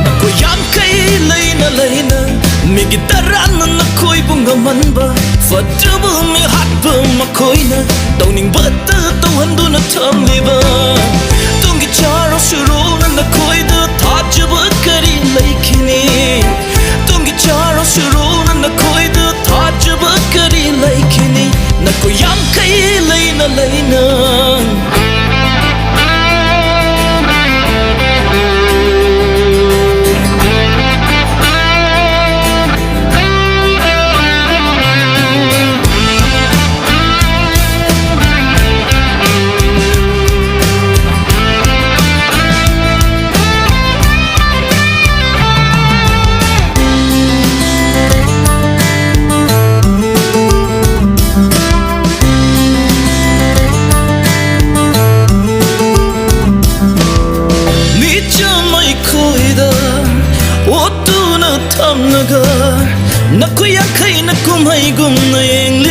ꯅꯈꯣꯏ ꯌꯥꯡꯈꯩ ꯂꯩꯅ ꯂꯩꯅ ꯃꯤꯒꯤ ꯇꯔꯥꯅ ꯅꯈꯣꯏꯕꯨ ꯉꯝꯍꯟꯕ꯫ ꯐꯠꯇ꯭ꯔꯕ ꯃꯤ ꯍꯥꯠꯄ ꯃꯈꯣꯏꯅ ꯇꯧꯅꯤꯡꯕꯇ ꯇꯧꯍꯟꯗꯨꯅ ꯊꯝꯂꯤꯕ꯫ ꯇꯨꯡꯒꯤ ꯆꯥꯔꯣ ꯁꯨꯔꯣꯅ ꯅꯈꯣꯏꯗ ꯊꯥꯖꯕ ꯀꯔꯤ ꯂꯩꯈꯤꯅꯤ? ꯇꯨꯡꯒꯤ ꯆꯥꯔꯣ ꯁꯨꯔꯣꯅ ꯅꯈꯣꯏꯗ ꯊꯥꯖꯕ ꯀꯔꯤ ꯂꯩꯈꯤꯅꯤ? ꯅꯈꯣꯏ ꯌꯥꯡꯈꯩ ꯂꯩꯅ ꯂꯩꯅ꯫ ꯃꯤꯆꯝ ꯑꯩꯈꯣꯏꯗ ꯑꯣꯠꯇꯨꯅ ꯊꯝꯂꯒ ꯅꯈꯣꯏ ꯌꯥꯡꯈꯩꯅ ꯀꯨꯝꯍꯩꯒꯨꯝꯅ ꯌꯦꯡꯂꯤ꯫